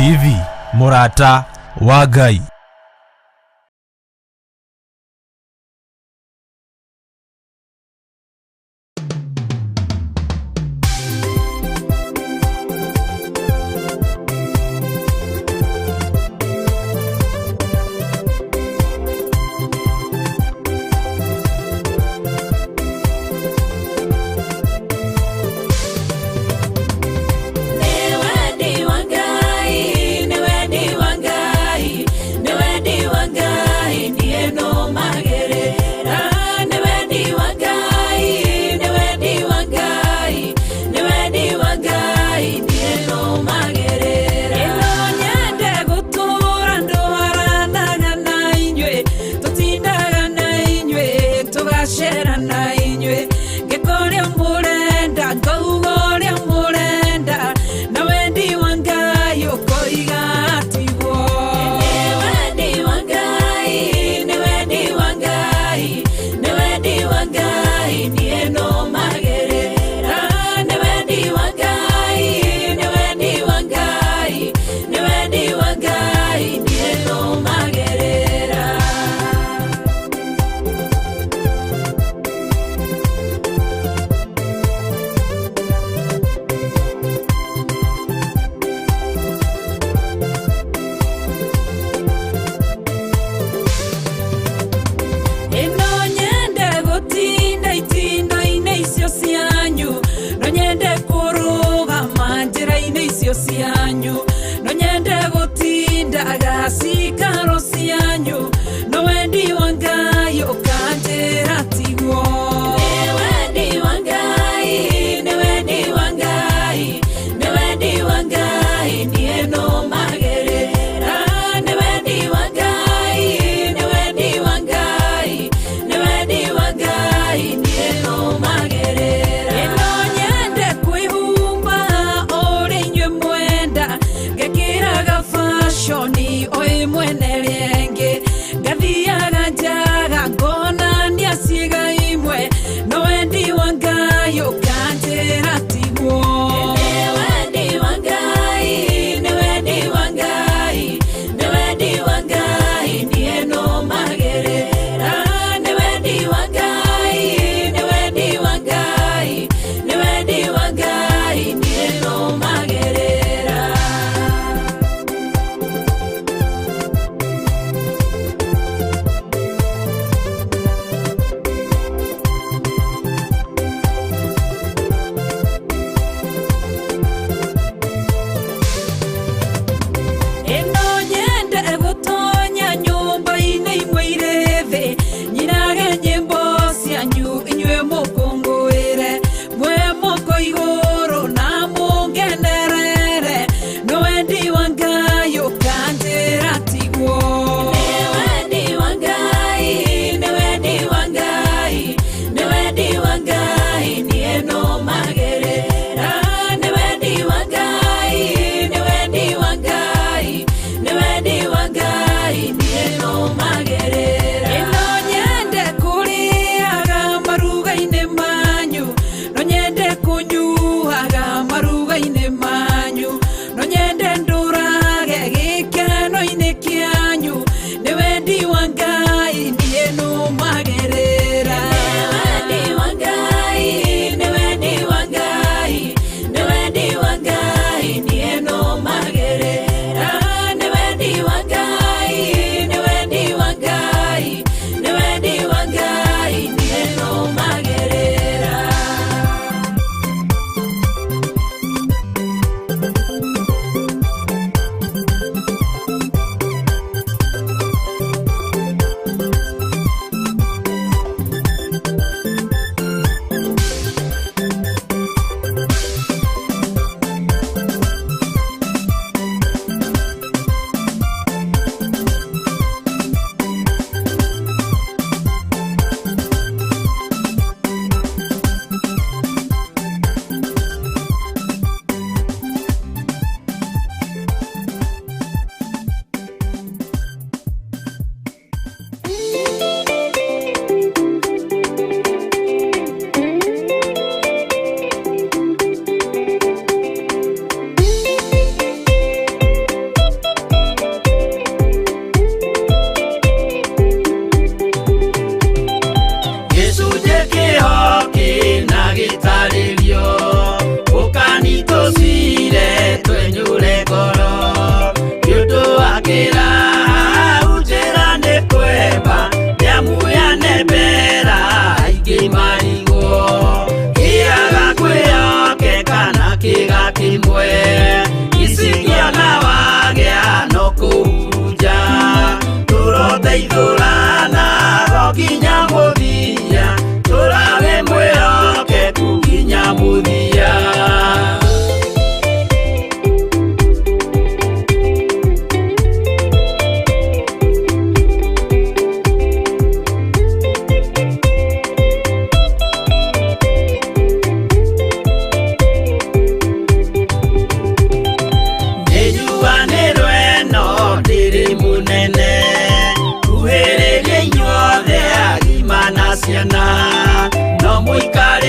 TV, mũrata wa Ngai. Nĩ wendi wa Ngai, nĩ wendi wa Ngai, nĩ wendi wa Ngai, niĩ nũmagĩrĩra. Nĩ wendi wa Ngai, nĩ wendi wa Ngai, nĩ wendi wa Ngai, niĩ nũmagĩrĩra. Ĩno nyende gũtũũra ndwaranaga na inyuĩ, tũtindaga na inyuĩ, tũgacera na inyuĩ, ngĩka ũrĩa mũrenda, ngauga ũrĩa mũrenda, na wendi wa Ngai ũkoiga tiguo. Nĩ wendi wa Ngai, nĩ wendi wa Ngai, nĩ wendi wa Ngai, niĩ nũmagĩrĩra. Nĩ wendi wa Ngai, nĩ wendi wa Ngai, nĩ wendi wa Ngai, niĩ nũmagĩrĩra. Ĩno nyende gũtinda itindo-inĩ icio cianyu, no nyende kũrũgama njĩra-inĩ icio cianyu, no nyende gũtindaga cikaro cianyu, no wendi wa Ngai ũkanjĩra tiguo. Nĩ wendi wa Ngai, nĩ wendi wa Ngai, nĩ wendi wa Ngai, niĩ nũmagĩrĩra. Nĩ wendi wa Ngai, nĩ wendi wa Ngai, nĩ wendi wa Ngai, niĩ nũmagĩrĩra. Ĩno nyende kwĩhumba ũrĩa inyuĩ mwenda,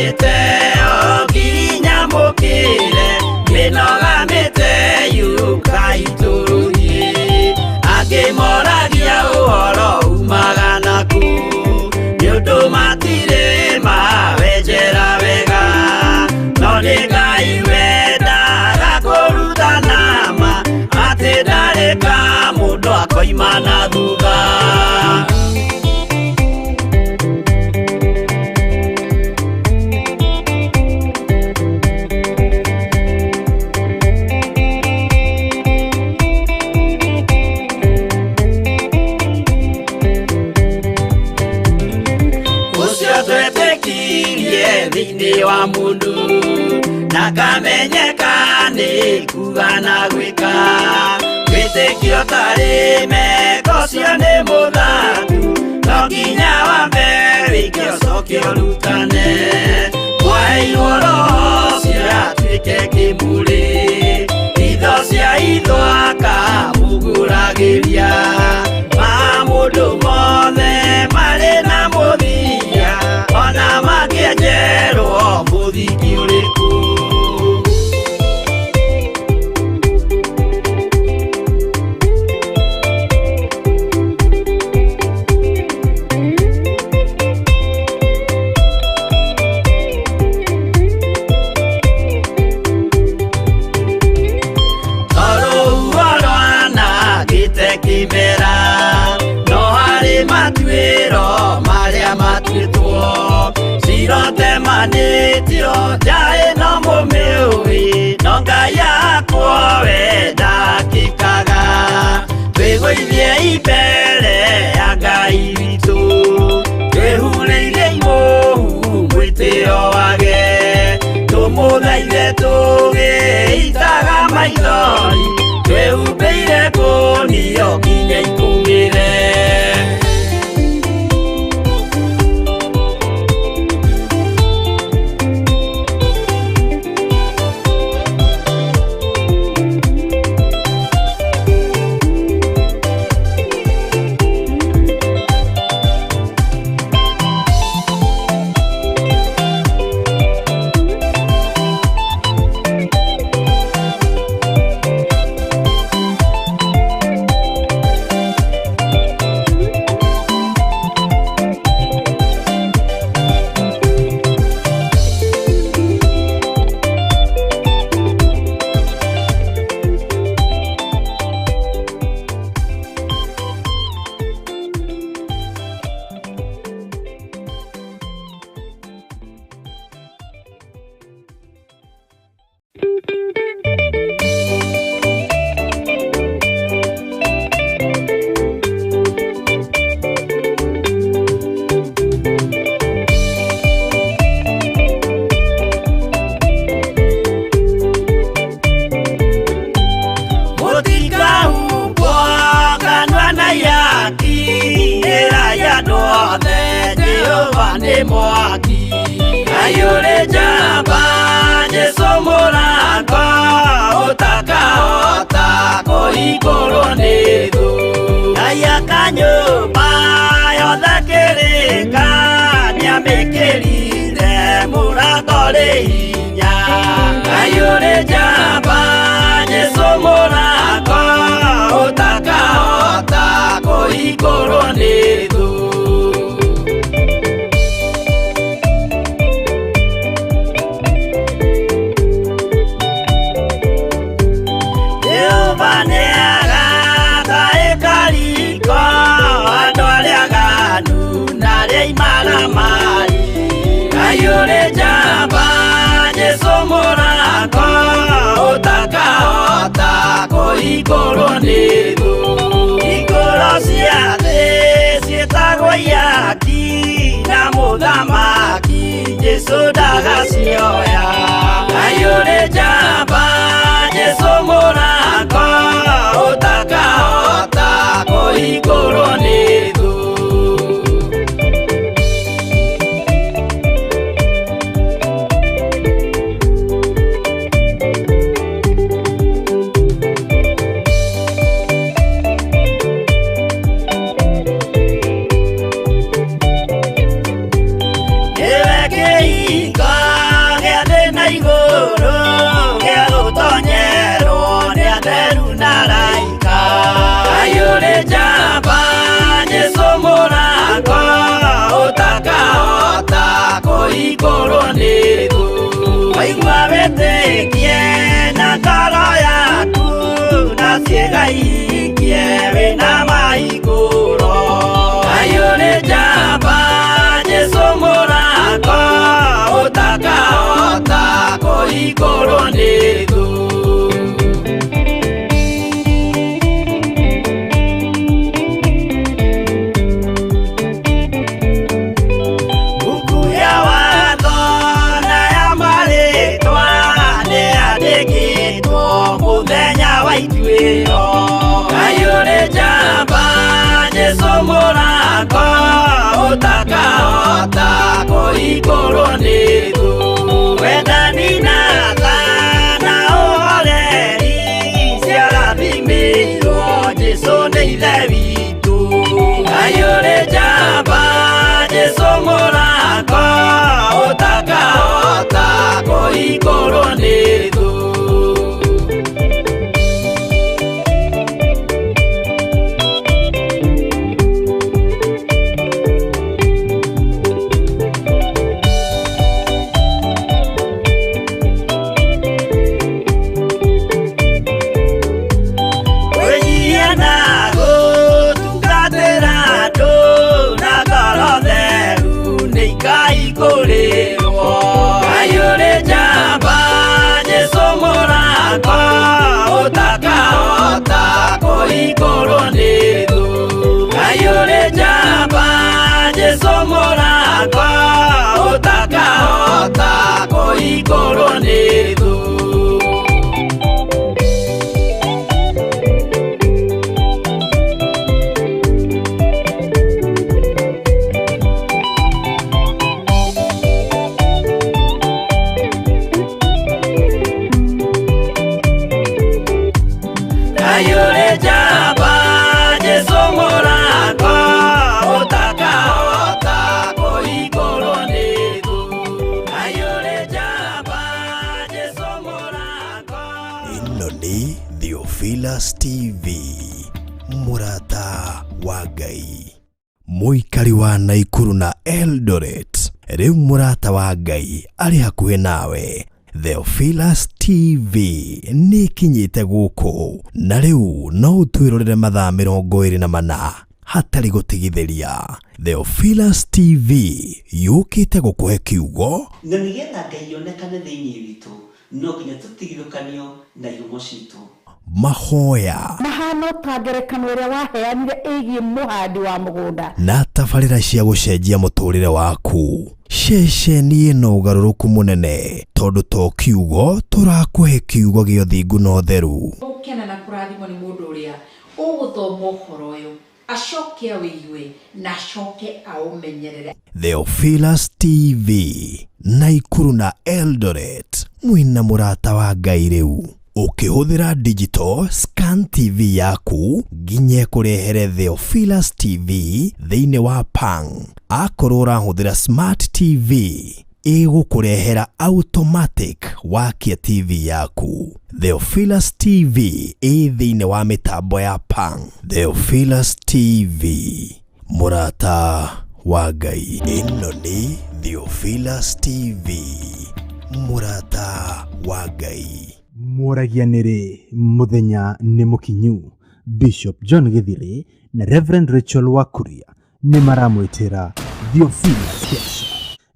mĩte o nginya mũkĩre mĩnoga mĩte yũkai tũthiĩ angĩ moragia ũhoro umaga naku nĩ ũndũ matirĩ mawenjera wega no nĩ Ngai wendaga kũrutana ma atĩ ndarĩ ka mũndũ akoima na thutha. Ũcio twetĩkirie thĩinĩ wa mũndũ na kamenyeka nĩ kuga na gwĩka wĩtĩkio tarĩ meko ũcio nĩ mũthatu no nginya wambe wĩke ũcoke ũrutane mwaheirwo roho ũcio atuĩke kĩmũrĩ itho cia itho akamũgũragĩria ma mũndũ mothe marĩ na mũthia ona mangĩenjerwo mũthingi ũrĩkũ. Tondũ rwanangĩte kĩmera no harĩ matuĩro marĩa matuĩtwo cirotemanĩtio nja ĩno mũmĩũĩ no Ngai akwo we ndakĩkaga twĩgũithie mbere ya Ngai witũ twĩhurĩire imũhu mwĩtĩo wage tũmũthaithe tũgĩitaga maithori twĩhumbĩire kũnio nginya ikũmĩre. Mũtikahumbwo kanua na ihaki ĩrai andũ othe Jehova nĩ mwaki Ngai ũrĩ njamba Jesũ mũrango ũtakahota kũhingũrwo nĩ thũ Ngai aka nyũmba yothe kĩrĩka nĩamĩkĩrire mũrango rĩ hinya Ngai ũrĩ njamba Jesũ mũrango ũtakahota kũhingũrwo nĩ thũ. Jehova nĩagaka ĩkariko andũ arĩa aganu na arĩa imaramari Ngai ũrĩ njamba Jesũ mũrango ũtakahota kũhingũrwo nĩ thũ Hingũro cia thĩ ciĩtagwo ihaki na mũthamaki Jesũ ndagacioya Ngai ũrĩ njamba Jesũ mũrango ũtakahota kũhingũrwo nĩ thũ. Nĩwe kĩhingo na araika. Ayũrĩ njamba Jesũ mũrango ũtakahota kũhingũrwo nĩ thũ. Waigua wĩtĩkie na ngoro yaku na ciĩga ikie wĩna mahingũro. Ayũrĩ njamba Jesũ mũrango ũtakahota kũhingũrwo nĩ thũ. Buku ya watho na ya marĩtwa nĩyandĩkĩtwo mũthenya wa ituĩro. Ayũrĩ njamba Jesũ mũrango ũtakahota kũhingũrwo nĩ thũ. Wendani na tha na ũhoreri ciarathimĩirwo Jesũ nĩ Ithe witũ. Ayũrĩ njamba Jesũ mũrango ũtakahota kũhingũrwo nĩ thũ. Kwĩnyihia na gũtungatĩra andũ na ngoro theru nĩikaihingũrĩrwo. Ayũrĩ njamba Jesũ mũrango ũtakahota kũhingũrwo nĩ thũ. Ayũrĩ njamba Jesũ mũrango ũtakahota kũhingũrwo nĩ thũ. Ayũrĩ njamba Jesũ mũrango ũtakahota kũhingũrwo nĩ thũ. Ayũrĩ njamba Jesũ mũrango. Ĩno nĩ Theophilus TV, mũrata wa Ngai. Mũikari wa Naikuru na Eldoret, rĩu mũrata wa Ngai arĩ hakuhĩ nawe. Theophilus TV nĩ ĩkinyĩte gũkũ na rĩu no ũtwĩrorere mathaa 24 hatarĩ gũtigithĩria. Theophilus TV yũkĩte gũkũhe kiugo Na nĩgetha Ngai onekane thĩinĩ witũ, no nginya tũtigithũkanio na ihumo citũ. Mahoya Mahano ta ngerekano ĩrĩa waheanire ĩgiĩ mũhandi wa mũgũnda. Na tabarĩra cia gũcenjia mũtũrĩre waku. Ceceni ĩno ũgarũrũku mũnene tondũ to kiugo tũrakũhe kiugo gĩa ũthingu na ũtheru. Gũkena na kũrathimwo nĩ mũndũ ũrĩa ũgũthoma ũhoro ũyũ acoke awĩigue na acoke aũmenyerere. Theophilus TV, Naikuru na Eldoret, mwĩna mũrata wa Ngai rĩu. Ũkĩhũthĩra digital scan TV yaku nginya ĩkũrehere Theophilus TV thĩinĩ wa Pang. Akorwo ũrahũthĩra smart TV ĩgũkũrehera automatic wakia TV yaku. Theophilus TV ĩ thĩinĩ wa mĩtambo ya Pang. Theophilus TV, mũrata wa Ngai. Ĩno nĩ Theophilus TV, mũrata wa Ngai. Mũragia nĩrĩ mũthenya nĩ mũkinyu. Bishop John Gĩthirĩ na Reverend Rachel Wakuria nĩ maramwĩtĩra Theophilus Kesha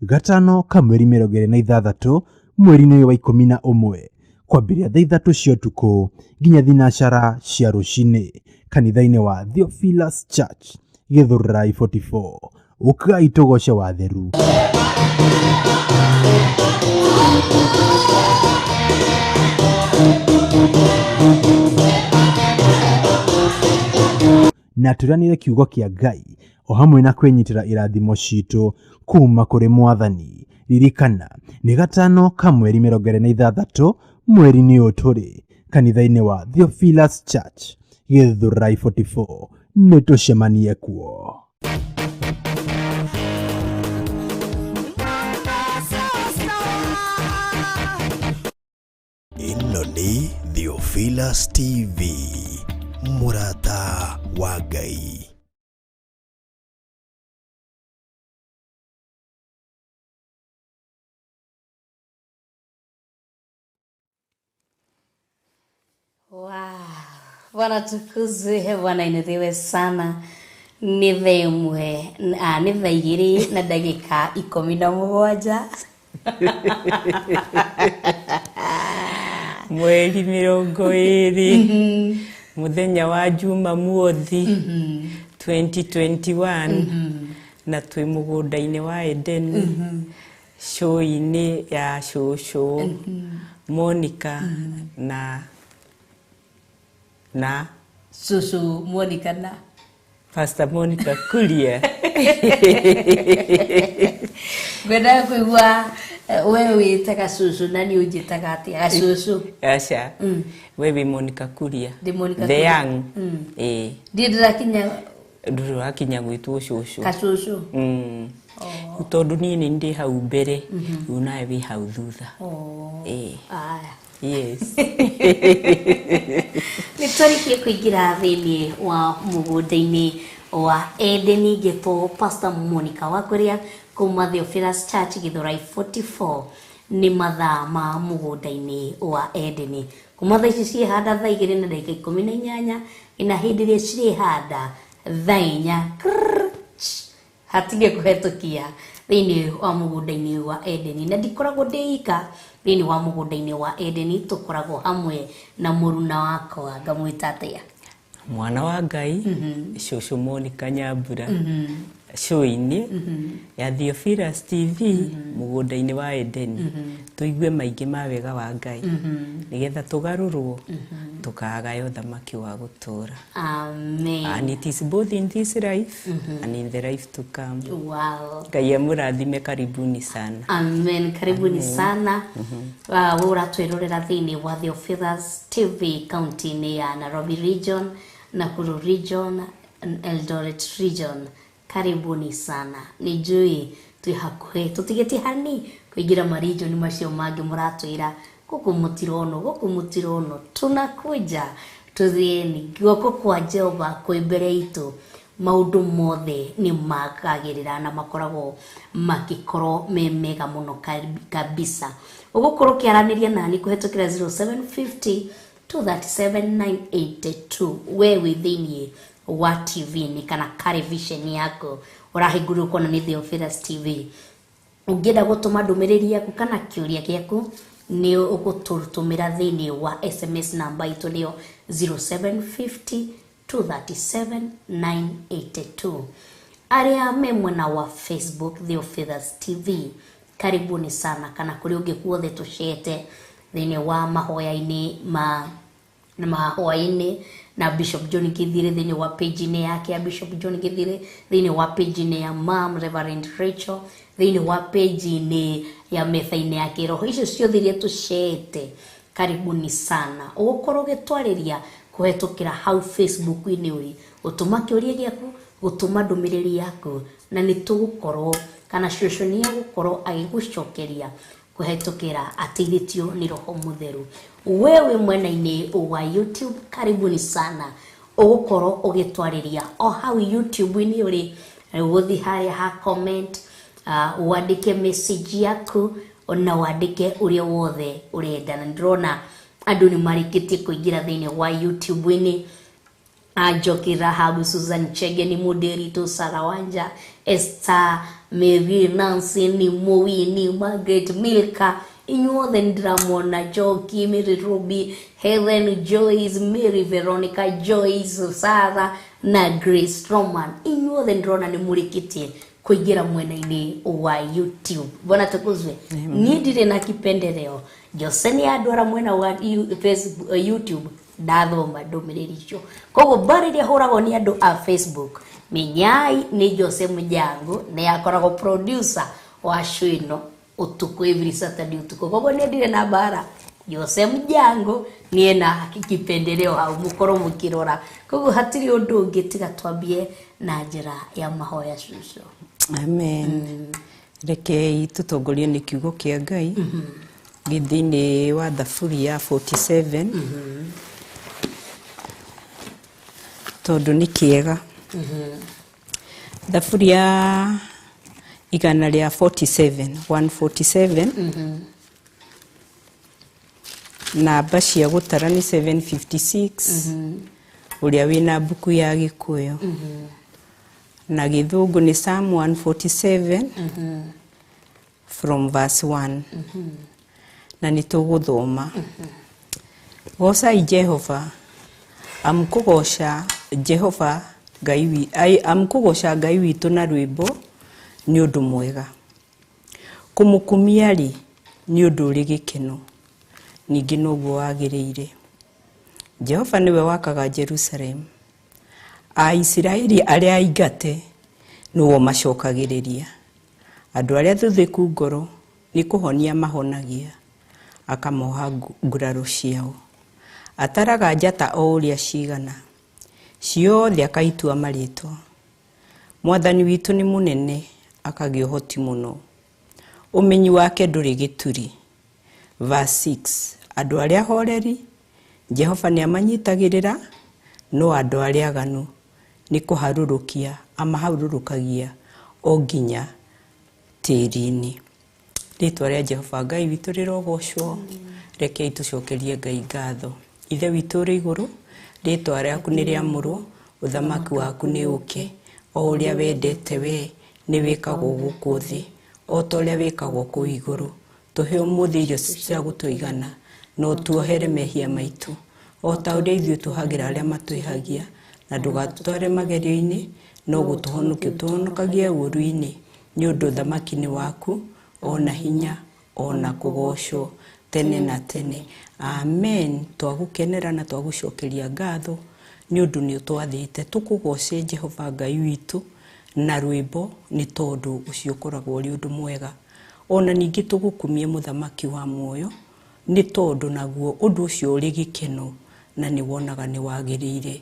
gatano ka mweri 26 mweri-inĩ ũyũ wa 11 kwambĩrĩria thaa 3 cia ũtukũ nginya thinacara cia rũcinĩ kanitha-inĩ wa Theophilus Church, Gĩthũrai 44. Ũkai tũgoce watheru. Na tũranĩre kiugo kĩa Ngai o hamwe na kwĩnyitĩra irathimo citũ kuma kũrĩ mwathani. Ririkana nĩ gatano ka mweri 26 mweri-inĩ ũyũ tũrĩ kanitha-inĩ wa Theophilus Church, Gĩthũrai 44. Nĩ tũcemanie kuo. Ĩno nĩ Theophilus TV, mũrata wa Ngai. Wow. Bwana tukuzwe, Bwana inuliwe sana. Nĩ thaa ĩmwe, nĩ thaa igĩrĩ na ndagĩka 17. Mweri 20 muthenya wa Jumamothi 2021 na twĩ mũgũnda-inĩ wa Edeni show-inĩ ya cũcũ Monica na Cũcũ Monica na Pastor Monica Kuria. Ngwendaga kũigua we wĩtaga cũcũ na niĩ ũnjĩtaga atĩa? Gacũcũ. Aca. We wĩ Monica Kuria. Ndĩ Monica The Kuria. Young. Ĩĩ. Ndiĩ ndĩrakinya Ndũrĩ ũrakinya gwĩtwo cũcũ. Gacũcũ. Tondũ niĩ nĩ ndĩ hau mbere, rĩu nawe wĩ hau thutha. Ĩĩ. Aya. Yes. Nĩ twarĩkie kũingĩra thĩinĩ wa mũgũnda-inĩ wa Edeni ngĩtwo Pastor Monica Wakuria kuma Theophilus Church Githurai 44. Nĩ mathaa ma mũgũnda-inĩ wa Edeni. Kuma thaa ici ciĩhanda thaa 2 na ndagĩka 18 na hĩndĩ ĩrĩa cirĩhanda thaa 4 hatirĩ kũhetũkia thĩinĩ wa mũgũnda-inĩ wa Edeni. Na ndikoragwo ndĩ ika thĩinĩ wa mũgũnda-inĩ wa Edeni, tũkoragwo hamwe na mũruna wakwa. Ngamwĩta atĩa? Mwana wa Ngai, cũcũ Monica Nyambura, show-inĩ ya Theophilus TV mũgũnda-inĩ wa Edeni. Tũigue maingĩ ma wega wa Ngai nĩgetha tũgarũrwo tũkagaya ũthamaki wa gũtũũra. Amen. And it is both in this life and in the life to come. Wow. Ngai amũrathime, karibuni sana. Amen. Karibuni sana. We ũratwĩrorera thĩinĩ wa Theophilus TV kaunti-inĩ ya Nairobi region, Nakuru region, Eldoret region. Karibuni sana. Nĩ njũĩ twĩ hakuhĩ, tũtigĩtie hani kũingĩra marijoni macio mangĩ mũratwĩra gũkũ mũtironwo, gũkũ mũtironwo. Tunakuja tuthiĩni, guoko kwa Jehova kwĩ mbere itũ. Maũndũ mothe nĩ makagĩrĩra na makoragwo makĩkorwo me mega mũno kabisa. Ũgũkorwo ũkĩaranĩria nani kũhetũkĩra 0750 237 982. We wĩ thĩinĩ wa TV-inĩ kana television yaku ũrahingũrwo kuona nĩ Theophilus TV. Ũngĩenda gũtũma ndũmĩrĩri yaku kana kĩũria gĩaku nĩ ũgũtũtũmĩra thĩinĩ wa SMS namba itũ nĩyo 0750 237 982. Arĩa me mwena wa Facebook Theophilus TV, karibuni sana, kana kũrĩ ũngĩ kuothe tũcete thĩinĩ wa mahoya-inĩ ma mahoya-inĩ na Bishop John Githire thĩinĩ wa page-inĩ yake ya Bishop John Githire, thĩinĩ wa page-inĩ ya Mam Reverend Rachel, thĩinĩ wa page-inĩ ya metha-inĩ ya kĩroho. Icio ciothe iria tũcete, karibuni sana. Ũgũkorwo ũgĩtwarĩria kũhetũkĩra hau Facebook-inĩ ũrĩ gũtũma kĩũria gĩaku, gũtũma ndũmĩrĩri yaku, na nĩ tũgũkorwo kana cũcũ nĩ egũkorwo agĩgũcokeria kũhetũkĩra ateithĩtio nĩ Roho Mũtheru. Wewe mwena-inĩ wa YouTube, karibuni sana. Ũgũkorwo ũgĩtwarĩria o hau YouTube-inĩ ũrĩ, ũgũthiĩ harĩa ha comment, wandĩke message yaku na wandĩke ũrĩa wothe ũrenda. Na ndĩrona andũ nĩ marĩkĩtie kũingĩra thĩinĩ wa YouTube-inĩ. Njoki Rahabu, Susan Chege ni Muderito, Sarah Wanja, Esther, Mary, Nancy ni Mowini, Margaret, Milka, inyuothe ndĩramona, Njoki, Mary Ruby, Helen, Joyce, Mary Veronica, Joyce, Sarah na Grace Roman. Inyuothe ndĩrona nĩ mũrĩkĩtie kũingĩra mwena-inĩ wa YouTube. Bwana tukuzwe. Niĩ ndirĩ na kipendeleo. Jose nĩ andwara mwena wa Facebook, YouTube ndathoma ndũmĩrĩri icio. Koguo mbara iria hũragwo nĩ andũ a Facebook, menyai nĩ Jose Mũjango, nĩ akoragwo producer wa show ĩno ũtukũ, every Saturday ũtukũ. Koguo niĩ ndirĩ na mbara. Jose Mũjango nĩ ena kipendeleo hau, mũkorwo mũkĩrora. Koguo hatirĩ ũndũ ũngĩ tiga twambie na njĩra ya mahoya cũcũ. Amen. Rekei tũtongorio nĩ kiugo kĩa Ngai. Thĩinĩ wa Thaburi ya 47, tondũ nĩ kĩega. Thaburi ya 147, 147, namba cia gũtara nĩ 756, ũrĩa wĩna mbuku ya Gĩkũyũ, na Gĩthũngũ nĩ Psalm 147 from verse 1, na nĩ tũgũthoma. Gocai Jehova, amu kũgoca Jehova Ngai amu kũgoca Ngai witũ na rwĩmbo nĩ ũndũ mwega, kũmũkumia rĩ nĩ ũndũ ũrĩ gĩkeno, ningĩ noguo wagĩrĩire. Jehova nĩwe wakaga Jerusalemu, Aisiraeli arĩa aingate nĩo macokagĩrĩria. Andũ arĩa thuthĩku ngoro nĩ kũhonia mahonagia, akamoha nguraro ciao. Ataraga njata o ũrĩa cigana, ciothe akaitua marĩtwa. Mwathani witũ nĩ mũnene, akagĩa ũhoti mũno, ũmenyi wake ndũrĩ gĩturi. Verse 6, andũ arĩa horeri Jehova nĩ amanyitagĩrĩra, no andũ arĩa aganu nĩ kũharũrũkia amaharũrũkagia o nginya tĩri-inĩ. Rĩtwa rĩa Jehova Ngai witũ rĩrogocwo. Rekei tũcokerie Ngai ngatho. Ithe witũ ũrĩ igũrũ, rĩtwa rĩaku nĩ rĩamũrwo, ũthamaki waku nĩ ũke, o ũrĩa wendete we nĩ wĩkagwo gũkũ thĩ o ta ũrĩa wĩkagwo kũu igũrũ. Tũhe ũmũthĩ irio cia gũtũigana, na ũtuohere mehia maitũ o ta ũrĩa ithuĩ tũhagĩra arĩa matwĩhagia, na ndũgatũtware magerio-inĩ, no gũtũhonokia ũtũhonokagie ũũru-inĩ, nĩ ũndũ ũthamaki nĩ waku, ona hinya, ona kũgocwo tene na tene. Amen. Twagũkenera na twagũcokeria ngatho nĩ ũndũ nĩ ũtwathĩte tũkũgoce Jehova Ngai witũ na rwĩmbo, nĩ tondũ ũcio ũkoragwo ũrĩ ũndũ mwega. Ona ningĩ tũgũkumie mũthamaki wa muoyo, nĩ tondũ naguo ũndũ ũcio ũrĩ gĩkeno na nĩ wonaga nĩ wagĩrĩire.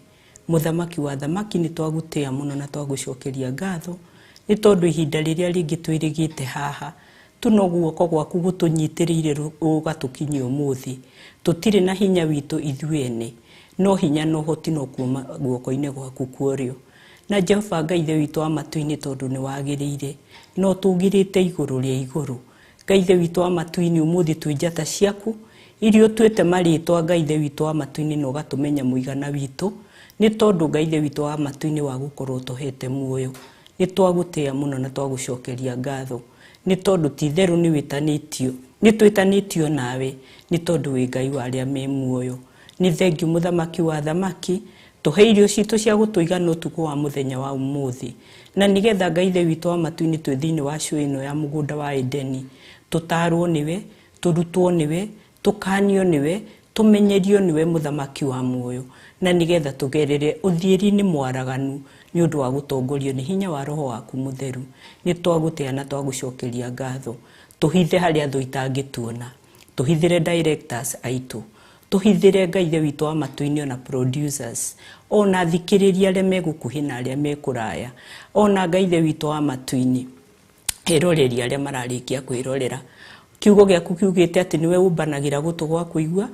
Mũthamaki wa thamaki, nĩ twagũtĩa mũno na twagũcokeria ngatho, nĩ tondũ ihinda rĩrĩa rĩngĩ twĩrĩgĩte haha tu no guoko gwaku gũtũnyitĩrĩire ũgatũkinyia ũmũthĩ. Tũtirĩ na hinya witũ ithuĩ ene, no hinya na ũhoti no kuma guoko-inĩ gwaku kwa ũrĩo. Na Jehova Ngai Ithe witũ wa matu-inĩ, tondũ nĩ wagĩrĩire, no tũgirĩte igũrũ rĩa igũrũ. Ngai Ithe witũ wa matu-inĩ, ũmũthĩ twĩ njata ciaku iria ũtuĩte marĩtwa, Ngai Ithe witũ wa matu-inĩ, na ũgatũmenya mũigana witũ, nĩ tondũ Ngai Ithe witũ wa matu-inĩ wa gũkorwo ũtũhete muoyo. Nĩ twagũtĩa mũno na twagũcokeria ngatho, nĩ tondũ ti itherũ nĩ wĩtanĩtio, nĩ twĩtanĩtio nawe, nĩ tondũ wĩ Ngai wa arĩa me muoyo. Nĩ thengiũ mũthamaki wa thamaki, tũhe irio citũ cia gũtũigana ũtukũ wa mũthenya wa ũmũthĩ, na nĩgetha Ngai Ithe witũ wa matu-inĩ twĩ thĩinĩ wa cũĩ ĩno ya mũgũnda wa Edeni, tũtarwo nĩwe, tũrutwo nĩwe, tũkanio nĩwe, tũmenyerio nĩwe mũthamaki wa muoyo, na nĩgetha tũgerere ũthiĩri-inĩ mwaraganu nĩ ũndũ wa gũtongorio nĩ hinya wa Roho waku mũtheru. Nĩ twagũtĩa na twagũcokeria ngatho. Tũhithe harĩa thũ itangĩtuona, tũhithĩre directors aitũ, tũhithĩre Ngai Ithe witũ wa matu-inĩ ona producers, ona athikĩrĩria arĩa me gũkuhĩ na arĩa me kũraya, ona Ngai Ithe witũ wa matu-inĩ eroreri arĩa mararĩkia kwĩrorera. Kiugo gĩaku kiugĩte atĩ nĩwe ũmbanagĩra gũtũ gwa kũigua,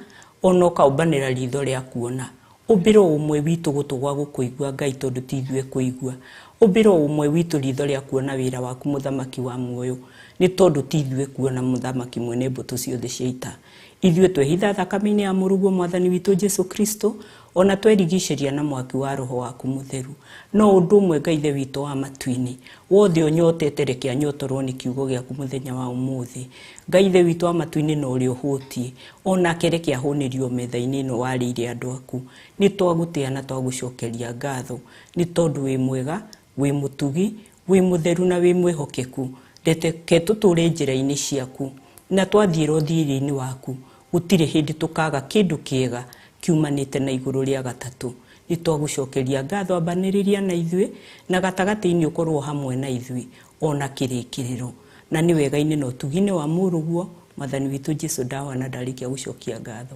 ona ũkaũmbanĩra ritho rĩa kuona. Ũmbĩre o ũmwe witũ gũtũ gwa gũkũigua Ngai, tondũ ti ithuĩ kũigua. Ũmbĩre o ũmwe witũ ritho rĩa kuona wĩra waku mũthamaki wa muoyo, nĩ tondũ ti ithuĩ kuona mũthamaki mwene mbũtũ ciothe cia ita. Ithuĩ twehitha thakame-inĩ ya mũrũguo mwathani witũ Jesu Kristo, ona twerigicĩria na mwaki wa Roho waku mũtheru. No ũndũ ũmwe Ngai Ithe witũ wa matu-inĩ, wothe ũnyotete reke anyotorwo nĩ kiugo gĩaku mũthenya wa ũmũthĩ. Ngai Ithe witũ wa matu-inĩ, na ũrĩa ũhũtiĩ onake reke ahũnĩrio metha-inĩ ĩno warĩire andũ aku. Nĩ twagũtĩa na twagũcokeria ngatho, nĩ tondũ wĩ mwega, wĩ mũtugi, wĩ mũtheru na wĩ mwĩhokeku. Reke tũtũre njĩra-inĩ ciaku, na twathiĩra ũthiĩri-inĩ waku gũtirĩ hĩndĩ tũkaga kĩndũ kĩega kiumanĩte na igũrũ rĩa gatatũ. Nĩ twagũcokeria ngatho, ambanĩrĩria na ithuĩ, na gatagatĩ-inĩ ũkorwo hamwe na ithuĩ ona kĩrĩkĩrĩro, na nĩ wega-inĩ na ũtugi-inĩ wa mũrũguo mwathani witũ Jesu ndawa na ndarĩkia gũcokia ngatho.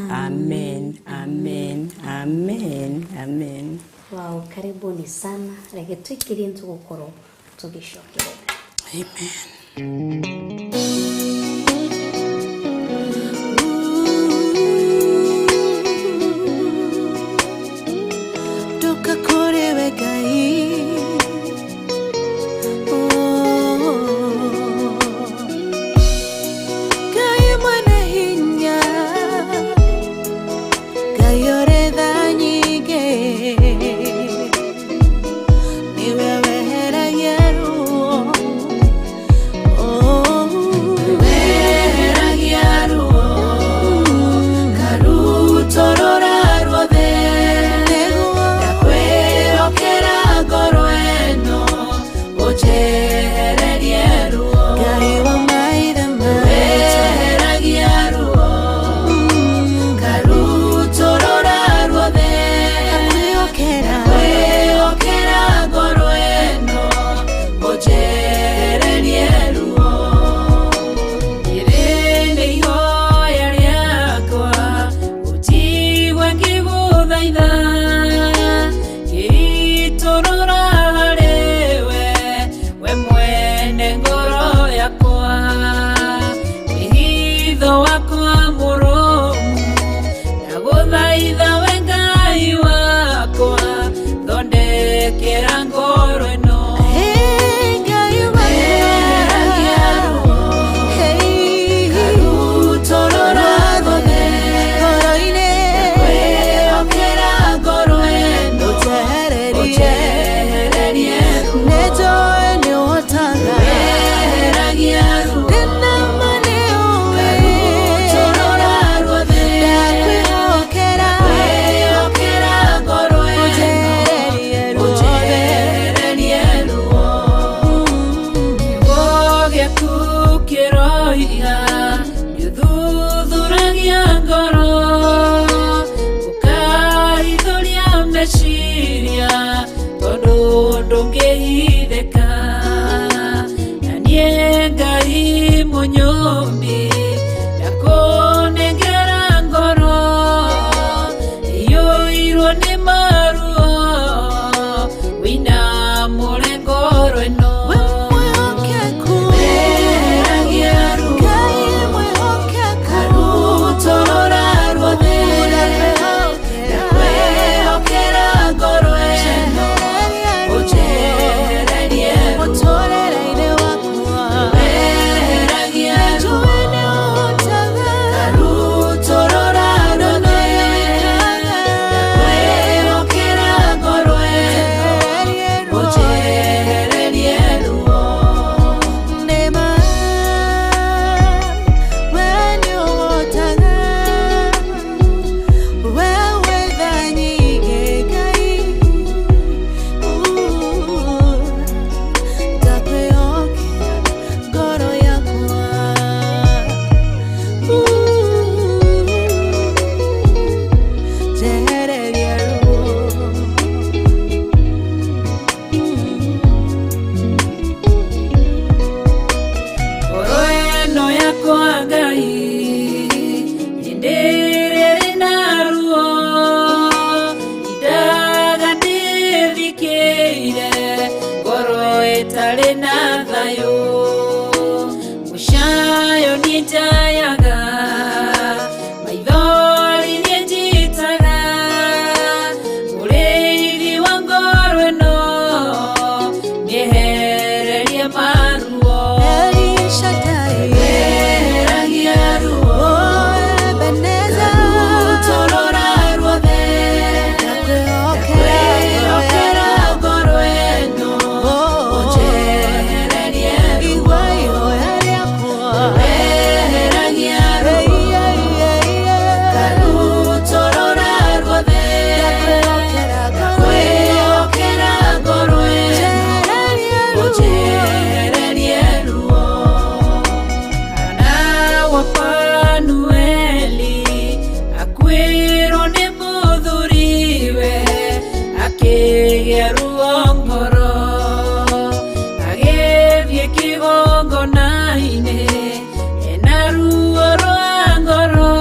Amen, amen, amen, amen. Wow, karibuni sana. Reke tuikirie tũgũkorwo tũgĩcokerera. Amen. Ndoka kũrĩ we Ngai. Oh. Ngai mwene hinya, Ngai ũrĩ tha nyingĩ, nĩwe weheragia ruo. Oh. Weheragia ruo, karutorora ruothe, ndakwĩhokera ngoro ĩno, ũnjehererie ruo. Ngai wa maithe maitũ, weheragia ruo, karutorora ruothe, ndakwĩhokera ngoro ĩno, ũnjehererie ruo. Rĩrĩ nĩ ihoya rĩakwa, ũnjigue ngĩgũthaitha, ngĩitũrũra harĩwe, we mwene ngoro yakwa. Wĩhitho wakwa mũrũmu, ndagũthaitha we Ngai wakwa, thondekera ngoro ĩno. Weheragia ruo, karutorora ruothe, ndakwĩhokera ngoro ĩno, ũnjehererie ruo. Weheragia ruo, karutorora ruothe, ndakwĩhokera ngoro ĩno, ũnjehererie ruo. Kiugo gĩaku kĩroiga nĩũthuthuragia ngoro, ũkahithũria meciria, tondũ ndũngĩhithĩka. Na niĩ Ngai mũnyũmbi, ndakũnengera ngoro iyũirwo nĩ maruo, wĩinamũre ngoro ĩno. Weheragia ruo, karutorora ruothe, ndakwĩhokera ngoro ĩno, ũnjehererie ruo. Weheragia ruo, karutorora ruothe, ndakwĩhokera ngoro ĩno, ũnjehererie ruo. Jehereria ruo. Ngoro ĩno yakwa Ngai, hĩndĩ ĩrĩa ĩrĩ na ruo, indaga ndĩthikĩire, ngoro ĩtarĩ na thayũ. Mũcayo niĩ njayaga, maithori niĩ njitaga, mũrĩithi wa ngoro ĩno, nĩehererie maruo. Weheragia ruo, karutorora ruothe, ndakwĩhokera ngoro ĩno, ũnjehererie ruo. Weheragia ruo, karutorora ruothe, ndakwĩhokera ngoro ĩno, ũnjehererie ruo. Hana wa Fanueli akuĩrwo nĩ mũthuriwe, akĩgĩa ruo ngoro, agĩthiĩ kĩgongona-inĩ ena ruo rwa ngoro,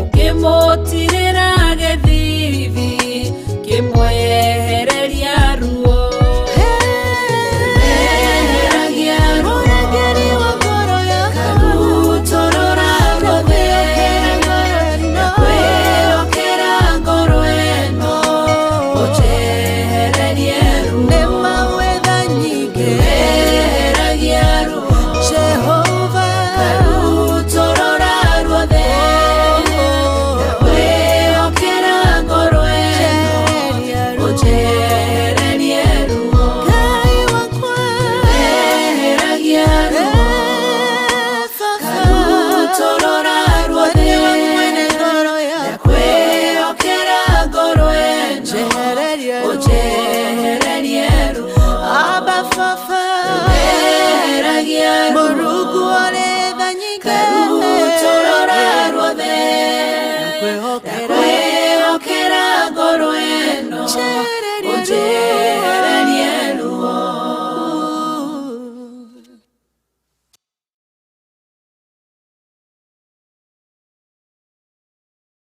ũkĩmũtirĩra gĩthithi, kĩmwehereria ruo. Weheragia ruo, karutorora ruothe, ndakwĩhokera ngoro ĩno,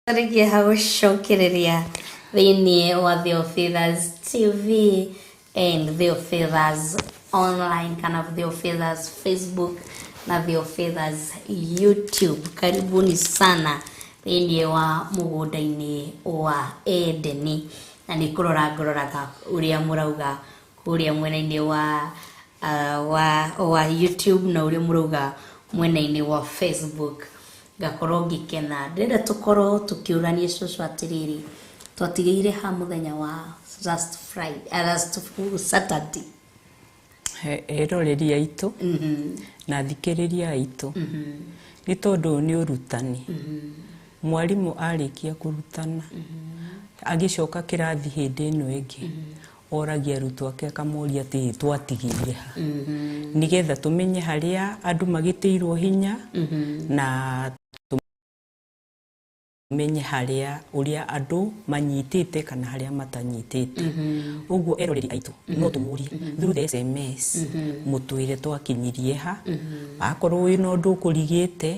Tũrĩkia gũcokereria thĩinĩ wa Theophilus TV and Theophilus online kana Theophilus Facebook na Theophilus YouTube. Karibuni sana thĩinĩ wa mũgũnda-inĩ wa Edeni, na nĩ kũrora ngũroraga ũrĩa mũrauga kũrĩa mwena-inĩ wa wa YouTube na ũrĩa mũrauga mwena-inĩ wa Facebook. Ngakorwo ngĩkena. Ndĩrenda tũkorwo tũkĩũrania cũcũ atĩrĩrĩ, twatigĩire ha mũthenya wa last Friday, last Saturday. Eroreri aitũ na athikĩrĩria aitũ, nĩ tondũ nĩ ũrutani. Mwarimũ arĩkia kũrutana, agĩcoka kĩrathi hĩndĩ ĩno ĩngĩ, oragia arutwo ake akamoria atĩ twatigĩire ha, nĩgetha tũmenye harĩa andũ magĩtĩirwo hinya na tũmenye harĩa ũrĩa andũ manyitĩte kana harĩa matanyitĩte. Ũguo eroreri aitũ no tũmũrie through the SMS, mũtwĩre twakinyirie ha, akorwo wĩna ũndũ ũkũrigĩte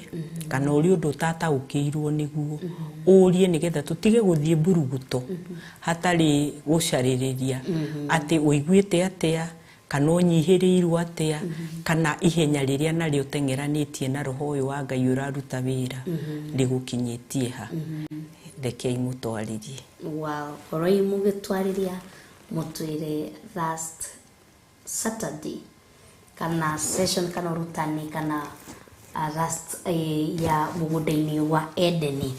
kana ũrĩ ũndũ ũtataũkĩirwo nĩguo ũrie, nĩgetha tũtige gũthiĩ mburuguto hatarĩ gũcarĩrĩria atĩ ũiguĩte atĩa kana ũnyihĩrĩirwo atĩa kana ihenya rĩrĩa narĩo ũteng'eranĩtie na roho ũyũ wa Ngai ũraruta wĩra rĩgũkinyĩtie ha. Rekei mũtwarĩrie. Wow, koroi mũgĩtwarĩria mũtwĩre last Saturday kana session kana ũrutani kana last ya mũgũnda-inĩ wa Edeni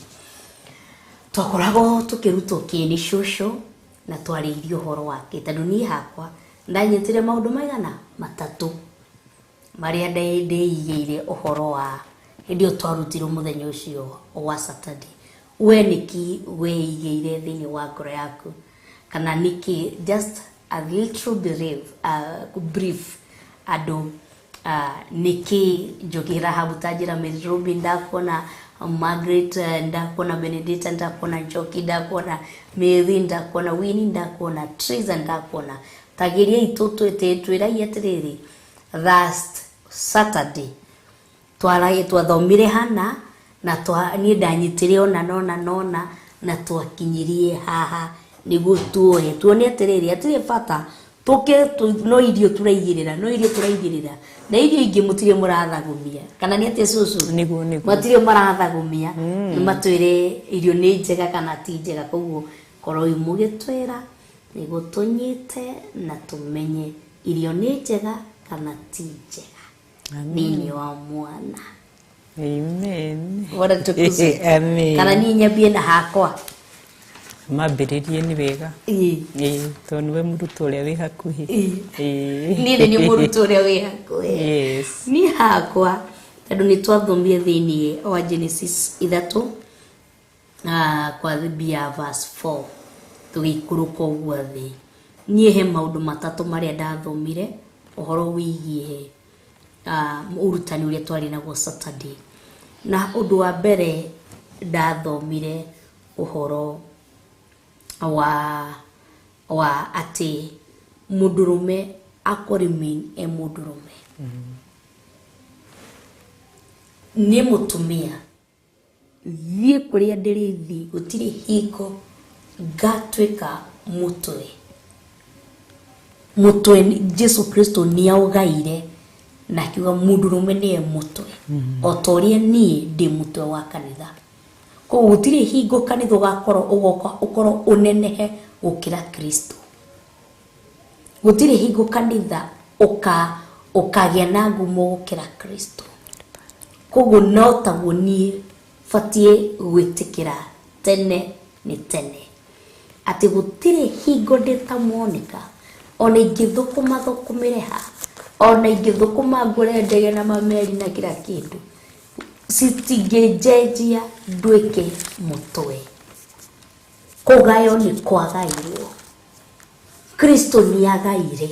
twakoragwo tũkĩrutwo kĩni cũcũ na twarĩirie ũhoro wake, tondũ niĩ hakwa ndanyitire maũndũ maigana matatũ marĩa ndĩigĩire ũhoro wa hĩndĩ ĩyo twarutirwo mũthenya ũcio wa Saturday. We nĩkĩ weigĩire thĩinĩ wa ngoro yaku, kana nĩkĩ, just a little brief, brief andũ, nĩkĩ Njoki Rahabu Tajira Mary ndakuona, Margaret ndakuona, Benedicta ndakuona, Njoki ndakuona, Mary ndakuona, Winnie ndakuona, Triza ndakuona. Tagĩriai twĩrai atĩrĩrĩ, last Saturday twathomire hana na niĩ ndanyitire ona nona nona na twakinyirie haha nĩguo tuoe tuone atĩrĩrĩ hatirĩ bata tũke no irio tũraigĩrĩra, no irio tũraigĩrĩra na irio ingĩ mũtirĩ mũrathagũmia, kana nĩ atĩa cũcũ? Nĩguo, nĩguo. Matirĩ marathagũmia, nĩ matwĩre irio nĩ njega kana ti njega. Koguo korwo mũgĩtwĩra nĩguo tũnyite na tũmenye irio nĩ njega kana ti njega thĩinĩ wa mwana. Amen. Bwana tukuzwe. Amen. Kana niĩ nyambie na hakwa? Mambĩrĩrie nĩ wega. Ĩĩ. Ĩĩ, tondũ nĩwe mũrutwo ũrĩa wĩ hakuhĩ. Ĩĩ. Niĩ nĩ niĩ mũrutwo ũrĩa wĩ hakuhĩ. Yes. Niĩ hakwa tondũ nĩ twathomire thĩinĩ wa Genesis 3 kwambia verse 4 tũgĩikũrũka ũguo thĩ. Niĩ he maũndũ matatũ marĩa ndathomire ũhoro wĩgiĩ ũrutani ũrĩa twarĩ naguo Saturday. Na ũndũ wa mbere ndathomire ũhoro wa atĩ mũndũrũme akũ remain e mũndũrũme. Nĩ mũtumia thiĩ kũrĩa ndĩrĩthiĩ gũtirĩ hingo ngatuĩka mũtwe. Mũtwe Jesu Kristo nĩ aũgaire na akiuga mũndũrũme nĩye mũtwe, o ta ũrĩa niĩ ndĩ mũtwe wa kanitha. Koguo gũtirĩ hingo kanitha ũgakorwo ũgoka ũkorwo ũnenehe gũkĩra Kristo. Gũtirĩ hingo kanitha ũkagĩa na ngumo gũkĩra Kristo. Koguo no taguo niĩ batiĩ gwĩtĩkĩra tene nĩ tene atĩ gũtirĩ hingo ndĩ ta Monica, ona ingĩthũkũma thũkũmĩre ha, ona ingĩthũkũma ngũre ndege na mameri na kila kĩndũ, citingĩnjenjia nduĩke mũtwe. Kũgayo nĩ kwagairwo. Kristo nĩ agaire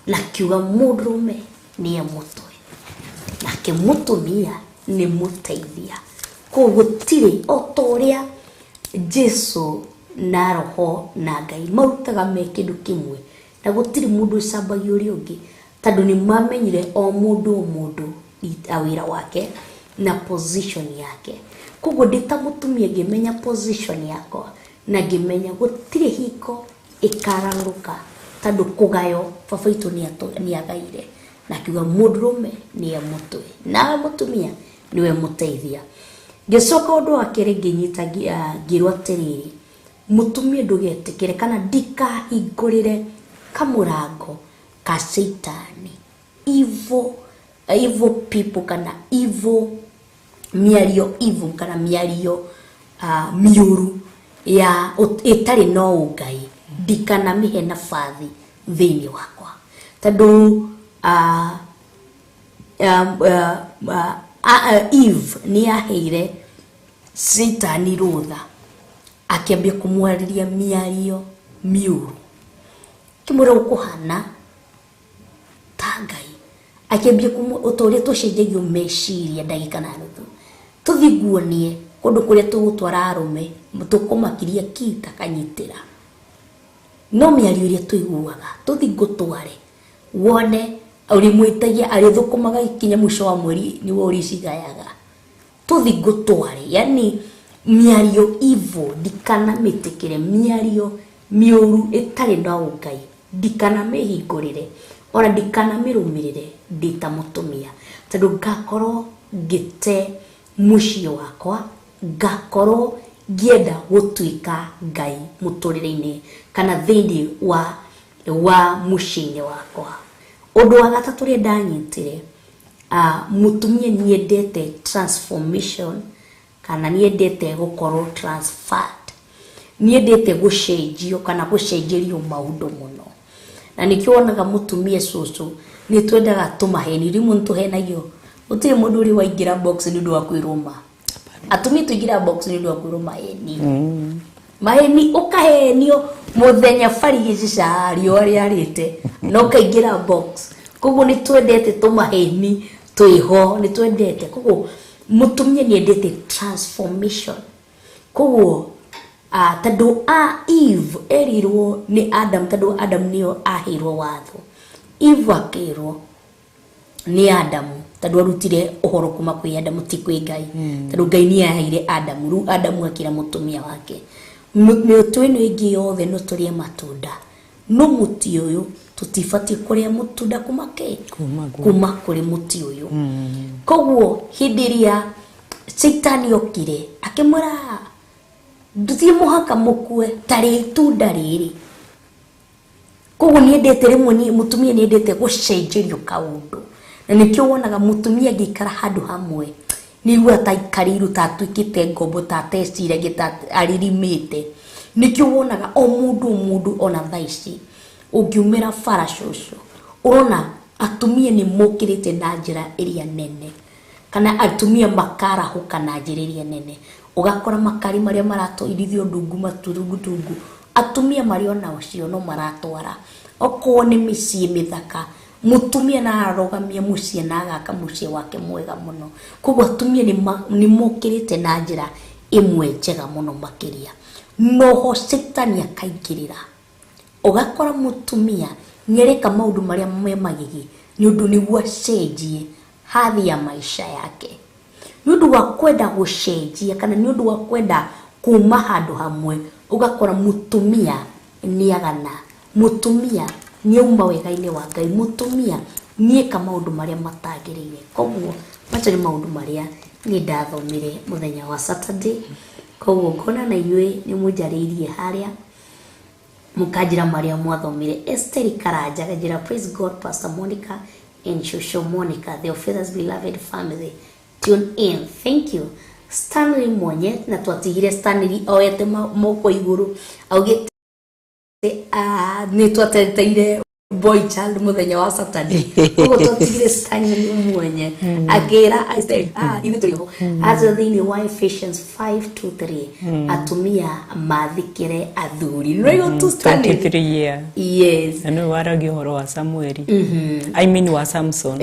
na kiuga mũndũrũme nĩye mũtwe, nake mũtumia nĩ mũteithia. Koguo gũtirĩ, o ta ũrĩa Jesu na roho na Ngai marutaga me kĩndũ kĩmwe, na gũtirĩ mũndũ ũcambagia ũrĩa ũngĩ, tondũ nĩ mamenyire o mũndũ o mũndũ wĩra wake na position yake. Koguo ndĩ ta mũtumia ngĩmenya position yakwa na ngĩmenya gũtirĩ hiko ĩkararũka tondũ kũgayo baba witũ nĩagaire na akiuga mũndũrũme nĩye mũtwe nawe mũtumia nĩwe mũteithia. Ngĩcoka ũndũ wa kerĩ ngĩnyita ngĩrwo atĩrĩrĩ, mũtumia ndũgetĩkĩre kana ndikahingũrĩre kamũrango ka Shaitani, evil people kana evil mĩario, evil kana mĩario mĩũru ya ĩtarĩ na ũngai, ndikanamĩhe nabathi thĩinĩ wakwa tondũ Eve nĩ aheire Shaitani rũtha akĩambia kũmwarĩria mĩario mĩũru, kĩmwĩra ũkũhana ta Ngai, akĩambia ũta ũrĩa tũcenjagio meciria ndagĩka na nuthu, tũthiĩ nguonie kũndũ kũrĩa tũgũtwara arũme tũkũmakiria ki takanyitĩra, no mĩario ĩrĩa tũiguaga tũthiĩ ngũtware wone ũrĩmwĩtagia arĩthũkũmaga kinya mũico wa mweri nĩwe ũrĩcigayaga, tũthiĩ ngũtware, yani mĩario evil ndikanamĩtĩkĩre, mĩario mĩũru ĩtarĩ na ũngai ndikanamĩhingũrĩre ona ndikanamĩrũmĩrĩre ndĩ ta mũtumia tondũ ngakorwo ngĩte mũciĩ wakwa, ngakorwo ngĩenda gũtuĩka Ngai mũtũrĩre-inĩ kana thĩinĩ wa mũciĩ-inĩ wakwa. Ũndũ wa gatatũ ũrĩa ndanyitire, mũtumia nĩendete transformation kana nĩendete gũkorwo transferred, nĩendete gũcenjio kana gũcenjerio maũndũ mũno, na nĩkĩo wonaga mũtumia cũcũ nĩ twendaga tũmaheni, rĩmwe nĩ tũhenagio, gũtirĩ mũndũ ũrĩ waingĩra box nĩ ũndũ wa kwĩrwo ma. Atumia tũingĩra box nĩ ũndũ wa kwĩrwo maheni, maheni ũkahenio mũthenya barigĩcica riũa rĩarĩte na ũkaingĩra box. Koguo nĩ twendete tũmaheni twĩho, nĩ twendete. Koguo mũtumia nĩendete transformation. Koguo tondũ Eve erirwo nĩ Adam, tondũ Adam nĩo aheirwo watho, Eve akĩrwo nĩ Adamu tondũ arutire ũhoro kuma kwĩ Adamu ti kwĩ Ngai, tondũ Ngai nĩ aheire Adamu, rĩu Adamu akĩra mũtumia wake mĩtĩ ĩno ĩngĩ yothe no tũrĩe matunda, no mũtĩ ũyũ tũtibatiĩ kũrĩa mũtunda kuma kĩ kuma kũrĩ mũtĩ ũyũ. Koguo hĩndĩ ĩrĩa Shaitani okire akĩmwĩra ndũthiĩ mũhaka mũkue tarĩ itunda rĩrĩ. Koguo nĩendete rĩmwe mũtumia nĩendete gũcenjerio kaũndũ, na nĩkĩo wonaga mũtumia angĩikara handũ hamwe nĩaiguaga ta aikarĩirwo ta atuĩkĩte ngombo ta ateciragia ta arĩrĩmĩte. Nĩkĩo wonaga o mũndũ ona thaa ici ũngiumĩra bara cũcũ ũrona atumia nĩ mokĩrĩte na njĩra ĩrĩa nene, kana atumia makarahũka na njĩra ĩrĩa nene, ũgakora makari marĩa maratwarithio ndungu maturungutungu, atumia marĩ ona ũcio no maratwara, okorwo nĩ mĩciĩ mĩthaka mũtumia na ararũgamia mũciĩ na agaka mũciĩ wake mwega mũno. Koguo atumia nĩ mokĩrĩte na njĩra ĩmwe njega mũno makĩria, noho Shaitani akaingĩrĩra ũgakora mũtumia nĩareka maũndũ marĩa me magigi nĩ ũndũ nĩguo acenjie hadhi ya maisha yake, nĩ ũndũ wa kwenda gũcenjia kana nĩ ũndũ wa kwenda kuma handũ hamwe, ũgakora mũtumia nĩagana, mũtumia nĩauma wega-inĩ wa Ngai, mũtumia nĩeka maũndũ marĩa matagĩrĩire. Koguo macio nĩ maũndũ marĩa niĩ ndathomire mũthenya wa Saturday. Koguo ngona na inyuĩ nĩ mũnjarĩirie harĩa mũkanjĩra marĩa mwathomire. Esther Karanja akanjĩra praise God Pastor Monica and Shosho Monica, the Theophilus beloved family, tune in, thank you. Stanley Monye, na twatigire Stanley oete moko igũrũ augĩte nĩ twateteire boy child mũthenya wa Saturday, koguo twatigire Stanley Mwenye akĩra ithuĩ tũrĩ ho aca thĩinĩ wa Ephesians 5:2-3 atumia mathikĩre athuri. Nĩwaigua tu Stanley? 23 year. Yes. Na nĩwe waragia ũhoro wa Samueli. I mean wa Samson.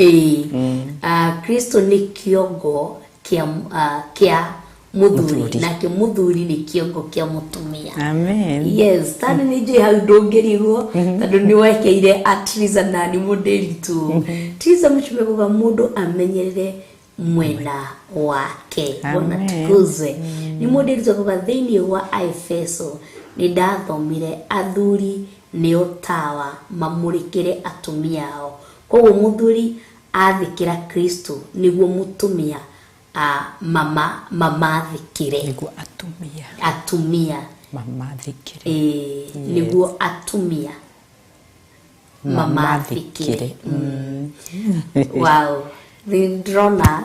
Kristo nĩ kĩongo kĩa muthuri, nake muthuri nĩ kĩongo kĩa mũtumia. Amen. Yes, tani nĩ njũĩ hau ndũngĩrigwo tondũ nĩ wekeire a Triza na nĩ mũndĩritu. Triza mũchume kuga mũndũ amenyerere Mwena wake. Bwana tukuzwe. Nĩ mũndĩrito kuga thĩinĩ wa Efeso nĩ ndathomire athuri nĩo tawa mamũrĩkĩre atumia ao. Koguo mũthuri athĩkĩra Kristo nĩguo mũtumia mamathĩkĩre. Nĩguo atumia mamathĩkĩre. Nĩguo atumia mamathĩkĩre. Wow, ndĩrona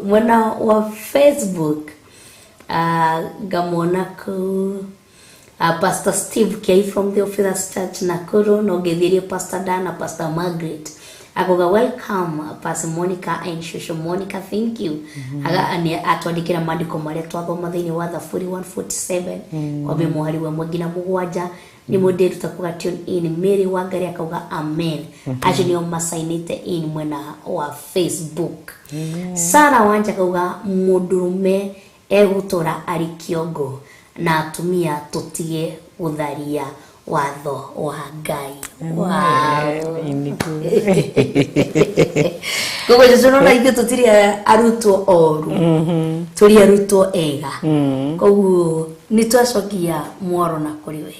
mwena wa Facebook ngamwona kũu Pastor Steve K from the Officers Church Nakuru, no ngethirie Pastor Dan na Pastor Margaret. Akoga welcome Pastor Monica and Shosho Monica, thank you. Aga ni atwandikira maandiko maria twathoma thiini wa Thaburi 147 kwambia muhari wa 1 na 7 ni mundiru takuga tune in. Mary Wangari akauga amen. Acio nio masainite in mwena wa Facebook. Sara Wanja akauga mundurume egutora ari kiongo na atumia tutige gutharia watho wa Ngai. Wow. Koguo Jesu nona ithuĩ tũtirĩ arutwo oru, tũrĩ arutwo ega. Koguo nĩ twacokia mworo na kũrĩ we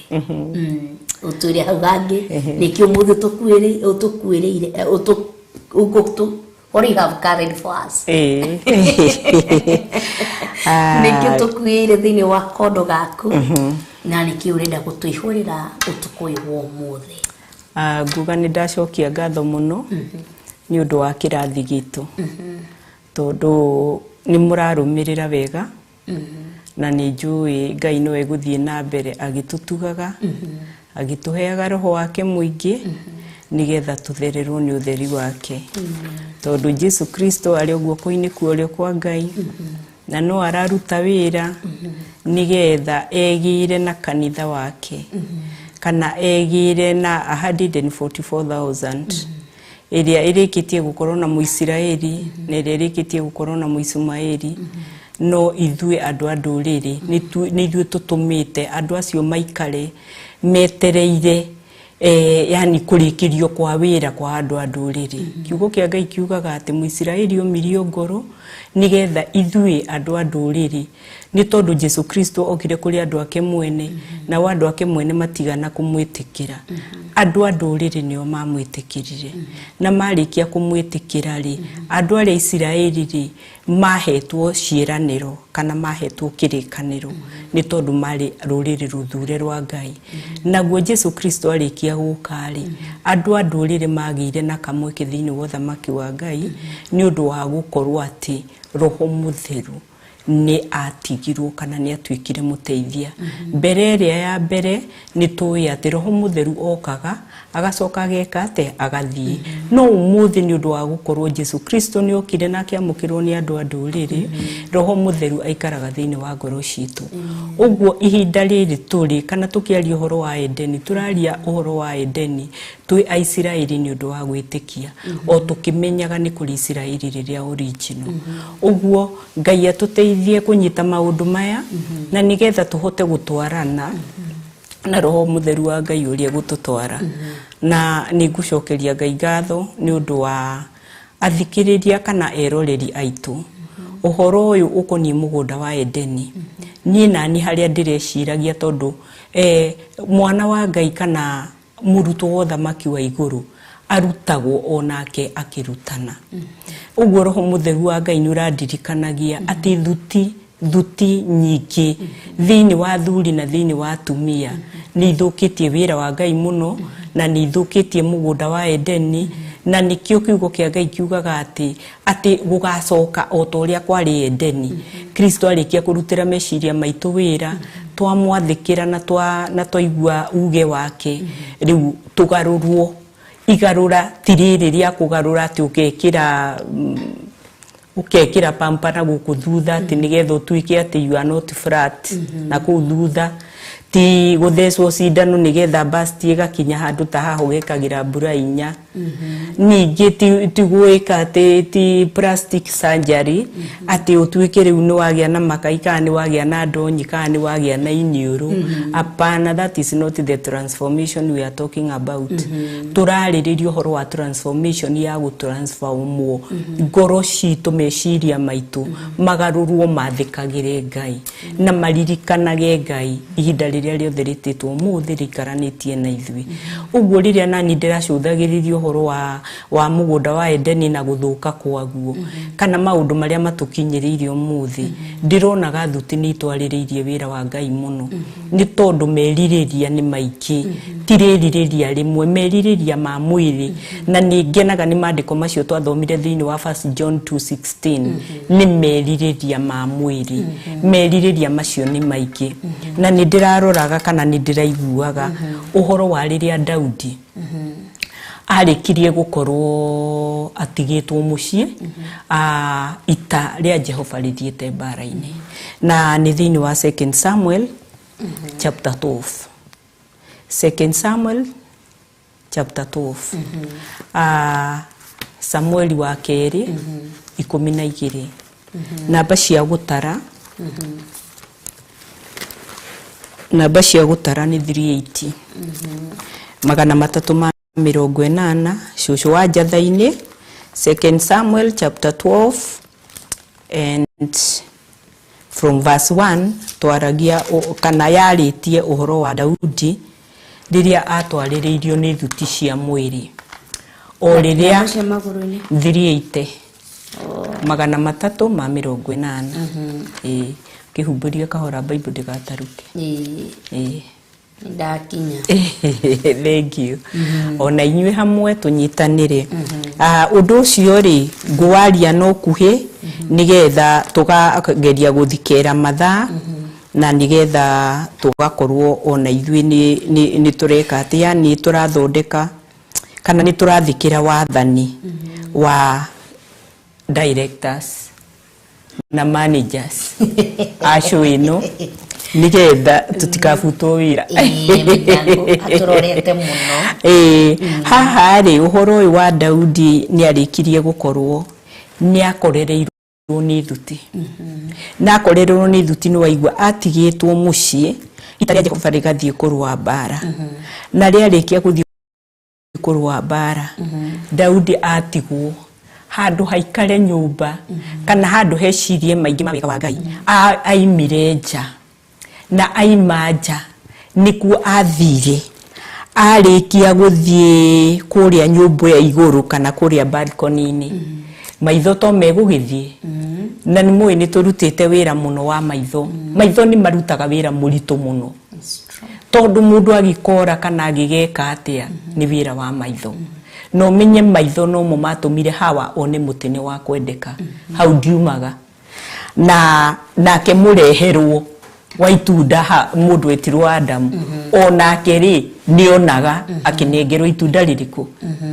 ũtwĩre hau hangĩ nĩkĩo ũmũthĩ ũtũkuĩrĩire what you have carried for us. Nĩkĩo tũkuĩire thĩinĩ wa kondo gaku na nĩkĩo ũrenda gũtũihũrĩra ũtukũ ũyũ wa ũmũthĩ. Nguga nĩ ndacokia ngatho mũno nĩ ũndũ wa kĩrathi gitũ tondũ nĩ mũrarũmĩrĩra wega na nĩ njũĩ Ngai no egũthiĩ na mbere agĩtũtugaga agĩtũheaga roho wake mũingĩ nĩgetha tũthererwo nĩ ũtheri wake tondũ Jesu Kristo arĩ o guoko-inĩ kwa ũrĩo kwa Ngai na no araruta wĩra nĩgetha egĩre na kanitha wake kana egĩre na 144,000 ĩrĩa ĩrĩkĩtie gũkorwo na Mũisiraeli na ĩrĩa ĩrĩkĩtie gũkorwo na Mũisumaeli no ithuĩ andũ a ndũrĩrĩ nĩ ithuĩ tũtũmĩte andũ acio maikare metereire yani kũrĩkĩrio kwa wĩra kwa andũ a ndũrĩrĩ. Kiugo kĩa Ngai kiugaga atĩ Mũisiraeli omirio ngoro nĩgetha ithuĩ andũ a ndũrĩrĩ nĩ tondũ Jesu Kristo okire kũrĩ andũ ake mwene nao andũ ake mwene matigana kũmwĩtĩkĩra. Andũ a ndũrĩrĩ nĩo mamwĩtĩkĩrire na marĩkia kũmwĩtĩkĩra rĩ andũ arĩa Isiraeli rĩ mahetwo ciĩranĩro kana mahetwo kĩrĩkanĩro nĩ tondũ marĩ rũrĩrĩ rũthure rwa Ngai. Naguo Jesu Kristo arĩkia gũka rĩ andũ a ndũrĩrĩ magĩire na kamweke thĩinĩ wa ũthamaki wa Ngai nĩ ũndũ wa gũkorwo atĩ Roho Mũtheru nĩ atigirwo kana nĩ atuĩkire mũteithia. Mbere ĩrĩa ya mbere nĩ tũĩ atĩ Roho Mũtheru okaga agacoka ageka atĩ agathiĩ. No ũmũthĩ nĩ ũndũ wa gũkorwo Jesu Kristo nĩ okire na akĩamũkĩrwo nĩ andũ a ndũrĩrĩ Roho Mũtheru aikaraga thĩinĩ wa ngoro citũ. Ũguo ihinda rĩrĩ tũrĩ kana tũkĩaria ũhoro wa Edeni tũraria ũhoro wa Edeni twĩ Aisiraeli nĩ ũndũ wa gwĩtĩkia o tũkĩmenyaga nĩ kũrĩ Isiraeli rĩrĩa original. Ũguo Ngai atũteithie kũnyita maũndũ maya na nĩgetha tũhote gũtwarana na Roho Mũtheru wa Ngai ũrĩa gũtũtwara. Na nĩ ngũcokeria Ngai ngatho nĩ ũndũ wa athikĩrĩria kana eroreri aitũ. Ũhoro ũyũ ũkoniĩ mũgũnda wa Edeni niĩ nani harĩa ndĩreciragia tondũ mwana wa Ngai kana mũrutwo wa ũthamaki wa igũrũ arutagwo onake akĩrutana. Ũguo Roho Mũtheru wa Ngai nĩ ũrandirikanagia atĩ thuti nyingĩ thĩinĩ wa thuri na thĩinĩ wa atumia nĩ ithũkĩtie wĩra wa Ngai mũno na nĩ ithũkĩtie mũgũnda wa Edeni na nĩkĩo kiugo kĩa Ngai kiugaga atĩ gũgacoka o ta ũrĩa kwarĩ Edeni. Kristo arĩkia kũrutĩra meciria maitũ wĩra twamwathĩkĩra na twaigua uge wake rĩu tũgarũrwo igarũra ti rĩrĩ rĩa kũgarũra atĩ ũkekĩra pampa na gũkũ thutha atĩ nĩgetha ũtuĩke atĩ you are not flat na kũu thutha Ti gũthecwo cindano nĩgetha basti ĩgakinya handũ ta haha ũgekagĩra mbura inya. Ningĩ ti gwĩka atĩ ti plastic surgery atĩ ũtuĩke rĩu nĩ wagĩa na makai kana nĩ wagĩa na ndonyi kana nĩ wagĩa na iniũrũ. Apana, that is not the transformation we are talking about. Tũrarĩrĩria ũhoro wa transformation ya gũtransformwo ngoro citũ, meciria maitũ magarũrwo mathĩkagĩre Ngai na maririkanage Ngai ihinda rĩrĩa rĩothe rĩtĩtwo ũmũthĩ rĩikaranĩtie na ithuĩ. Ũguo rĩrĩa nani ndĩracũthagĩrĩria ũhoro wa mũgũnda wa Edeni na gũthũka kwaguo kana maũndũ marĩa matũkinyĩrĩirie ũmũthĩ, ndĩronaga thuti nĩ itwarĩrĩirie wĩra wa Ngai mũno nĩ tondũ merirĩria nĩ maingĩ, ti rĩrirĩria rĩmwe, merirĩria ma mwĩrĩ. Na nĩ ngenaga nĩ maandĩko macio twathomire thĩinĩ wa 1 John 2:16 nĩ merirĩria ma mwĩrĩ. Merirĩria macio nĩ maingĩ na nĩ ndĩraroraga kana nĩ ndĩraiguaga ũhoro wa rĩrĩa Daudi arĩkirie gũkorwo atigĩtwo mũciĩ, ita rĩa Jehova rĩthiĩte mbara-inĩ, na nĩ thĩinĩ wa 2 Samuel chapter 12. 2 Samuel chapter 12. Samueli wa kerĩ 12. Namba cia gũtara, namba cia gũtara nĩ 380. 380 cũcũ wa njatha-inĩ. 2 Samuel chapter 12 and from verse 1 twaragia kana yarĩtie ũhoro wa Daudi rĩrĩa atwarĩrĩirio nĩ thuti cia mwĩrĩ o rĩrĩa 380 380. Kĩhumbũrie kahora Bible ndĩgataruke. Ndakinya. Thank you. Ona inyuĩ hamwe tũnyitanĩre. Ũndũ ũcio rĩ ngwaria no kuhĩ nĩgetha tũkageria gũthikera mathaa na nĩgetha tũgakorwo ona ithuĩ nĩ tũreka atĩ, yani tũrathondeka kana nĩ tũrathikĩra wathani wa directors na managers acio ĩno nĩgetha tũtikabutwo wĩra. Atũrorete mũno. Haha rĩ ũhoro ũyũ wa Daudi nĩ arĩkirie gũkorwo nĩ akorereirwo nĩ thuti. Na akorereirwo nĩ thuti nĩ waigua atigĩtwo mũciĩ ita rĩa Jehova rĩgathiĩ kũrũa mbara. Na rĩarĩkia gũthiĩ kũrũa mbara, Daudi atigwo handũ haikare nyũmba kana handũ hecirie maingĩ ma wega wa Ngai. Aimire nja na aima nja nĩkuo athire arĩkia gũthiĩ kũrĩa nyũmba ya igũrũ kana kũrĩa balcony-inĩ. Maitho to megũgĩthiĩ na nĩ mũĩ nĩ tũrutĩte wĩra mũno wa maitho. Maitho nĩ marutaga wĩra mũritũ mũno tondũ mũndũ agĩkora kana agĩgeka atĩa nĩ wĩra wa maitho. No menye maitho no mo matũmire Hawa one mũtĩ nĩ wa kwendeka hau ndiumaga na nake mũreherwo wa itunda mũndũ etirwo Adamu onake rĩ nĩonaga akĩnengerwo itunda rĩrĩkũ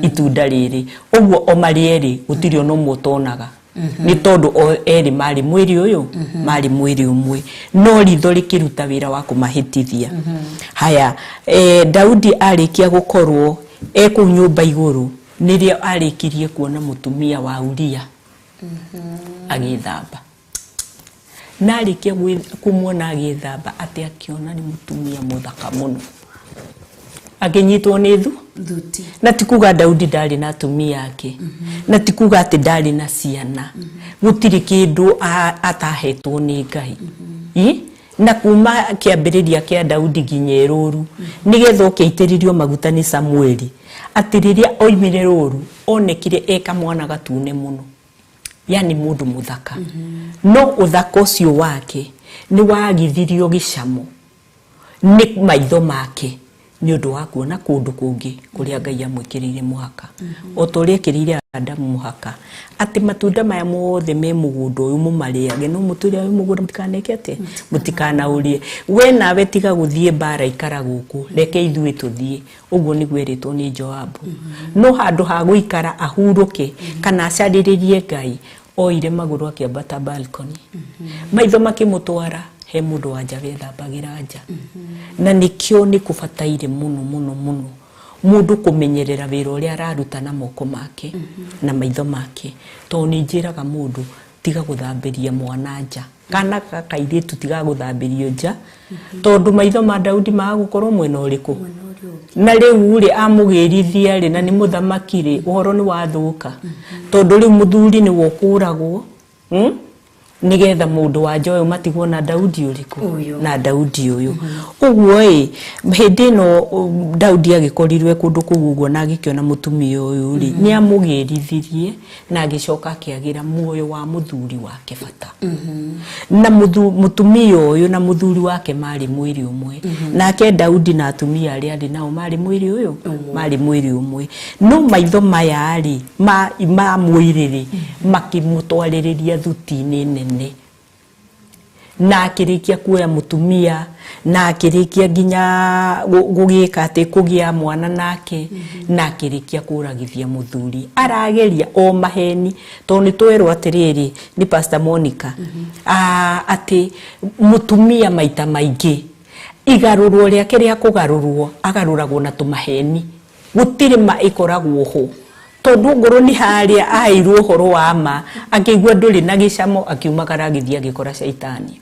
itunda rĩrĩ ũguo o marĩ erĩ gũtirĩ ona ũmwe ũtonaga nĩ tondũ o erĩ marĩ mwĩrĩ ũyũ marĩ mwĩrĩ ũmwe no ritho rĩkĩruta wĩra wa kũmahĩtithia. Haya, Daudi arĩkia gũkorwo ekũu nyũmba igũrũ nĩrĩo arĩkirie kuona mũtumia wa Uria agĩthamba na arĩkia kũmuona agĩthamba atĩ akĩona nĩ mũtumia mũthaka mũno akĩnyitwo nĩ thuti. Na ti kuga Daudi ndarĩ na atumia ake na ti kuga atĩ ndarĩ na ciana gũtirĩ kĩndũ atahetwo nĩ Ngai. Na kuma kĩambĩrĩria kĩa Daudi nginya rũru nĩgetha ũkĩitĩrĩrio maguta nĩ Samueli atĩ rĩrĩa oimire rũru onekire eka mwana gatune mũno yani mũndũ mũthaka. No ũthaka ũcio wake nĩ wagithirio gĩcamo nĩ maitho make nĩ ũndũ wa kuona kũndũ kũngĩ kũrĩa Ngai amwĩkĩrĩire mũhaka o ta ũrĩa ekĩrĩire Adamu mũhaka atĩ matunda maya mothe me mũgũnda ũyũ mũmarĩage no mũtĩ ũrĩa wĩ mũgũnda mũtikaneke atĩ mũtikanaũrĩe. We nawe tiga gũthiĩ mbara ikara gũkũ reke ithuĩ tũthiĩ. Ũguo nĩguo erĩtwo nĩ Joabu. No handũ ha gũikara ahurũke kana acarĩrĩrie Ngai oire magũrũ akĩambata balcony maitho makĩmũtwara He mũndũ wa nja wethambagĩra nja. Na nĩkĩo nĩ kũbataire mũno mũno mũno mũndũ kũmenyerera wĩra ũrĩa araruta na moko make na maitho make. Tondũ nĩ njĩraga mũndũ, tiga gũthambĩria mwana nja, kana kairĩtu tiga gũthambĩrio nja, tondũ maitho ma Daudi maga gũkorwo mwena ũrĩkũ. Na rĩu rĩ, amũgĩrithia rĩ, na nĩ mũthamaki rĩ, ũhoro nĩ wathũka, tondũ rĩu mũthuri nĩwe ũkũragwo, Nĩgetha mũndũ wa nja ũyũ matigwo na Daudi ũrĩkũ? Ũyũ. Na Daudi ũyũ. Ũguo ĩ, hĩndĩ ĩno Daudi agĩkorirwe kũndũ kũu ũguo na agĩkĩona mũtumia ũyũ rĩ, nĩ amũgĩrithirie na agĩcoka akĩagĩra muoyo wa mũthuri wake bata. Na mũtumia ũyũ na mũthuri wake marĩ mwĩrĩ ũmwe. Nake Daudi na atumia arĩa arĩ nao marĩ mwĩrĩ ũyũ, marĩ mwĩrĩ ũmwe. No maitho maya rĩ, ma mwĩrĩ rĩ, makĩmũtwarĩrĩria thuti-inĩ nene, na akĩrĩkia kuoya mũtumia, na akĩrĩkia nginya gũgĩka atĩ kũgĩa mwana nake, na akĩrĩkia kũragithia mũthuri. Arageria o maheni, tondũ nĩ twerwo atĩrĩrĩ nĩ Pastor Monica, atĩ mũtumia maita maingĩ igarũrwo rĩake rĩa kũgarũrwo agarũragwo na tũmaheni. Gũtirĩ ma ĩkoragwo ho, tondũ ngorwo nĩ harĩa aheirwo ũhoro wa ma, akĩigua ndũrĩ na gĩcamo, akiumagara agĩthiĩ agĩkora caitani.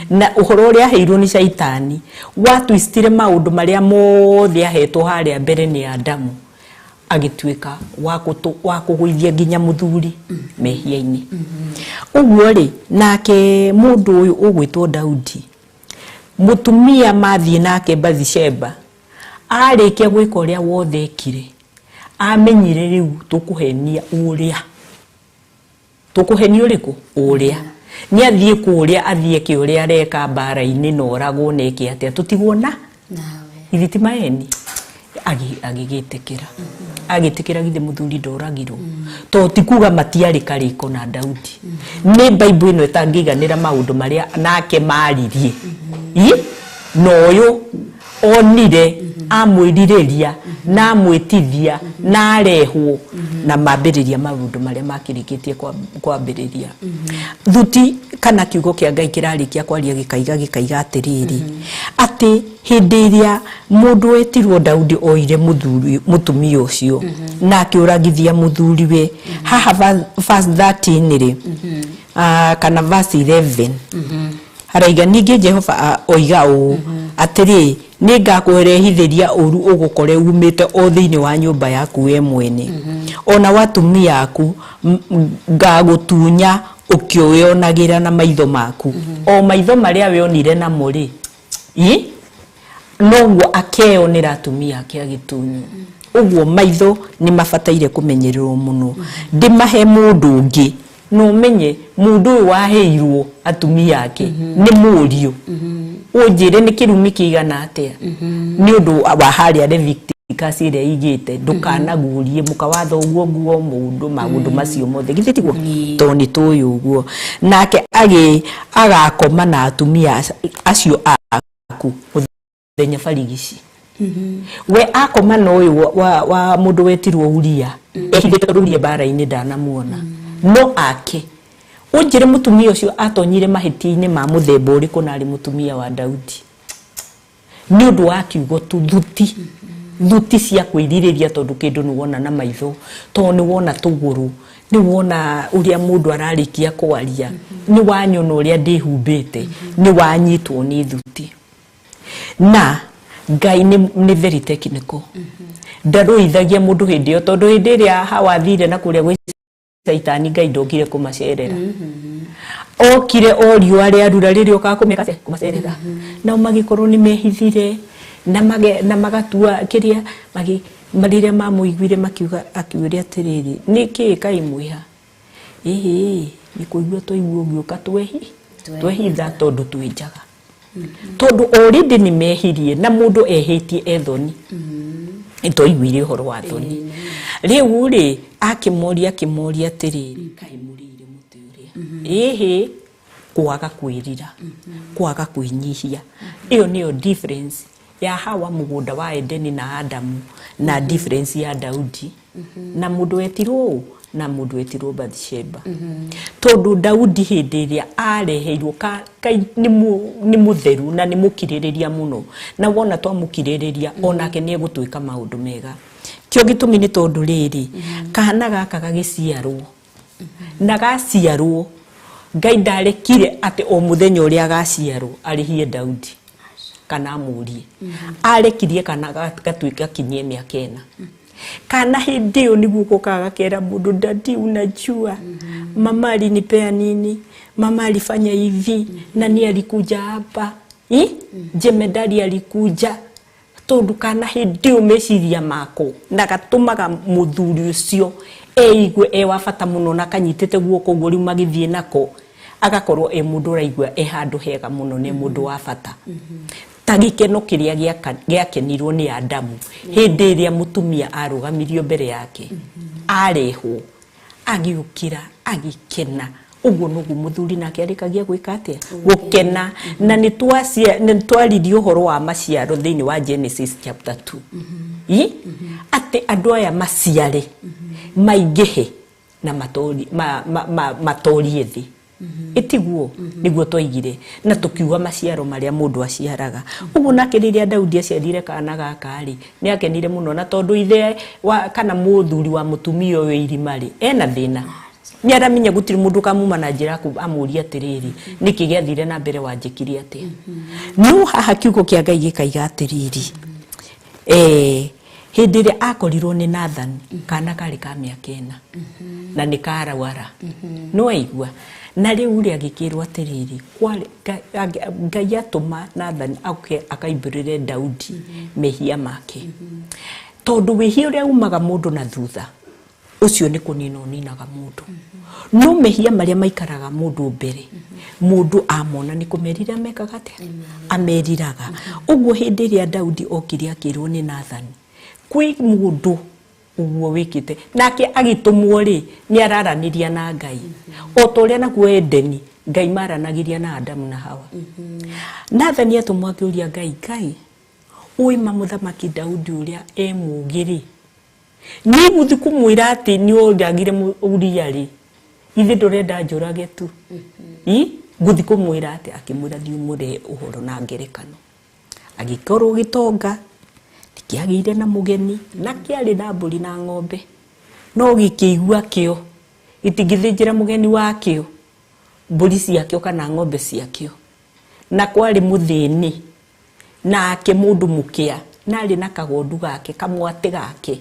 Na ũhoro ũrĩa aheirwo nĩ caitani watwistire maũndũ marĩa mothe ahetwo harĩa mbere nĩ Adamu, agĩtuĩka wa kũgũithia nginya mũthuri mehia-inĩ. Ũguo rĩ, nake mũndũ ũyũ ũgwĩtwo Daudi, mũtumia mathiĩ nake Bathisheba, arĩkia gwĩka ũrĩa wothe ekire, amenyire rĩu tũkũhenia ũrĩa tũkũhenia ũrĩkũ, ũrĩa nĩ athiĩ kũrĩa, athiĩ eke ũrĩa areka mbara-inĩ na oragwo na eke atĩa, tũtigwo na Nawe. Ithe ti maheni. Agĩgĩtĩkĩra, agĩtĩkĩra. Githĩ mũthuri ndoragirwo? To ti kuga matiarĩ karĩko na Daudi. Nĩ Bible ĩno ĩtangĩiganĩra maũndũ marĩa nake maririe. Ĩ na ũyũ onire amwĩrirĩria na amwĩtithia na arehwo na mambĩrĩria maũndũ marĩa makĩrĩkĩtie kwambĩrĩria. Thuti kana kiugo kĩa Ngai kĩrarĩkia kwaria, gĩkaiga atĩrĩrĩ, atĩ hĩndĩ ĩrĩa mũndũ wetirwo Daudi oire mũthuri mũtumia ũcio na akĩũragithia mũthuriwe, haha verse 13 rĩ, kana verse 11, haraiga, "Ningĩ Jehova oiga ũũ atĩrĩ, nĩ ngakũrehithĩria ũru ũgũkore umĩte o thĩinĩ wa nyũmba yaku we mwene, ona watumia aku ngagũtunya ũkĩwĩonagĩra na maitho maku." O maitho marĩa wĩonire namo rĩ, ĩ noguo akeyonera atumia ake agĩtunywo. Ũguo maitho nĩ mabataire kũmenyererwo mũno. Ndĩmahe mũndũ ũngĩ, na ũmenye mũndũ ũyũ waheirwo atumia ake nĩ mũriũ. Ũnjĩre nĩ kĩrumi kĩigana atĩa nĩ ũndũ wa harĩa Leviticus ĩrĩa igĩte, "Ndũkanaguũrie mũka wa thoguo nguo," mũndũ maũndũ macio mothe, githĩ tiguo? Tondũ nĩ tũĩ ũguo nake agĩ agakoma na atumia acio aku mũthenya barigici. We akoma na ũyũ wa mũndũ wetirwo Uria, ehithĩte tondũ Uria mbara-inĩ ndanamuona. No ake ũnjĩre mũtumia ũcio atonyire mahĩtia-inĩ ma mũthemba ũrĩkũ na arĩ mũtumia wa Daudi? Nĩ ũndũ wa kiugo tu, thuti, thuti cia kwĩrirĩria, tondũ kĩndũ nĩ wona na maitho, tondũ nĩ wona tũgũrũ, nĩ wona ũrĩa mũndũ ararĩkia kwaria, nĩ wanyona ũrĩa ndĩhumbĩte, nĩ wanyitwo nĩ thuti. Na Ngai nĩ very technical, ndarũithagia mũndũ hĩndĩ ĩyo, tondũ hĩndĩ ĩrĩa Hawa athire na kũrĩa gwĩ caitani, Ngai ndokire kũmacerera. Okire o riũa rĩarura rĩrĩa ũkaga kũmeka atĩa? Kũmacerera. Nao magĩkorwo nĩ mehithire na magatua kĩrĩa rĩrĩa mamũiguire makiuga, akiuria atĩrĩrĩ, "Nĩ kĩĩ kaĩ mwĩha?" "Ĩhĩ, nĩ kũigua twaigua ũgĩũka, twehitha tondũ twĩ njaga." Tondũ already nĩ mehirie, na mũndũ ehĩtie e thoni. Nĩtwaiguire ũhoro wa thoni. Rĩu rĩ, akĩmoria atĩrĩrĩ, "Kaĩ mũrĩire mũtĩ ũrĩa?" Ĩhĩ, kwaga kwĩrira, kwaga kwĩnyihia. Ĩyo nĩyo difference ya Hawa mũgũnda wa Edeni na Adamu, na difference ya Daudi. Na mũndũ wetirwo ũ? Na mũndũ wetirwo Bathsheba. Tondũ Daudi hĩndĩ ĩrĩa areheirwo nĩ mũtheru na nĩ mũkirĩrĩria mũno, na wona twamũkirĩrĩria onake nĩ egũtwĩka maũndũ mega. Kĩo gĩtũmi nĩ tondũ rĩrĩ, kana gaka gagĩciarwo na gaciarwo, Ngai ndarekire atĩ o mũthenya ũrĩa agaciarwo arĩhie Daudi kana amũrie. Arekirie kana gatuĩka kinyie mĩaka 4. Kana hĩndĩ ĩyo nĩguo gokaga gakera mũndũ, dadi unajua mama alinipea nini, mama alifanya hivi, nani alikuja hapa, jemedari alikuja. Tondũ kana hĩndĩ ĩyo meciria mako na gatũmaga mũthuri ũcio eigue e wa bata mũno na kanyitĩte guoko ũguo rĩu magĩthiĩ nako, agakorwo e mũndũ ũraigua e handũ hega mũno, nĩ mũndũ wa bata. Ta gĩkeno kĩrĩa gĩakenirwo nĩ Adamu hĩndĩ ĩrĩa mũtumia arũgamirio mbere yake, arehwo agĩũkĩra agĩkena. Ũguo noguo mũthuri nake arĩkagia gwĩka atĩa? Gũkena. Na nĩ twaririe ũhoro wa maciaro thĩinĩ wa Genesis chapter 2. Atĩ andũ aya maciare maingĩhe na matorie thĩ. Ĩtiguo nĩguo twaigire na tũkiuga maciaro marĩa mũndũ aciaraga. Ũguo nake rĩrĩa Daudi aciarire kana gaka rĩ, nĩ akenire mũno, na tondũ ithe kana mũthuri wa mũtumia ũyũ irima rĩ, ena thĩna. Nĩ aramenya gũtirĩ mũndũ kamuma na njĩra amũrie atĩrĩrĩ, nĩkĩ gĩathire na mbere wanjĩkire atĩa. No haha kiugo kĩa Ngai gĩkaiga atĩrĩrĩ, hĩndĩ ĩrĩa akorirwo nĩ Nathan, kana karĩ ka mĩaka 4 na nĩ karawara. No aigua. Na rĩu rĩ agĩkĩrwo atĩrĩrĩ, Ngai atũma Nathan oke akaimbũrĩre Daudi mehia make. Tondũ wĩhia ũrĩa umaga mũndũ na thutha, ũcio nĩ kũnina ũninaga mũndũ. No mehia marĩa maikaraga mũndũ mbere, mũndũ amona nĩ kũmerira mekaga atĩa? Ameriraga. Ũguo hĩndĩ ĩrĩa Daudi okire akĩrwo nĩ Nathan, kwĩ mũndũ ũguo wĩkĩte, nake agĩtũmwo rĩ, nĩ araranĩria na Ngai. O ta ũrĩa nakuo Edeni, Ngai maranagĩria na Adamu na Hawa. Nathani atũmwo akĩũria Ngai, Ngai, ũĩ ma mũthamaki Daudi ũrĩa e mũũgĩ rĩ, niĩ gũthiĩ kũmwĩra atĩ nĩ ũragire Uria rĩ, ithe ndũrenda njũrage tu. Ngũthiĩ kũmwĩra atĩ, akĩmwĩra thiĩ ũmũrehe ũhoro na ngerekano. Agĩkorwo gĩtonga kĩagĩire na mũgeni, na kĩarĩ na mbũri na ng'ombe, no gĩkĩigua kĩo gĩtingĩthĩnjĩra mũgeni wakĩo mbũri ciakĩo kana ng'ombe ciakĩo. Na kwarĩ mũthĩni nake mũndũ mũkĩa, na arĩ na kagondu gake kamwatĩ gake,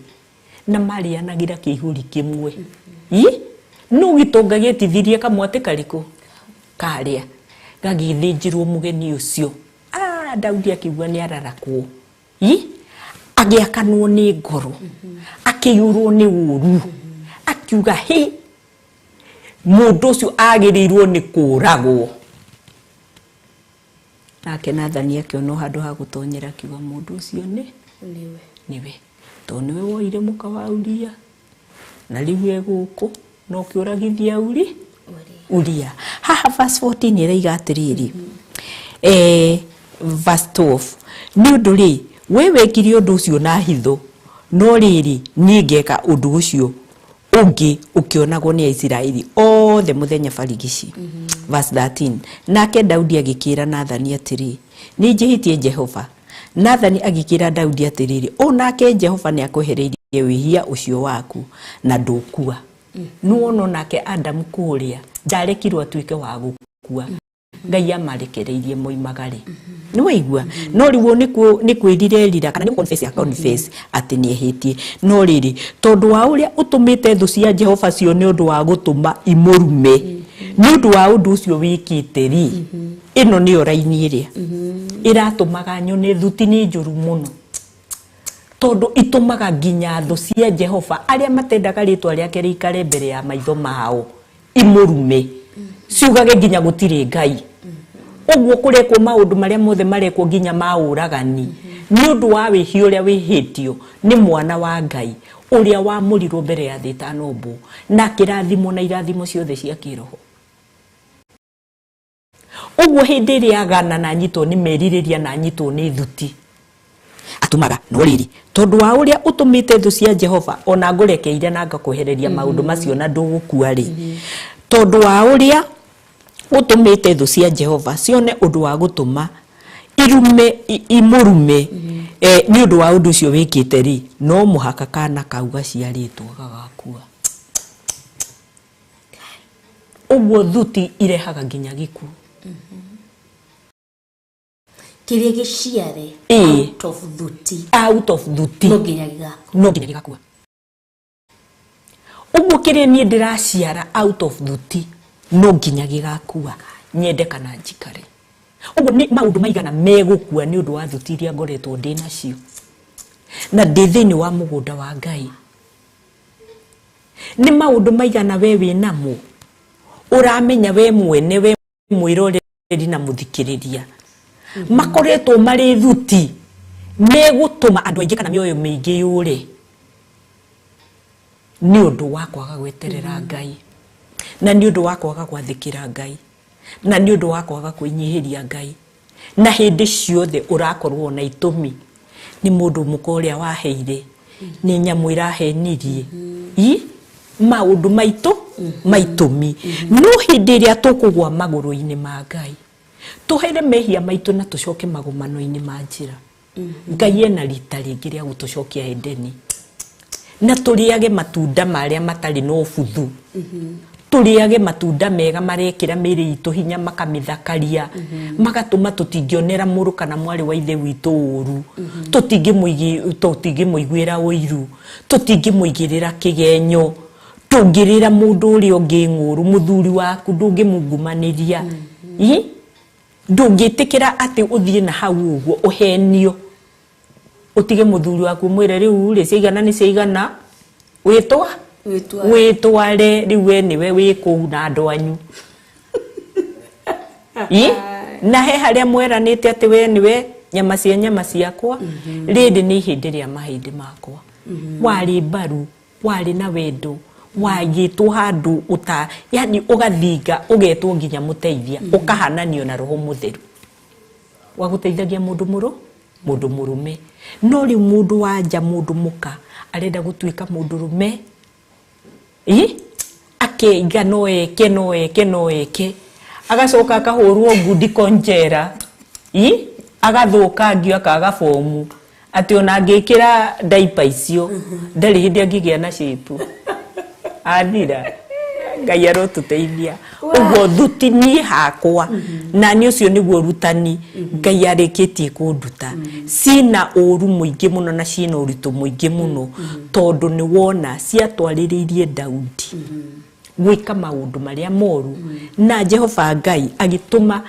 na marĩanagĩra kĩihũri kĩmwe. No gĩtonga gĩetithirie kamwatĩ karĩkũ karĩa gagĩthĩnjĩrwo mũgeni ũcio. Daudi akĩigua nĩ ararakwo, agĩakanwo nĩ ngoro, akĩiyũrwo nĩ ũũru, akiuga hĩ, mũndũ ũcio agĩrĩirwo nĩ kũũragwo. Nake Nathani akĩona handũ ha gũtonyera, akiuga mũndũ ũcio nĩ nĩwe, tondũ nĩwe woire mũka wa Uria na rĩu e gũkũ no kĩũragithia Uria. Haha verse 14 ĩraiga atĩrĩrĩ, verse 12, nĩ ũndũ rĩ, we wekire ũndũ ũcio na hitho, no rĩrĩ niĩ ngeka ũndũ ũcio ũngĩ ũkĩonagwo nĩ Aisiraeli othe mũthenya barigici. Verse 13, nake Daudi agĩkĩra Nathani atĩrĩ, nĩ njĩhĩtie Jehova. Nathani agĩkĩra Daudi atĩrĩrĩ, o nake Jehova nĩ akwehereirie wĩhia ũcio waku na ndũkua. Nĩwona nake Adamu kũrĩa ndarekirwo atuĩke wa gũkua, Ngai amarekereirie moimagare. Nĩ waigua? No rĩu nĩ kwĩrira erira, kana nĩ confess ya confess atĩ nĩ ehĩtie. No rĩrĩ, tondũ wa ũrĩa ũtũmĩte thũ cia Jehova cione ũndũ wa gũtũma imũrume, nĩ ũndũ wa ũndũ ũcio wĩkĩte rĩ, ĩno nĩyo raini ĩrĩa ĩratũmaga nyone thuti nĩ njũru mũno, tondũ itũmaga nginya thũ cia Jehova arĩa matendaga rĩtwa rĩake rĩikare mbere ya maitho mao imũrume, ciugage nginya gũtirĩ Ngai. Ũguo kũrekwo maũndũ marĩa mothe marekwo nginya ma ũragani nĩ ũndũ wa wĩhia ũrĩa wĩhĩtio nĩ mwana wa Ngai ũrĩa wamũrirwo mbere ya thĩ ĩtanombwo na akĩrathimwo na irathimo ciothe cia kĩroho. Ũguo hĩndĩ ĩrĩa agana na anyitwo nĩ merirĩria na anyitwo nĩ thuti, Atũmaga no rĩrĩ tondũ wa ũrĩa ũtũmĩte thũ cia Jehova ona ngũrekeire na ngakwehereria maũndũ macio na ndũgũkua rĩ, tondũ wa ũrĩa ũtũmĩte thũ cia Jehova cione ũndũ wa gũtũma irume imũrume nĩ ũndũ wa ũndũ ũcio wĩkĩte rĩ, no mũhaka kana kau gaciarĩtwo gagakua. Ũguo thuti irehaga nginya gĩkuũ. Kĩrĩa gĩciare out of thuti, out of thuti no nginya gĩgakua, no nginya gĩgakua. Ũguo kĩrĩa niĩ ndĩraciara out of thuti no nginya gĩgakua, nyende kana njikare. Ũguo nĩ maũndũ maigana megũkua nĩ ũndũ wa thuti iria ngoretwo ndĩ nacio na ndĩ thĩinĩ wa mũgũnda wa Ngai. Nĩ maũndũ maigana we wĩ namo ũramenya we mwene, we mwĩroreri na mũthikĩrĩria, makoretwo marĩ thuti megũtũma andũ aingĩ kana mĩoyo mĩingĩ yũre nĩ ũndũ wa kwaga gweterera Ngai, na nĩ ũndũ wa kwaga gwathĩkĩra Ngai, na nĩ ũndũ wa kwaga kwĩnyihĩria Ngai. Na hĩndĩ ciothe ũrakorwo na itũmi, nĩ mũndũ mũka ũrĩa waheire, nĩ nyamũ ĩrahenirie, i maũndũ maitũ maitũmi. No hĩndĩ ĩrĩa tũkũgwa magũrũ-inĩ ma Ngai, tũhere mehia maitũ na tũcoke magomano-inĩ ma njĩra, Ngai ena rita rĩngĩ rĩa gũtũcokia Edeni, na tũrĩage matunda marĩa matarĩ na ũbuthu, tũrĩage matunda mega marekĩra mĩĩrĩ itũ hinya, makamĩthakaria, magatũma tũtingĩonera mũrũ kana mwarĩ wa ithe witũ ũru, tũtingĩmũiguĩra ũiru, tũtingĩmũigĩrĩra kĩgenyo, tũngĩrĩra mũndũ ũrĩa ũngĩ ng'ũrũ, mũthuri waku ndũngĩmungumanĩria, ndũngĩtĩkĩra atĩ ũthiĩ na hau ũguo ũhenio, ũtige mũthuri waku ũmwĩre rĩu rĩ ciaigana nĩ ciaigana, wĩtware rĩu we nĩwe wĩ kũu na andũ anyu. Na he harĩa mweranĩte atĩ we nĩwe nyama cia nyama ciakwa, rĩrĩ nĩ ihĩndĩ rĩa mahĩndĩ makwa. Warĩ mbaru, warĩ na wendo, wagĩtwo handũ ũta, yani ũgathinga ũgetwo nginya mũteithia, ũkahananio na roho mũtheru wa gũteithagia mũndũ mũndũ mũrũme. No rĩu mũndũ wa nja, mũndũ mũka arenda gũtuĩka mũndũ rũme, akeiga no eke no eke no eke, agacoka akahũrwo ngundi konjera, agathũkangio akaga bomu atĩ ona angĩkĩra ndaipa icio ndarĩ hĩndĩ angĩgĩa na shape. Athira. Ngai arotũteithia. Ũguo thuti niĩ hakwa na niĩ ũcio nĩguo ũrutani Ngai arĩkĩtie kũnduta. Cina ũru mũingĩ mũno na cina ũritũ mũingĩ mũno, tondũ nĩ wona ciatwarĩrĩirie Daudi gwĩka maũndũ marĩa moru, na Jehova Ngai agĩtũma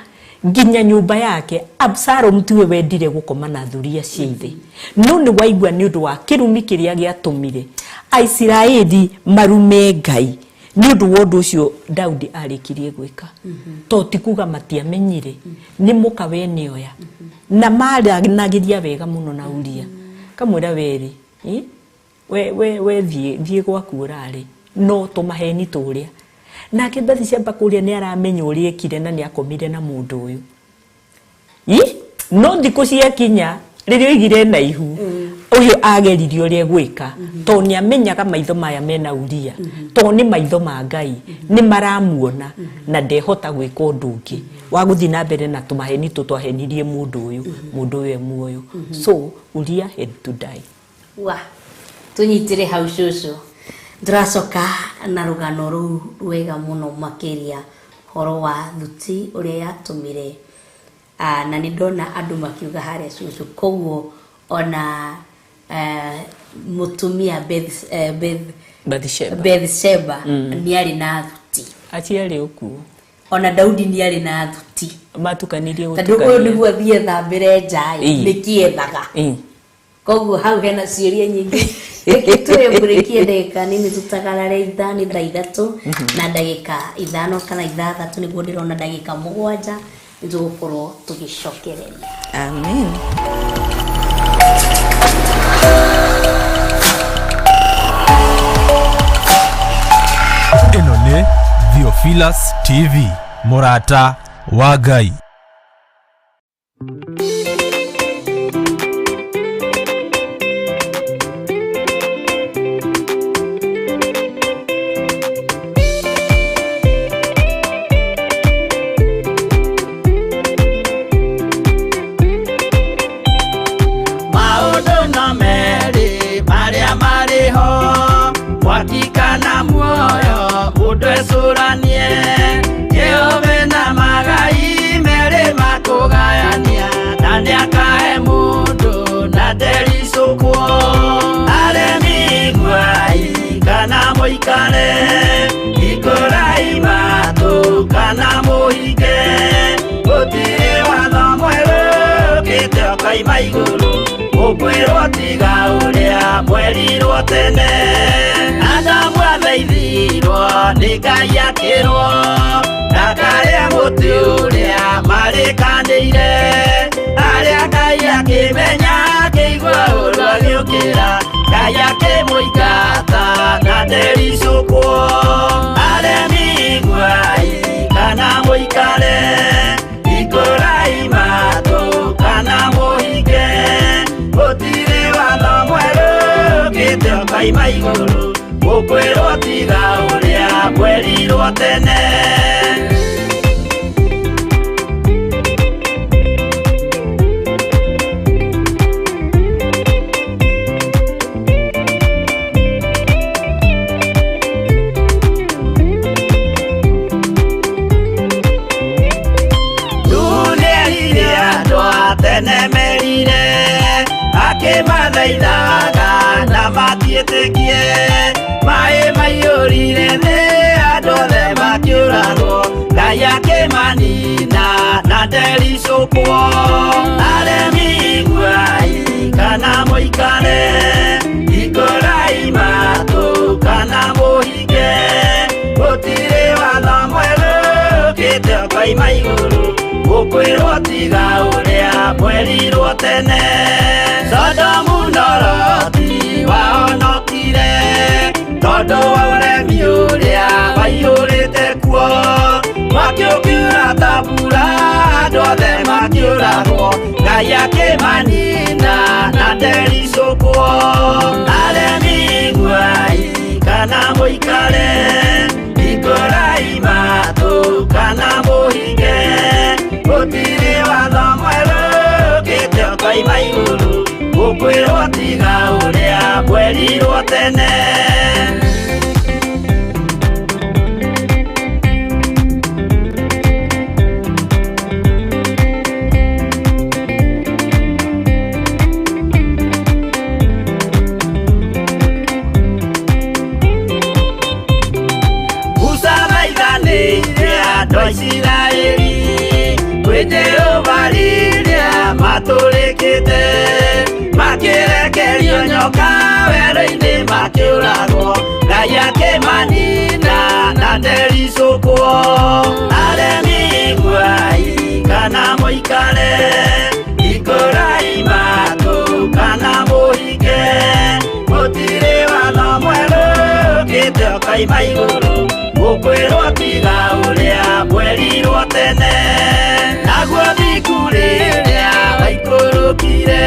nginya nyũmba yake. Absalom tiwe wendire gũkoma na thuriya cia ithe, no nĩ waigua nĩ ũndũ wa kĩrumi kĩrĩa gĩatũmire Aisiraeli marume Ngai. Nĩ ũndũ wa ũndũ ũcio Daudi arĩkirie gwĩka, to ti kuga matiamenyire, nĩ mũka we nĩoya na maranagĩria wega mũno na Uria, kamwĩra werĩ we thiĩ gwaku ũrarĩ no tũmaheni tũrĩa. Nake Bathsheba kũrĩa nĩ aramenya ũrĩa ekire na nĩ akomire na mũndũ ũyũ. No thikũ ciakinya rĩrĩa oigire na ihu, ũyũ ageririe ũrĩa egwĩka, tondũ nĩ amenyaga maitho maya mena Uria, tondũ nĩ maitho ma Ngai nĩ maramuona na ndehota gwĩka ũndũ ũngĩ wa gũthiĩ na mbere na tũmaheni tũ twahenirie mũndũ ũyũ, mũndũ ũyũ e muoyo. So Uria had to die. Wa tũnyitĩre hau cũcũ, tũracoka na rũgano rũu rwega mũno makĩria, ũhoro wa thuti ũrĩa yatũmire, na nĩ ndona andũ makiuga harĩa cũcũ, koguo ona mũtumia Bathsheba Bathsheba nĩ arĩ na thuti, aciarĩ ũkuo, ona Daudi nĩ arĩ na thuti, matukanirie tondũ ũyũ nĩguo athiĩ thambĩre nja nĩ kĩethaga. Koguo hau hena ciũria nyingĩ. Reke tuoye mburĩki ya ndagĩka nini, tũtagarare ithaa nĩ thaa 3 na ndagĩka 5 kana 6, nĩguo ndĩrona ndagĩka 7 nĩ tũgũkorwo tũgĩcokereria. Amen. Ĩno nĩ Theophilus TV, mũrata wa Ngai. Maũndũ no merĩ marĩa marĩ ho, mwaki kana muoyo, mũndũ ecũranie. Jehova na magai merĩ makũgayania, na nĩakahe mũndũ na ndericũkwo. Aremi iguai kana mũikare, hingũrai matũ kana mũhinge. Gũtirĩ watho mwerũ ũkĩte ũkoima igũrũ, ũkwĩrwo tiga ũrĩa mwerirwo tene. Adamu athaithirwo nĩ Ngai akĩrwo, ndakarĩe mũtĩ ũrĩa marĩkanĩire. Arĩa Ngai akĩmenya akĩigua ũru agĩũkĩra, Ngai akĩmũingata na ndericũkwo. Aremi iguai kana mũikare, hingũrai matũ kana mũhinge. Gũtirĩ watho mwerũ ũkĩte ũkoima igũrũ, ũkwĩrwo tiga ũrĩa mwerirwo tene. Nĩerire andũ a tene merire, akĩmathaithaga na matiĩtĩkie. Maĩ maiyũrire thĩ, andũ othe makĩũragwo, Ngai akĩmanina na ndericũkwo. Aremi iguai kana mũikare, hingũrai matũ kana mũhinge. Gũtirĩ watho mwerũ ũkĩte ũkoima igũrũ, ũkwĩrwo tiga ũrĩa mwerirwo tene. Sodomu na Loti wahonokire, tondũ wa ũremi ũrĩa waiyũrĩte kuo. Mwaki ũkiura ta mbura, andũ othe makĩũragwo, Ngai akĩmanina na ndericũkwo. Aremi iguai kana mũikare, hingũrai matũ kana mũhinge. Gũtirĩ watho mwerũ ũkĩte ũkoima igũrũ, ũkwĩrwo tiga ũrĩa mwerirwo tene. Musa thaithanĩire andũ a Isiraeli kwĩ Jehova rĩrĩa matũrĩkĩte, makĩrekerio nyoka werũ-inĩ makĩũragwo, Ngai akĩmanina na ndericũkwo. Aremi iguai kana mũikare, hingũrai matũ kana mũhinge. Gũtirĩ watho mwerũ ũkĩte ũkoima igũrũ, ũkwĩrwo tiga ũrĩa mwerirwo tene. Naguo thiku rĩrĩa waikũrũkire,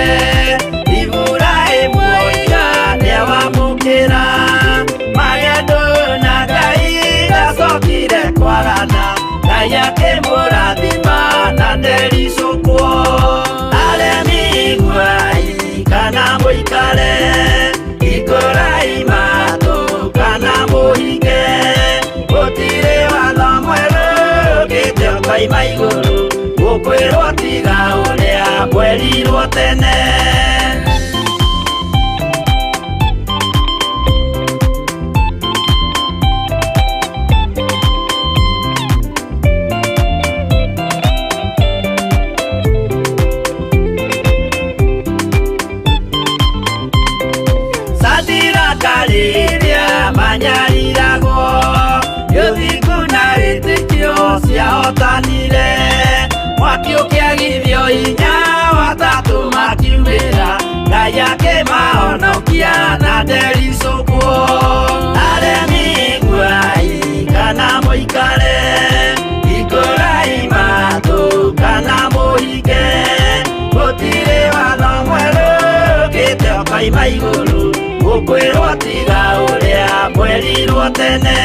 Iburahĩmu oiga nĩawamũkĩra. Magendo na Ngai ndacokire kwagana, Ngai akĩmũrathima na ndericũkwo. Aremi iguai kana mũikare, hingũrai matũ kana mũhinge. Gũtirĩ watho mwerũ ũkĩte ũkoima igũrũ, ũkwĩrwo tiga ũrĩa mwerirwo tene. Sadiraka rĩrĩa manyariragwo, ũthingu na wĩtĩkio ciahotanire. Mwaki ũkĩagithio hinya, watatũ makiumĩra, Ngai akĩmahonokia na ndericũkwo. Aremi iguai kana mũikare, hingũrai matũ kana mũhinge. Gũtirĩ watho mwerũ ũkĩte ũkoima igũrũ, ũkwĩrwo tiga ũrĩa mwerirwo tene.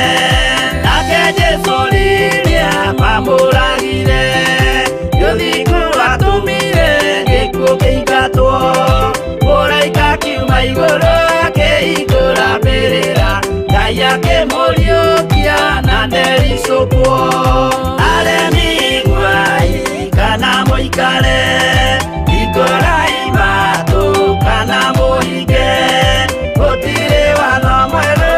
Nake Jesũ rĩrĩa mamũragire, rũthingu rwatũmire gĩkuũ kĩingatwo. Igũrũ akĩhingũra mbĩrĩra, Ngai akĩmũriũkia na ndericũkwo. Aremi iguai kana mũikare, hingũrai matũ kana mũhinge, gũtirĩ watho mwerũ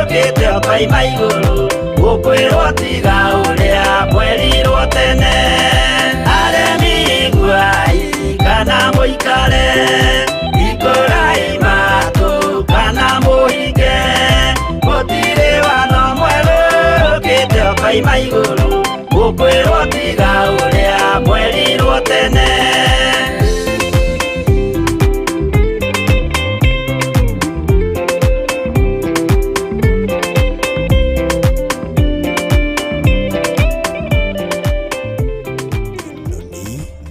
ũkĩte ũkoima igũrũ, gũkwĩrwo tiga ũrĩa mwerirwo tene. Aremi iguai kana mũikare, hingũrai matũ kana mũhinge, gũtirĩ watho mwerũ ũkĩte ũkoima igũrũ, gũkwĩrwo tiga ũrĩa mwerirwo tene.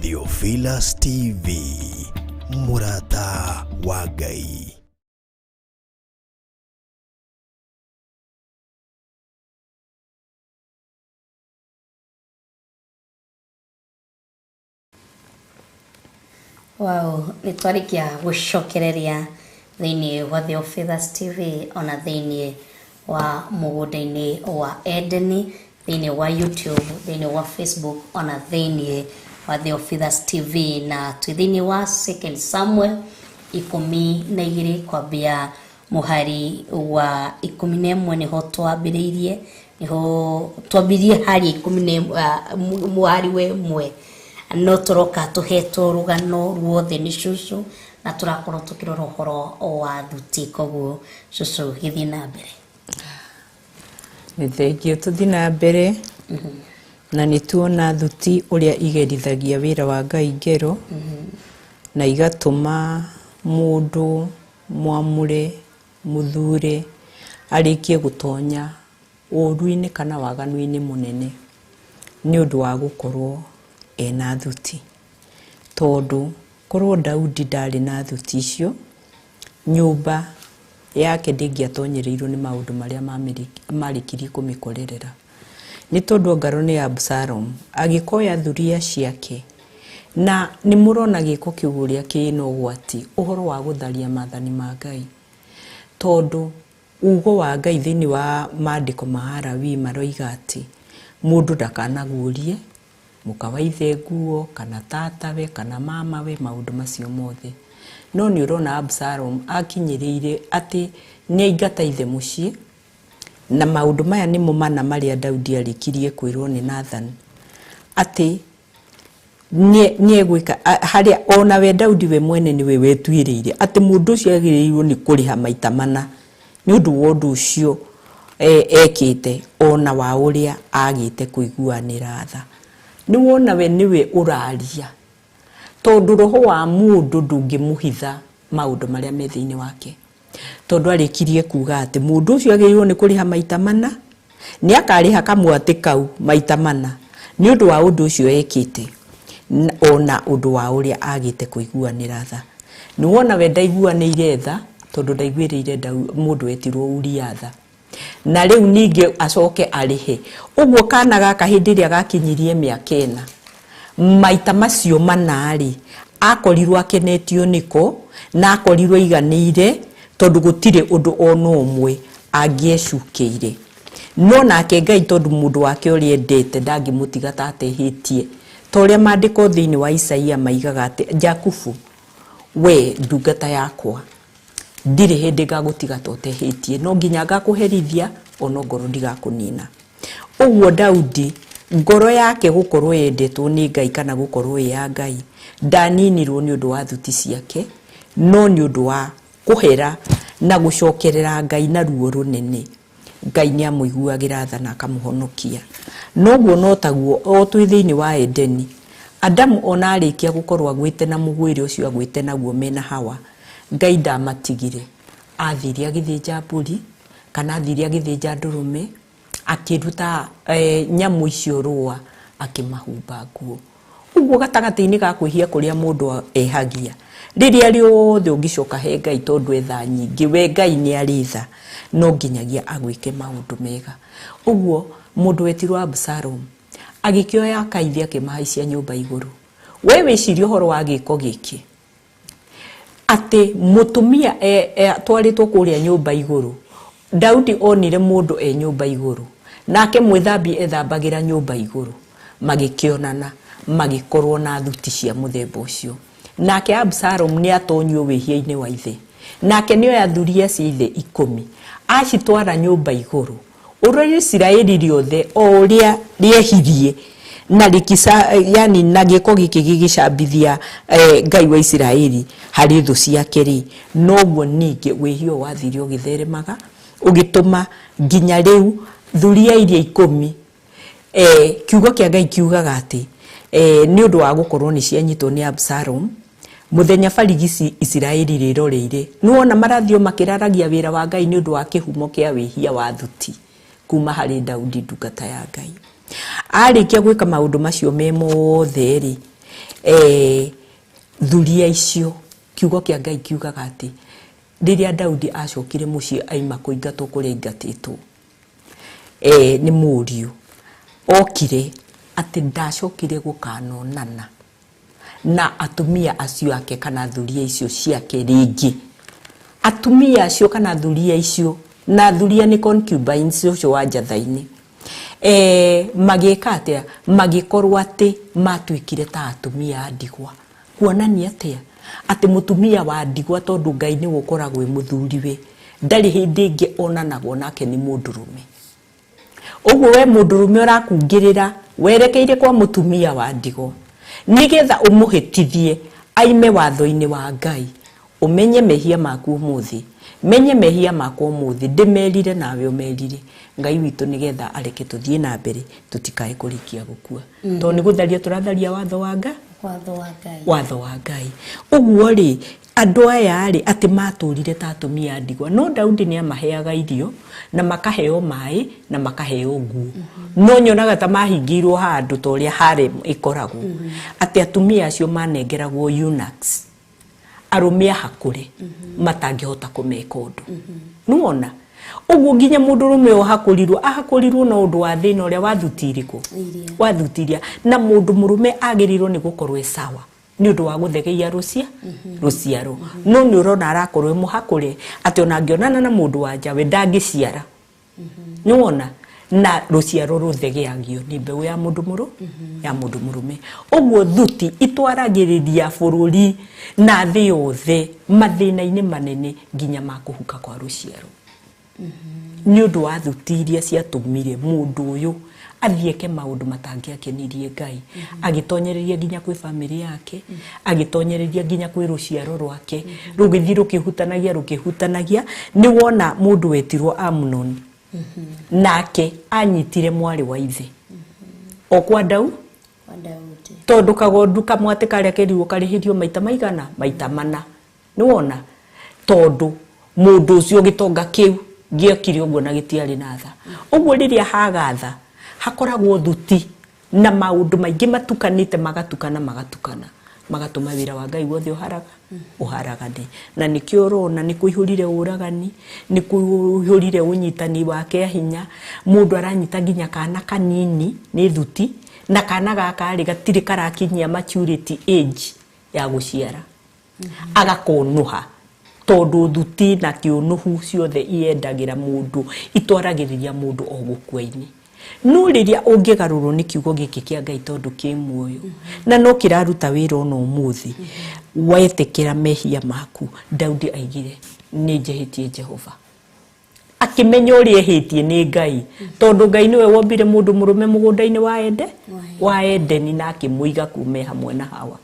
Theophilus TV, mũrata wa Ngai. Wow, nä twarä gå cokereria thä wa Theophilus TV ona thä wa mũgũnda-inĩ wa Edeni, thä wa YouTube, thä wa Facebook ona thä wa Theophilus TV, na twĩ thä wa 2 Samuel 12 kwambia mũhari wa 11 nĩho twambĩrĩirie, nĩho twambirie hari 11 mũhari wa 1, no tũroka tũhetwo rũgano ruothe nĩ cũcũ na tũrakorwo tũkĩrora ũhoro wa thuti. Koguo cũcũ, gĩthiĩ na mbere. Nĩ thengio, tũthiĩ na mbere na nĩ tuona thuti ũrĩa igerithagia wĩra wa Ngai ngero na igatũma mũndũ mwamũre mũthure arĩkie gũtonya ũũru-inĩ kana waganu-inĩ mũnene nĩ ũndũ wa gũkorwo ena thuti. Tondũ korwo Daudi ndarĩ na thuti icio, nyũmba yake ndĩngĩatonyereirwo nĩ maũndũ marĩa marĩkirie kũmĩkorerera. Nĩ tondũ ngaro nĩ Absalom agĩkoya thuria ciake, na nĩ mũrona gĩko kĩu ũrĩa kĩna ũgwati ũhoro wa gũtharia maathani ma Ngai. Tondũ ugo wa Ngai thĩinĩ wa maandĩko ma Alawii maroiga atĩ mũndũ ndakanaguũrie mũka wa ithe nguo kana tatawe kana mamawe, maũndũ macio mothe. No nĩ ũrona Absalom akinyĩrĩire atĩ nĩ aingata ithe mũciĩ, na maũndũ maya nĩmo mana marĩa Daudi arĩkirie kwĩrwo nĩ Nathan atĩ nĩ egwĩka harĩa ona we Daudi we mwene nĩwe wetuĩrĩire atĩ mũndũ ũcio agĩrĩirwo nĩ kũrĩha maita mana nĩ ũndũ wa ũndũ ũcio ekĩte, ona wa ũrĩa agĩte kũiguanĩra tha. Nĩ wona we nĩwe ũraria, tondũ roho wa mũndũ ndũngĩmũhitha maũndũ marĩa me thĩinĩ wake. Tondũ arĩkirie kuga atĩ mũndũ ũcio agĩrĩirwo nĩ kũrĩha maita mana, nĩ akarĩha kamwatĩ kau maita mana nĩ ũndũ wa ũndũ ũcio ekĩte, ona ũndũ wa ũrĩa agĩte kũiguanĩra tha. Nĩ wona we ndaiguanĩire tha, tondũ ndaiguĩrĩire mũndũ wetirwo Uria tha, na rĩu ningĩ acoke arĩhe. Ũguo kana gaka hĩndĩ ĩrĩa gakinyirie mĩaka 4, maita macio mana rĩ, akorirwo akenetio nĩko na akorirwo aiganĩire, tondũ gũtirĩ ũndũ ona ũmwe angĩecukĩire. No nake Ngai tondũ mũndũ wake ũrĩa endete ndangĩmũtiga ta atehĩtie, ta ũrĩa maandĩko thĩinĩ wa Isaia maigaga atĩ Jakubu, we ndungata yakwa, ndirĩ hĩndĩ ngagũtiga ta ũtehĩtie, no nginya ngakũherithia ona ngoro ndigakũnina. Ũguo Daudi ngoro yake gũkorwo yendetwo nĩ Ngai kana gũkorwo ĩ ya Ngai ndaninirwo nĩ ũndũ wa thuti ciake, no nĩ ũndũ wa kũhera na gũcokerera Ngai na ruo rũnene. Ngai nĩ amũiguagĩra tha na akamũhonokia. Noguo no taguo o twĩ thĩinĩ wa Edeni, Adamu ona arĩkia gũkorwo agwĩte na mũgwĩre ũcio agwĩte naguo mena Hawa, Ngai ndamatigire, athire agĩthĩnja mbũri kana athire agĩthĩnja ndũrũme, akĩruta nyamũ icio rũa akĩmahumba nguo. Ũguo gatagatĩ-inĩ ga kwĩhia kũrĩa mũndũ ehagia, rĩrĩa rĩothe ũngĩcoka he Ngai tondũ etha nyingĩ, we Ngai nĩ arĩ tha, no nginyagia agwĩke maũndũ mega. Ũguo mũndũ wetirwo Absalom agĩkĩoya akaithe akĩmahaicia nyũmba igũrũ. We wĩcirie ũhoro wa gĩko gĩkĩ, Atĩ mũtumia atwarĩtwo kũrĩa nyũmba igũrũ. Daudi onire mũndũ e nyũmba igũrũ, nake mwĩthambi ethambagĩra nyũmba igũrũ, magĩkĩonana, magĩkorwo na thuti cia mũthemba ũcio. Nake Absalom nĩ atonyio wĩhia-inĩ wa ithe, nake nĩoya thuriya cia ithe 10 acitwara nyũmba igũrũ. Ũrĩa Isiraeli rĩothe o ũrĩa rĩehirie na rĩkĩca, yani na gĩko gĩkĩ gĩgĩcambithia Ngai wa Isiraeli harĩ thũ ciake rĩ, noguo ningĩ wĩhia ũyũ wathire ũgĩtheremaga ũgĩtũma nginya rĩu thuriya iria 10 kiugo kĩa Ngai kiugaga atĩ nĩ ũndũ wa gũkorwo nĩ cianyitwo nĩ Absalom, mũthenya barigici Isiraeli rĩroreire, nĩwona marathiĩ makĩraragia wĩra wa Ngai nĩ ũndũ wa kĩhumo kĩa wĩhia wa thuti kuma harĩ Daudi ndungata ya Ngai. Arĩkia gwĩka maũndũ macio me mothe rĩ, thuria icio, kiugo kĩa Ngai kiugaga atĩ rĩrĩa Daudi acokire mũciĩ aima kũingatwo kũrĩa aingatĩtwo nĩ mũriũ, okire atĩ ndacokire gũkanonana na atumia acio ake kana thuria icio ciake rĩngĩ. Atumia acio kana thuria icio, na thuria nĩ concubines ũcio wa njatha-inĩ, magĩka atĩa? Magĩkorwo atĩ matuĩkire ta atumia a ndigwa. Kuonania atĩa? Atĩ mũtumia wa ndigwa, tondũ Ngai nĩwe ũkoragwo e mũthuriwe, ndarĩ hĩndĩ ĩngĩ onanagwo nake nĩ mũndũrũme. Ũguo we mũndũrũme ũrakungĩrĩra werekeire kwa mũtumia wa ndigwa nĩgetha ũmũhĩtithie aime watho-inĩ wa Ngai. Ũmenye mehia maku ũmũthĩ, menye mehia makwa ũmũthĩ, ndĩmerire nawe ũmerire Ngai witũ, nĩgetha areke tũthiĩ na mbere tũtikae kũrĩkia gũkua. Tondũ nĩ gũtharia tũratharia watho wa Ngai, watho wa Ngai, watho wa Ngai. Ũguo rĩ, andũ aya rĩ, atĩ matũrire ta atumia a ndigwa, no Daudi nĩ amaheaga irio na makaheo maĩ na makaheo nguo. No nyonaga ta mahingĩirwo handũ ta ũrĩa harem ĩkoragwo, atĩ atumia acio manengeragwo eunuchs, arũme ahakũre matangĩhota kũmeka ũndũ. Nĩwona ũguo nginya mũndũrũme ũyũ ahakũrirwo, ahakũrirwo na ũndũ wa thĩna ũrĩa wa thuti irĩkũ, wa thuti iria, na mũndũ mũrũme agĩrĩirwo nĩ gũkorwo e sawa nĩ ũndũ wa gũthegeia rũciaro. No nĩ ũrona arakorwo e mũhakũre atĩ ona angĩonana na mũndũ wa nja we ndangĩciara. Nĩwona na rũciaro rũthegeagio nĩ mbeũ ya mũndũ mũrũ, ya mũndũ mũrũme. Ũguo thuti itwaragĩrĩria bũrũri na thĩ yothe mathĩna-inĩ manene nginya ma kũhuka kwa rũciaro. Nĩ ũndũ wa thuti iria ciatũmire mũndũ ũyũ athiĩ eke maũndũ matangĩakenirie Ngai, agĩtonyereria nginya kwĩ bamĩrĩ yake, agĩtonyereria nginya kwĩ rũciaro rwake, rũgĩthiĩ rũkĩhutanagia rũkĩhutanagia. Nĩ wona mũndũ wetirwo Amnon, nake anyitire mwarĩ wa ithe o kwa Daudi, tondũ kagondu kamwatĩ karĩa kerirwo karĩhĩrio maita maigana, maita mana. Nĩwona tondũ mũndũ ũcio gĩtonga kĩu gĩekire ũguo na gĩtiarĩ na tha. Ũguo rĩrĩa haga tha hakoragwo thuti na maũndũ maingĩ matukanĩte, magatukana magatukana, magatũma wĩra wa Ngai wothe ũharagane. Na nĩkĩo ũrona nĩ kũihũrire ũragani, nĩ kũihũrire ũnyitani wa kĩa hinya. Mũndũ aranyita nginya kana kanini nĩ thuti, na kana gaka rĩ gatirĩ karakinyia maturity age ya gũciara, agakonuha tondũ thuti na kĩũnũhu ciothe iendagĩra mũndũ, itwaragĩrĩria mũndũ o gũkua-inĩ. No rĩrĩa ũngĩgarũrwo nĩ kiugo gĩkĩ kĩa Ngai tondũ kĩ muoyo na no kĩraruta wĩra ona ũmũthĩ, wetĩkĩra mehia maku. Daudi aigire nĩ njĩhĩtie Jehova, akĩmenya ũrĩa ehĩtie nĩ Ngai, tondũ Ngai nĩwe wombire mũndũ mũrũme mũgũnda-inĩ wa Edeni na akĩmũiga kuu me hamwe na Hawa.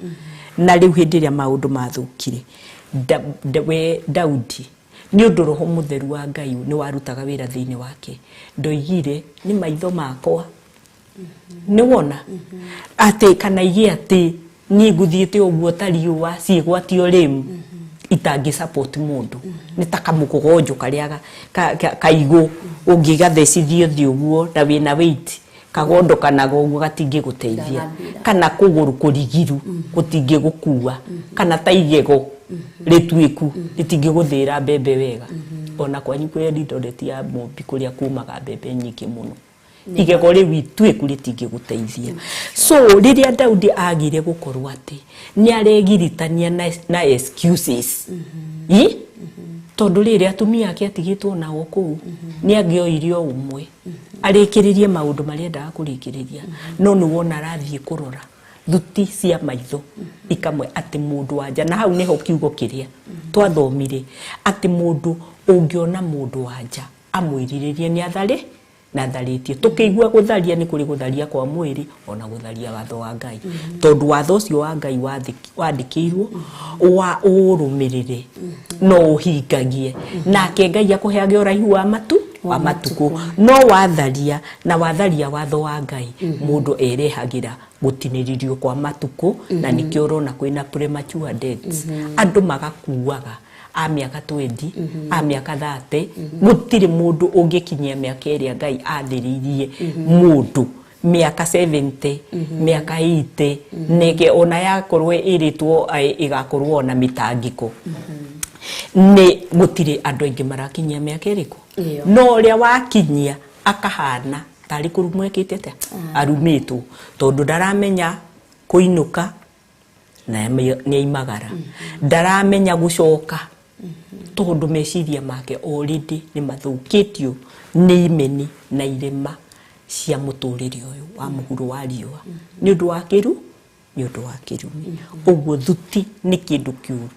Na rĩu hĩndĩ ĩrĩa maũndũ mathũkire, we Daudi nĩ ũndũ roho mũtheru wa Ngai nĩ warutaga wĩra thĩinĩ wake, ndoigire nĩ maitho makwa. Nĩwona atĩ kana igie atĩ niĩ ngũthiĩte ũguo ta riũa ciĩgwatio rĩmu itangĩ support mũndũ, nĩ ta kamũkũgonjo karĩa kaigũ ũngĩgathecithio thĩ ũguo na wĩna weight kagondokanaga ũguo gatingĩgũteithia, kana kũgũrũ kũrigiru gũtingĩgũkua, kana ta igego rĩtuĩku rĩtingĩgũthĩra mbembe wega. Ona kwanyu kwĩ Eldoret ya Mũmbi kũrĩa kumaga mbembe nyingĩ mũno, Igego rĩu ituĩku rĩtingĩgũteithia. So rĩrĩa Daudi agire gũkorwo atĩ nĩ aregiritania na excuses, ĩ tondũ rĩrĩ atumia ake atigĩtwo nao kũu, nĩ angĩoire o ũmwe arĩkĩrĩrie maũndũ marĩa endaga kũrĩkĩrĩria, no nĩ wona arathiĩ kũrora thuti cia maitho ikamwe atĩ mũndũ wa nja. Na hau nĩho kiugo kĩrĩa twathomire atĩ mũndũ ũngĩona mũndũ wa nja amwĩrirĩrie nĩ atharĩ na atharĩtie. Tũkĩigua gũtharia nĩ kũrĩ gũtharia kwa mwĩrĩ ona gũtharia watho wa Ngai, tondũ watho ũcio wa Ngai wandĩkĩirwo wa ũrũmĩrĩre no ũhingagie, nake Ngai akũheage ũraihu wa matu wa matukũ. No watharia na watharia watho wa Ngai, mũndũ erehagĩra gũtinĩrĩrio kwa matukũ, na nĩkĩo ũrona kwĩna premature deaths, andũ magakuaga a mĩaka 20, a mĩaka 30. Gũtirĩ mũndũ ũngĩkinyia mĩaka ĩrĩa Ngai athĩrĩirie mũndũ, mĩaka 70, mĩaka 80, neke ona yakorwo ĩrĩtwo ĩgakorwo ona mĩtangĩko, nĩ gũtirĩ andũ aingĩ marakinyia mĩaka ĩrĩkũ, no ũrĩa wakinyia akahana tarĩ kũrumwo ekĩte atĩa, arumĩtwo, tondũ ndaramenya kũinũka na nĩ aimagara, ndaramenya gũcoka, tondũ meciria make already nĩ mathũkĩtio nĩ imeni na irĩma cia mũtũrĩre ũyũ wa mũhuro wa riũa, nĩ ũndũ wa kĩru, nĩ ũndũ wa kĩrumi. Ũguo thuti nĩ kĩndũ kĩũru,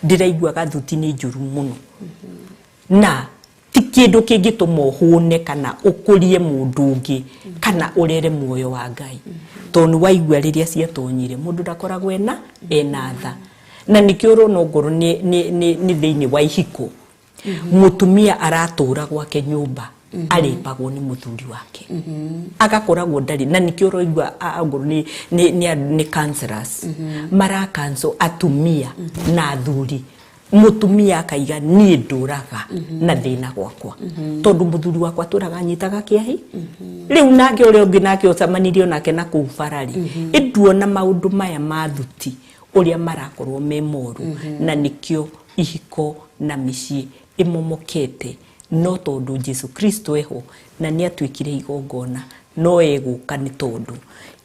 ndĩraiguaga thuti nĩ njũru mũno, na ti kĩndũ kĩngĩtũma ũhũne kana ũkũrie mũndũ ũngĩ kana ũrere muoyo wa Ngai, tondũ nĩ waigua rĩrĩa ciatonyire mũndũ ndakoragwo ena tha. Na nĩkĩo ũrona ongorwo nĩ thĩinĩ wa ihiko, mũtumia aratũra gwake nyũmba arĩpagwo nĩ mũthuri wake, agakoragwo ndarĩ na nĩkĩo ũraigua ongorwo nĩ counselors marakanso atumia na athuri, mũtumia akaiga niĩ ndũraga na thĩna gwakwa, tondũ mũthuri wakwa tũraga nyitaga kĩahi. Rĩu nake ũrĩa ũngĩ nake ũcemanirie nake na kũu bararĩ, ĩnduona maũndũ maya ma thuti ũrĩa marakorwo me moru, na nĩkĩo ihiko na mĩciĩ ĩmomokete, no tondũ Jesu Kristo eho na nĩ atuĩkire igongona, no egũka nĩ tondũ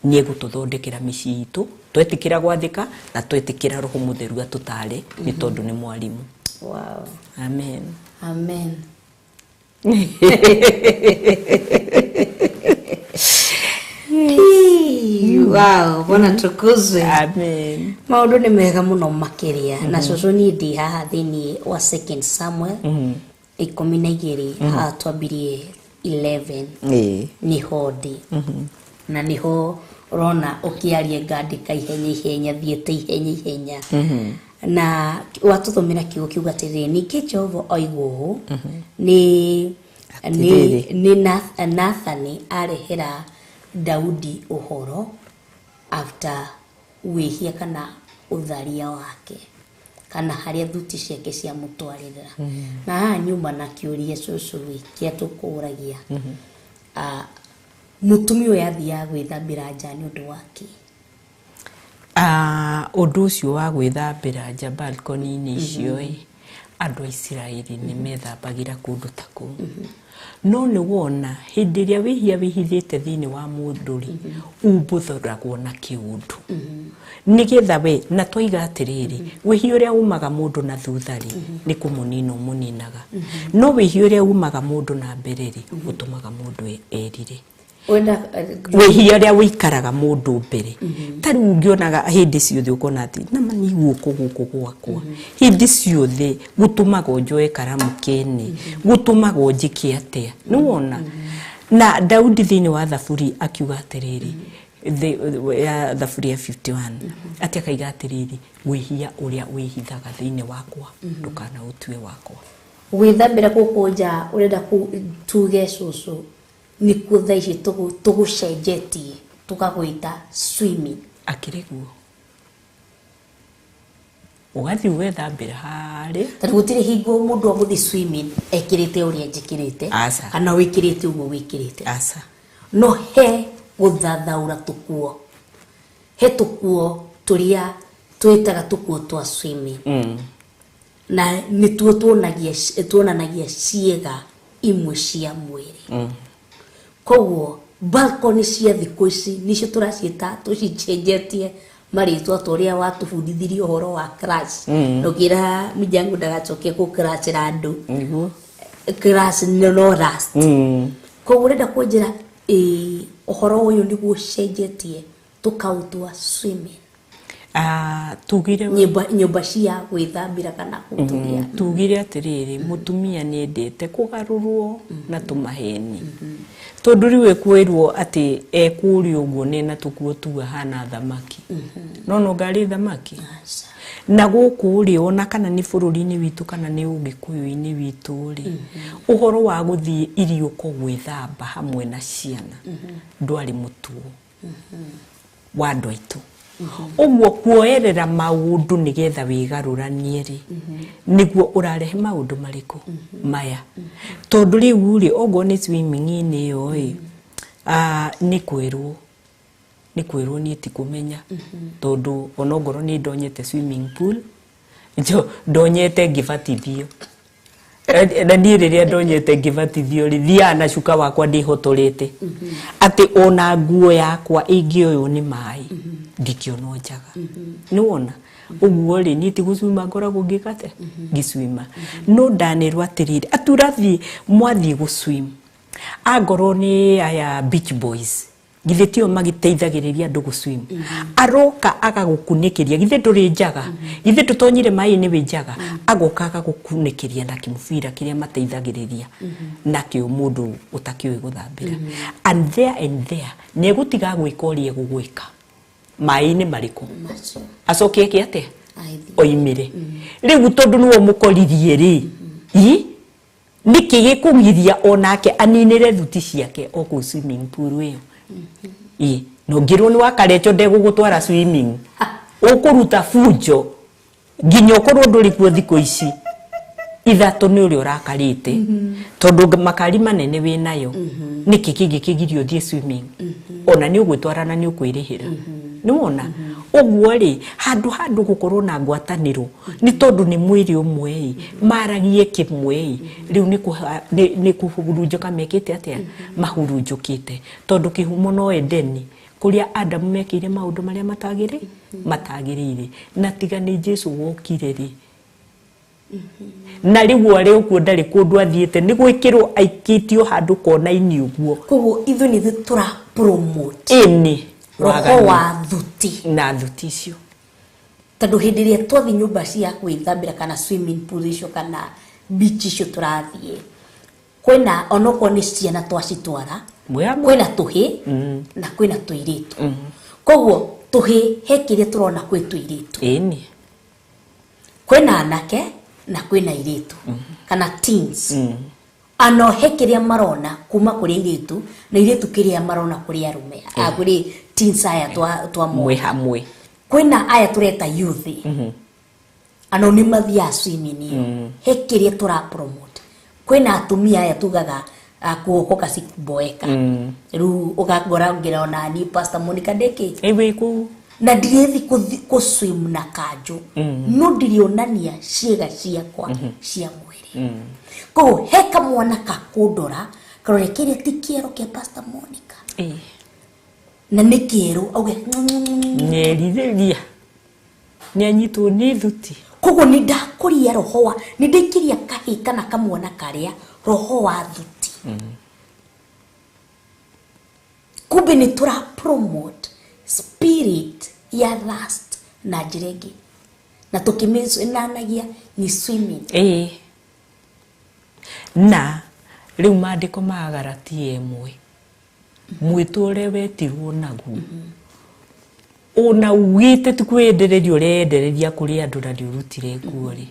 nĩ egũtũthondekera mĩciĩ itũ twetĩkĩra gwathĩka na twetĩkĩra Roho Mũtheru atũtare, nĩ tondũ nĩ mwarimũ. Wow. Amen. Amen. Wow, Bwana tukuzwe. Amen. Maũndũ nĩ mega mũno makĩria, na cũcũ niĩ ndĩ haha thĩinĩ wa 2 Samuel 12, haha twambirie 11 nĩho ndĩ, na nĩho ũrona ũkĩaria ngandĩka ihenya ihenya, thiĩte ihenya ihenya, na watũthomera kiugo kiuga atĩrĩrĩ, ningĩ Jehova oigwo ũũ, nĩ Nathani arehera Daudi ũhoro after wĩhia kana ũtharia wake, kana harĩa thuti ciake ciamũtwarĩrĩra. Na haha nyuma na kĩũria cũcũ kĩrĩa tũkũragia, mũtumia ũyũ athiaga gwĩthambĩra nja nĩ ũndũ wa kĩ? Ũndũ ũcio wa gwĩthambĩra nja balcony-inĩ icio ĩ, andũ a Isiraeli nĩ methambagĩra kũndũ ta kũu. No nĩ wona hĩndĩ ĩrĩa wĩhia wĩhithĩte thĩinĩ wa mũndũ rĩ, umbũthoragwo na kĩũndũ, nĩgetha we na twaiga atĩrĩrĩ, wĩhia ũrĩa umaga mũndũ na thutha rĩ, nĩ kũmũnina ũmũninaga, no wĩhia ũrĩa umaga mũndũ na mbere rĩ, ũtũmaga mũndũ erire. Wĩhia ũrĩa wĩikaraga mũndũ mbere, ta rĩu ũngĩonaga hĩndĩ ciothe ũkona atĩ nama nĩ guoko gũkũ gwakwa hĩndĩ ciothe gũtũmaga njoe karamu kene, gũtũmaga njĩke atĩa, nĩ wona. Na Daudi thĩinĩ wa Thaburi akiuga atĩrĩrĩ, ya Thaburi ya 51, atĩ akaiga atĩrĩrĩ, wĩhia ũrĩa wĩhithaga thĩinĩ wakwa ndũkanaũtue wakwa. Gwĩthambĩra gũkũ nja ũrenda tuge cũcũ nĩkuo thaa ici tũgũcenjetie tũkagwĩta swimming. Akĩrĩ guo ũgathiĩ ũgethambĩra harĩa, tondũ gũtirĩ hingo mũndũ agũthiĩ swimming ekĩrĩte ũrĩa njĩkĩrĩte, kana wĩkĩrĩte ũguo wĩkĩrĩte. Aca. No he gũthathaũra tũkuo, he tũkuo tũrĩa twĩtaga tũkuo twa swimming, na nĩtuo tuonanagia ciĩga imwe cia mwĩrĩ. Koguo Balcony cia thikũ ici nicio tũraciĩta tũcicenjetie marĩtwa ta ũrĩa watũbundithirie ũhoro wa crash. Ndũkĩra Mijangu ndagacoke gũcrashĩra andũ. Nĩguo. Crash no rust. Koguo ũrenda kũnjĩra ũhoro ũyũ nĩguo ũcenjetie tũkaũtua swimming? Tugire nyũmba cia gwĩthambĩra kana gũtũgia. Tugire atĩrĩrĩ, mũtumia nĩendete kũgarũrwo na tũmaheni, tondũ rĩu ekwĩrwo atĩ ekũrĩa ũguo nĩ na tũkuo tu ahana thamaki, no no ngarĩ thamaki na gũkũ rĩ, ona kana nĩ bũrũri-inĩ witũ kana nĩ ũgĩkũyũ-inĩ witũ rĩ, ũhoro wa gũthiĩ iriũko gwĩthamba hamwe na ciana ndwarĩ mũtugo wa andũ aitũ. Ũguo kuoerera maũndũ nĩgetha wĩgarũranie rĩ, nĩguo ũrarehe maũndũ marĩkũ maya, tondũ rĩu rĩ, okorwo nĩ swimming-inĩ ĩyo ĩ, nĩ kwĩrwo nĩ kwĩrwo, niĩ ti kũmenya, tondũ onongorwo nĩ ndonyete swimming pool, ndonyete ngĩbatithio. Na niĩ rĩrĩa ndonyete ngĩbatithio rĩ, thiaga na cuka wakwa ndĩhotorete atĩ ona nguo yakwa ĩngĩoywo nĩ maĩ ndingĩonwo njaga. Nĩ wona ũguo rĩ, niĩ ti gũcuma ngoragwo ngĩka atĩa, ngĩcwima, no ndanerwo atĩrĩrĩ, atũrathiĩ mwathiĩ gũswim, angorwo nĩ aya beach boys, githĩ tio magĩteithagĩrĩria andũ gũswim, aroka agagũkunĩkĩria, githĩ ndũrĩ njaga, githĩ ndũtonyire maĩ-inĩ wĩ njaga, agoka agagũkunĩkĩria na kĩmũbira kĩrĩa mateithagĩrĩria nakĩo mũndũ ũtakĩũĩ gũthambĩra, and there and there nĩ egũtiga gwĩka ũrĩa egũgwĩka maĩ-inĩ marĩkũ, acoke eke atĩa, oimire rĩu, tondũ nĩwe mũkoririe rĩ, i nĩkĩ gĩkũgiria onake aninĩre thuti ciake o kũu swimming pool ĩyo? Ĩ no ngĩrwo nĩ wakarecho ndegũgũtwara swimming, ũkũruta bunjo nginya ũkorwo ndũrĩ kuo thikũ ici 3 nĩ ũrĩa ũrakarĩte, tondũ makari manene wĩnayo, nĩkĩ kĩngĩ kĩgirio ũthiĩ swimming? Ona nĩ ũgwĩtwara na nĩ ũkwĩrĩhĩra, nĩ wona ũguo rĩ, handũ gũkorwo na ngwatanĩro, nĩ tondũ nĩ mwĩrĩ ũmwe ĩ, maragie kĩmwe ĩ, rĩu nĩ kũhurunjũka mekĩte atĩa, mahurunjũkĩte, tondũ kĩhumo no Edeni kũrĩa Adamu mekĩire maũndũ marĩa matagĩrĩire, na tiga nĩ Jesu wokire rĩ, na rĩu arĩ ũguo ndarĩ kũndũ athiĩte, nĩ gwĩkĩrwo aikĩtio handũ kona-inĩ ũguo. Koguo ithuĩ nĩ ithuĩ tũra promote ĩni roho wa thuti na thuti icio, tondũ hĩndĩ ĩrĩa twathiĩ nyũmba cia gwĩthambĩra kana swimming pool icio kana beach icio tũrathiĩ, kwĩna onokorwo nĩ ciana twacitwara, kwĩna tũhĩ na kwĩna tũirĩtu. Koguo tũhĩ he kĩrĩa tũrona kwĩ tũirĩtu, ĩni kwĩna anake na kwĩna airĩtu kana teens, ano he kĩrĩa marona kuma kũrĩ airĩtu na airĩtu kĩrĩa marona kũrĩ arũme, kũrĩ teens aya twa mwĩ hamwe. Kwĩna aya tũreta youth, ano nĩ mathiaga swimming ĩyo, he kĩrĩa tũra promote. Kwĩna atumia aya tugaga kuokoka si kuboeka, rĩu ũgakora ngĩra ona ni Pastor Monica ndĩkĩ ĩwĩ kũu na ndirĩthi kũ swim na kanjũ, no ndirionania ciĩga ciakwa cia mwĩrĩ. Koguo he kamwana kakũndora karore kĩrĩa ti kĩero kĩa Pastor Monica, na nĩ kĩerũ, auge nĩerirĩria nĩanyitwo nĩ thuti. Koguo nĩ ndakũria roho wa, nĩ ndaikiria kahĩ kana kamwana karĩa roho wa thuti. Kumbe nĩ tũra promote spirit ya lust na njĩra ĩngĩ, na tũkĩmĩnanagia ni swimming. Na rĩu maandĩko ma Galatia 1, mwĩtũ ũrĩa wetirwo naguo, ona ugĩte ti kwĩyendereria ũreyendereria kũrĩ andũ na nĩ ũrutire nguo rĩ,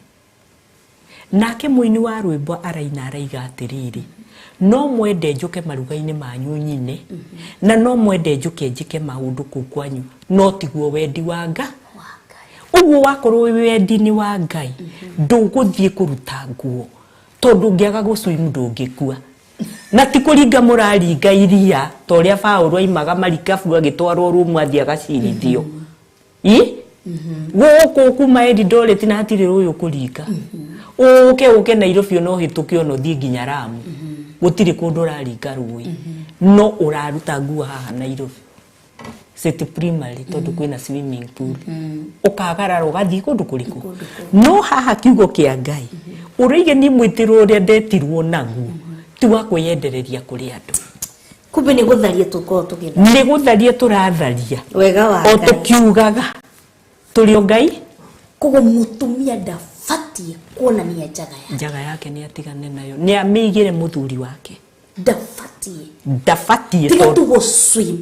nake mũini wa rwĩmbo araina araiga atĩrĩrĩ, no mwende njũke maruga-inĩ manyu nyine, na no mwende njũke njĩke maũndũ kũu kwanyu, no tiguo wendi wa Ngai. Ũguo wakorwo wĩ wendi-inĩ wa Ngai, ndũgũthiĩ kũruta nguo, tondũ ũngĩaga gũcwim ndũngĩkua. Na ti kũringa mũraringa iria ta ũrĩa Paũlũ aimaga marikabu agĩtwarwo Rũmu athiĩ agacirithio. Gũkũ kuma Eldoret na hatirĩ rũĩ ũkũringa, ũke Nairobi ona ũhĩtũke ona ũthiĩ nginya Lamu, Gũtirĩ kũndũ ũraringa rũĩ, no ũraruta nguo haha Nairobi City Primary tondũ kwĩna swimming pool, ũkagarara ũgathiĩ kũndũ kũrĩkũ. No haha kiugo kĩa Ngai ũrĩige ni mwĩtĩrwo ũrĩa ndetirwo naguo ti wa kwĩyendereria kũrĩ andũ. Kumbe nĩ gũtharia tũkorwo tũgĩtharia. Nĩ gũtharia tũratharia wega wa o Ngai. Tũkiugaga tũrĩ o Ngai. Koguo mũtumia ndabatiĩ kuonania njaga ya Njaga yake nĩ atigane nayo, nĩ amĩigĩre mũthuri wake. Ndabatiĩ. Ndabatiĩ. Tiga tondũ tu gũ-swim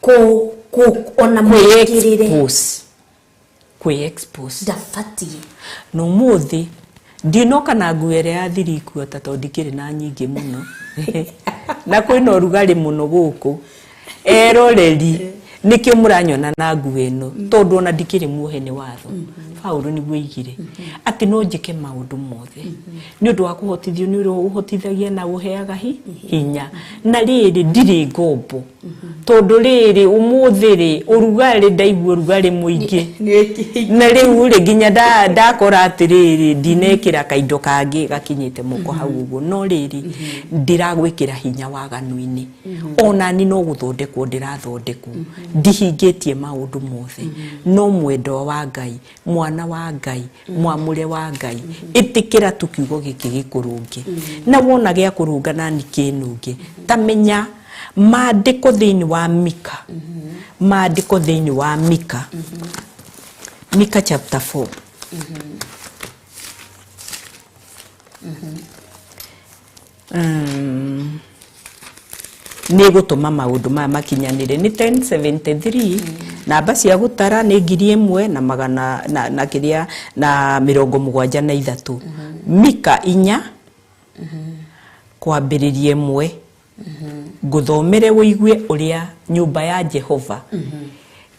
kũ ona mwĩkĩrĩre. Kwĩ-expose, kwĩ-expose. Ndabatiĩ. Na ũmũthĩ ndinoka na nguo ĩrĩa ya thirikuota tondũ ndikĩrĩ na nyingĩ mũno na kwĩna ũrugarĩ mũno gũkũ eroreri, nĩkĩo mũranyona na nguo ĩno, tondũ ona ndikĩrĩ muohe nĩ watho. Paũlũ nĩguo oigire atĩ no njĩke maũndũ mothe nĩ ũndũ wa kũhotithio nĩ ũrĩa ũhotithagia na ũheaga hinya. Na rĩrĩ, ndirĩ ngombo, tondũ rĩrĩ ũmũthĩ rĩ ũrugarĩ, ndaigua ũrugarĩ mũingĩ na rĩu rĩ nginya ndakora atĩrĩrĩ ndinekĩra kaindo kangĩ gakinyĩte moko hau ũguo. No rĩrĩ, ndĩragwĩkĩra hinya waganu-inĩ, onani no gũthondekwo ndĩrathondekwo, ndihingĩtie maũndũ mothe. No mwendwa wa Ngai, mwana wa Ngai, mwamũre wa Ngai, ĩtĩkĩra tu kiugo gĩkĩ gĩkũrũnge, na wona gĩa kũrũnga nani kĩnũnge. Ta menya maandĩko thĩinĩ wa Mika, maandĩko thĩinĩ wa Mika, Mika chapter 4. Nĩ gũtũma maũndũ maya makinyanĩre nĩ 1073, namba cia gũtara nĩ 1000 na magana na kĩrĩa na 73. Mika 4 kwambĩrĩria 1, ngũthomere ũigue ũrĩa nyũmba ya Jehova,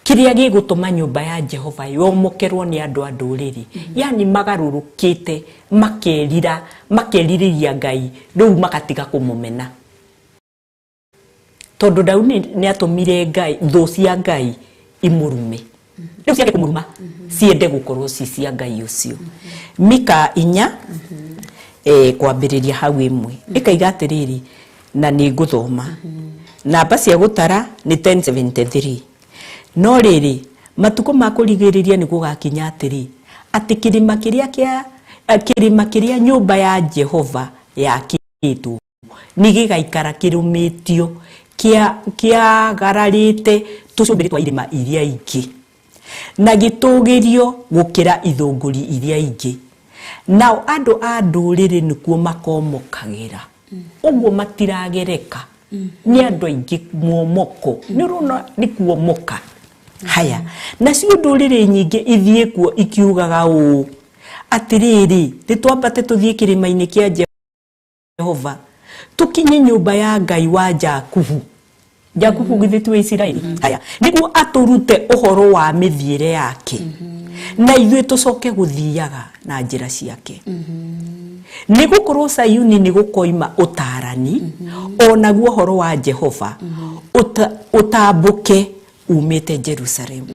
kĩrĩa gĩgũtũma nyũmba ya Jehova yomokerwo nĩ andũ a ndũrĩrĩ, yani magarũrũkĩte makerira, makerirĩria Ngai, rĩu magatiga kũmũmena, tondũ Daudi nĩ atũmire Ngai, thũ cia Ngai imũrume, rĩu ciage kũmũruma, ciende gũkorwo ci cia Ngai ũcio. Mika 4 kwambĩrĩria hau 1 ĩkaiga atĩrĩrĩ, na nĩ ngũthoma, namba cia gũtara nĩ 1073. No rĩrĩ, matukũ ma kũrigĩrĩria nĩ gũgakinya atĩrĩ, atĩ kĩrĩma kĩrĩa kĩa kĩrĩma kĩrĩa nyũmba ya Jehova yakĩtwo nĩ gĩgaikara kĩrũmĩtio kĩagararĩte tũcũmbĩrĩ twa irĩma iria ingĩ, na gĩtũgĩrio gũkĩra ithũngũri iria ingĩ, nao andũ a ndũrĩrĩ nĩkuo makomokagĩra. Ũguo matiragereka nĩ andũ aingĩ muomoko, nĩ ũrona nĩ kuomoka. Haya, nacio ndũrĩrĩ nyingĩ ithiĩ kuo ikiugaga ũũ atĩrĩrĩ, nĩtwambate tũthiĩ kĩrĩma-inĩ kĩa Jehova, tũkinye nyũmba ya Ngai wa Jakubu. Jakubu githĩ ti wa Isiraeli? Haya, nĩguo atũrute ũhoro wa mĩthiĩre yake, na ithuĩ tũcoke gũthiaga na njĩra ciake. Nĩ gũkorwo Sayuni nĩ gũkoima ũtaarani, onaguo ũhoro wa Jehova ũtambũke umĩte Jerusalemu.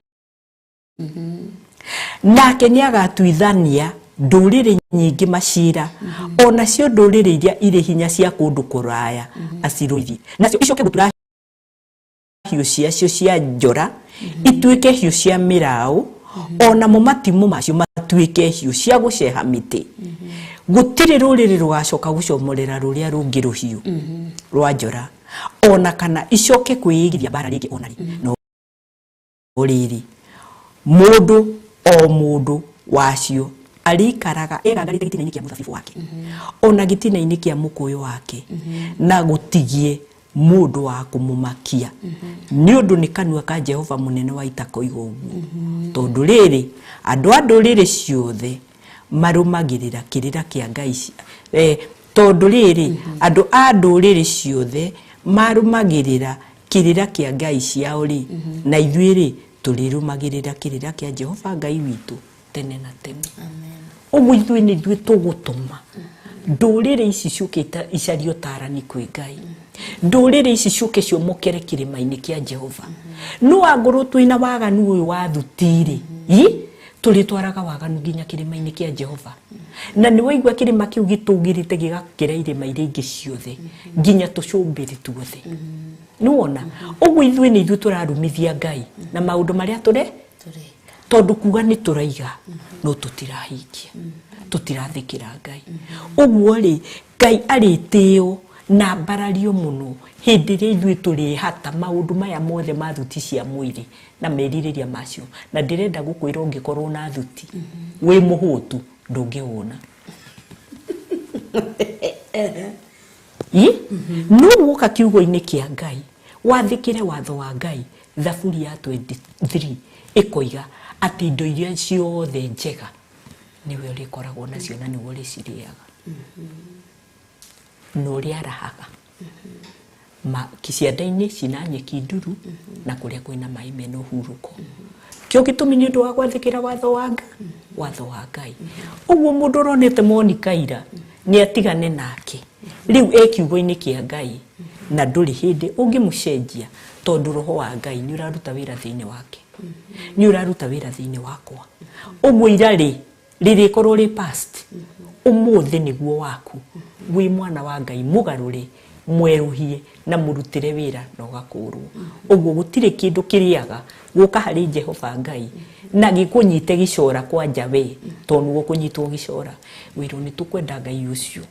Nake nĩ agatuithania ndũrĩrĩ nyingĩ macira, onacio ndũrĩrĩ iria irĩ hinya cia kũndũ kũraya acirũithie, nacio icoke gũtura hiũ ciacio cia njora ituĩke hiũ cia mĩraũ, onamo matimũ macio matuĩke hiũ cia gũceha mĩtĩ. Gũtirĩ rũrĩrĩ rũgacoka gũcomorera rũrĩa rũngĩ rũhiũ rwa njora, ona kana icoke kwĩigithia mbara rĩngĩ ona rĩ. No rĩrĩ, mũndũ o mũndũ wacio arĩikaraga egangarĩte gĩtina-inĩ kĩa mũthabibũ wake, ona gĩtina-inĩ kĩa mũkũyũ wake, na gũtigie mũndũ wa kũmũmakia, nĩ ũndũ nĩ kanua ka Jehova mũnene wa ita koiga ũguo. Tondũ rĩrĩ, andũ a ndũrĩrĩ ciothe marũmagĩrĩra kĩrĩra kĩa Ngai, tondũ rĩrĩ, andũ a ndũrĩrĩ ciothe marũmagĩrĩra kĩrĩra kĩa Ngai ciao rĩ, na ithuĩ rĩ tũrĩrũmagĩrĩra kĩrĩra kĩa Jehova Ngai witũ tene na tene. Ũguo ithuĩ nĩ ithuĩ tũgũtũma ndũrĩrĩ ici ciũke icarie ũtaarani kwĩ Ngai, ndũrĩrĩ ici ciũke ciomokere kĩrĩma-inĩ kĩa Jehova. No angorwo twĩna waganu ũyũ wa thuti-rĩ, tũrĩtwaraga waganu nginya kĩrĩma-inĩ kĩa Jehova. Na nĩ waigua kĩrĩma kĩu gĩtũgĩrĩte gĩgakĩra irĩma iria ingĩ ciothe nginya tũcũmbĩrĩ tuothe. Nĩwona ũguo ithuĩ nĩ ithuĩ tũrarumithia Ngai na maũndũ marĩa tũre tondũ kuga nĩ tũraiga no tũtirahingia, tũtirathĩkĩra Ngai. Ũguo rĩ Ngai arĩtĩo na mbarario mũno hĩndĩ ĩrĩa ithuĩ tũrĩhata maũndũ maya mothe ma thuti cia mwĩrĩ na merirĩria macio. Na ndĩrenda gũkwĩra ũngĩkorwo na thuti wĩ mũhũtu ndũngĩhũna. No woka kiugo-inĩ kĩa Ngai wathĩkĩre watho wa Ngai, Thaburi ya 23 ĩkoiga atĩ indo iria ciothe njega nĩwe ũrĩkoragwo nacio na nĩwe ũrĩcirĩaga na ũrĩa arahaga cianda-inĩ cina nyeki nduru na kũrĩa kwĩna maĩ mena ũhurũko. Kĩo gĩtũmi nĩ ũndũ wa gwathĩkĩra watho wa Ngai, watho wa Ngai. Ũguo mũndũ ũronete Monica ira nĩ atigane nake rĩu e kiugo-inĩ kĩa Ngai na ndũrĩ hĩndĩ ũngĩmũcenjia tondũ roho wa Ngai nĩ ũraruta wĩra thĩinĩ wake, nĩ ũraruta wĩra thĩinĩ wakwa. Ũguo ira rĩ rĩrĩkorwo rĩ past, ũmũthĩ nĩguo waku wĩ mwana wa Ngai, mũgarũre mwerũhie na mũrutĩre wĩra na ũgakũrwo. Ũguo gũtirĩ kĩndũ kĩrĩaga gũka harĩ Jehova Ngai na gĩkũnyite gĩcora kwanja we tondũ nĩguo kũnyitwo gĩcora. Wĩrwo nĩ tũkwenda Ngai ũcio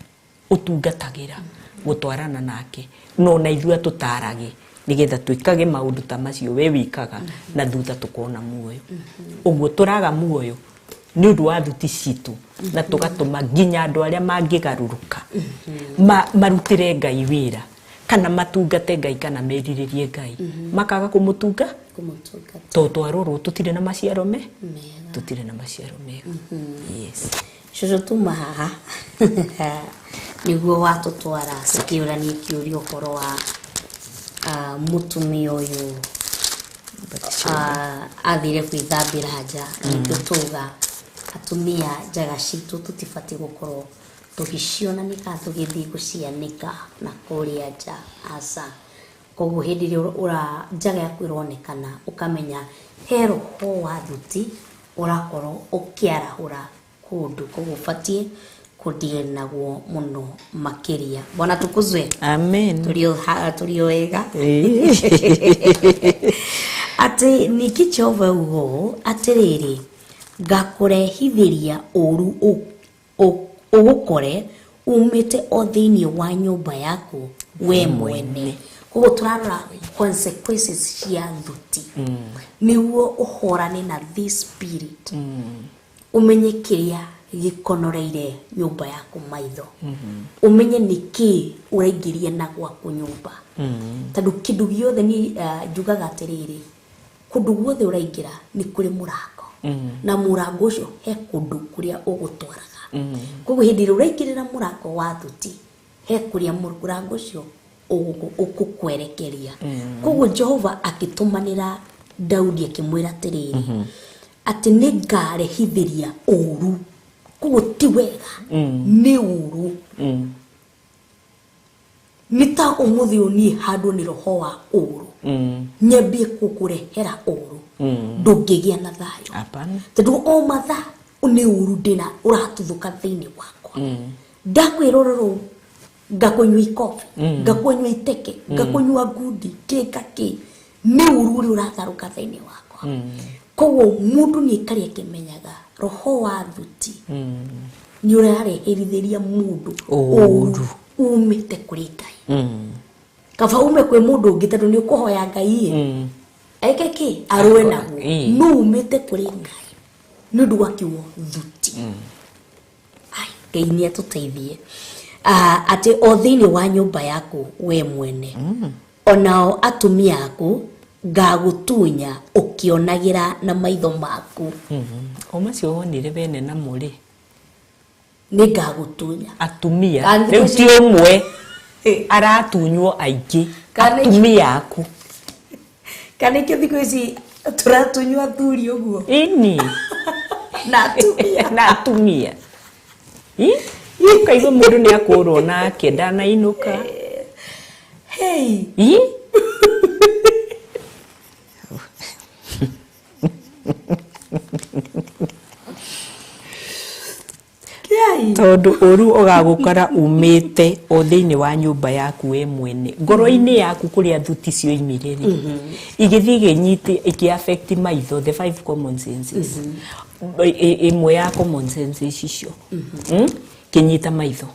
ũtungatagĩra gũtwarana nake no na ithuĩ atũtarage nĩgetha twĩkage maũndũ ta macio we wĩkaga na thutha tũkona muoyo. Ũguo tũraga muoyo nĩ ũndũ wa thuti citũ na tũgatũma nginya andũ arĩa mangĩgarũrũka marutĩre Ngai wĩra kana matungate Ngai kana merirĩrie Ngai makaga kũmũtunga tondũ twarorwo tũtirĩ na maciaro me tũtirĩ na maciaro mega. Yes. Cũcũ tuma haha nĩguo watũtwara tũkĩũrania kĩũria ũhoro wa mũtumia ũyũ athire gwĩthambĩra nja. Nĩkĩo tuga atumia njaga citũ tũtibatiĩ gũkorwo tũgĩcionania kana tũgĩthiĩ gũcianĩka na kũrĩa nja, aca. Koguo hĩndĩ ĩrĩa njaga yaku ĩronekana ũkamenya he roho wa thuti ũrakorwo ũkĩarahũra kũndũ, koguo ũbatiĩ kũdeal naguo mũno makĩria. Bwana tukuzwe. Amen. Tũrĩ o wega. Atĩ ningĩ Jehova auga ũũ atĩrĩrĩ, ngakũrehithĩria ũũru ũgũkore umĩte o thĩinĩ wa nyũmba yaku we mwene. Koguo tũrarora consequences cia thuti nĩguo ũhorane na this spirit, ũmenye kĩrĩa gĩkonoreire nyũmba yaku maitho, ũmenye nĩkĩ ũraingĩria na gwaku nyũmba. Tondũ kĩndũ gĩothe niĩ njugaga atĩrĩrĩ, kũndũ guothe ũraingĩra nĩ kũrĩ mũrango, na mũrango ũcio he kũndũ kũrĩa ũgũtwaraga. Koguo hĩndĩ ĩrĩa ũraingĩrĩra mũrango wa thuti, he kũrĩa mũrango ũcio ũgũkwerekeria. Koguo Jehova akĩtũmanĩra Daudi akĩmwĩra atĩrĩrĩ, atĩ nĩngarehithĩria ũũru. Koguo ti wega, nĩ ũũru. Nĩ ta ũmũthĩ ũyũ niĩ handũ nĩ roho wa ũũru, nyambie gũkũrehera ũũru, ndũngĩgĩa na thayũ. Tondũ o mathaa nĩ ũũru ndĩna ũratuthũka thĩinĩ wakwa. Ndakwĩrorera ũũ, ngakũnyua ikobi, ngakũnyua iteke, ngakũnyua ngundi, kĩ ka kĩ, nĩ ũũru ũrĩa ũratharũka thĩinĩ wakwa. Koguo mũndũ nĩ aikare akĩmenyaga roho wa thuti nĩ ũrareherithĩria mũndũ ũũru umĩte kũrĩ Ngai. Kaba ume kwĩ mũndũ ũngĩ tondũ nĩ ũkũhoya Ngai ĩ eke kĩ arũe naguo, no umĩte kũrĩ Ngai nĩ ũndũ wa kiugo thuti. Ai, Ngai nĩ atũteithie atĩ o thĩinĩ wa nyũmba yaku we mwene, onao atumia aku ngagũtunya ũkĩonagĩra na maitho maku. O macio wonire wene namo rĩ, nĩ ngagũtunya atumia rĩu ti ũmwe aratunywo aingĩ, atumia aku. Kana ikĩo thikũ ici tũratunywo athuri ũguo? Ĩni. Na atumia. Na atumia. Ũkaigua mũndũ nĩ akũrwo nake ndanainũka. Hey. Tondũ ũru ũgagũkora umĩte o thĩinĩ wa nyũmba yaku we mwene, ngoro-inĩ yaku kũrĩa thuti cioimire rĩ, igĩthiĩ igĩnyite ikĩ affect maitho, the five common senses. Ĩmwe ya common senses icio, Kĩnyita maitho,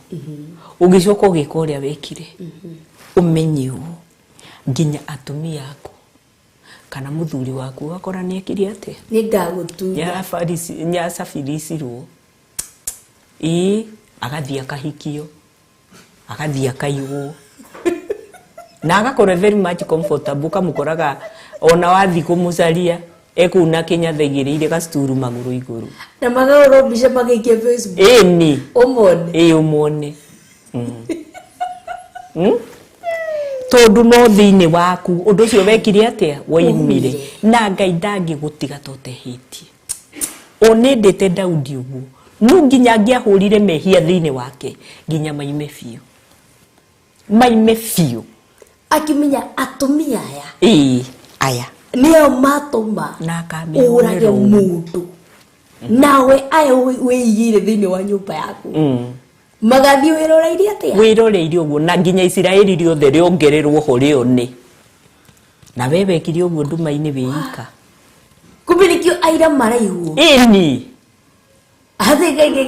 ũgĩcoka ũgĩka ũrĩa wekire. Ũmenye ũũ, nginya atumia aku kana mũthuri waku ũgakora nĩ ekire atĩa. Nĩ ngagũtunya. Nĩacabirisirwo, ĩĩ, agathiĩ akahikio, agathiĩ akaigwo na agakorwo very much comfortable. Ũkamũkoraga ona wathiĩ kũmũcaria ekũu na kĩnyatha igĩrĩire gacuturu magũrũ igũrũ. Na magahũrwo mbica magĩikia Facebook. Ĩni. Ũmone. Ĩĩ, ũmone. Tondũ no thĩinĩ waku ũndũ ũcio wekire atĩa, woimire, na Ngai ndangĩgũtiga totehĩtie. Onendete Daudi ũguo, no nginya angĩahũrire mehia thĩinĩ wake nginya maime biũ, maime biũ. Akĩmenya atumia aya ĩĩ, aya nĩo matũma na ũrage akamĩhũrĩra ũguo. Mũndũ nawe aya wĩigĩire thĩinĩ wa nyũmba yaku magathiĩ wĩroreire atĩa? Wĩroreire ũguo, na nginya Isiraeli rĩothe rĩongererwo ho rĩone na we wekire ũguo nduma-inĩ wĩika. Kumbe nĩkĩo aira maraigwo. Ĩni. Athi ng'ani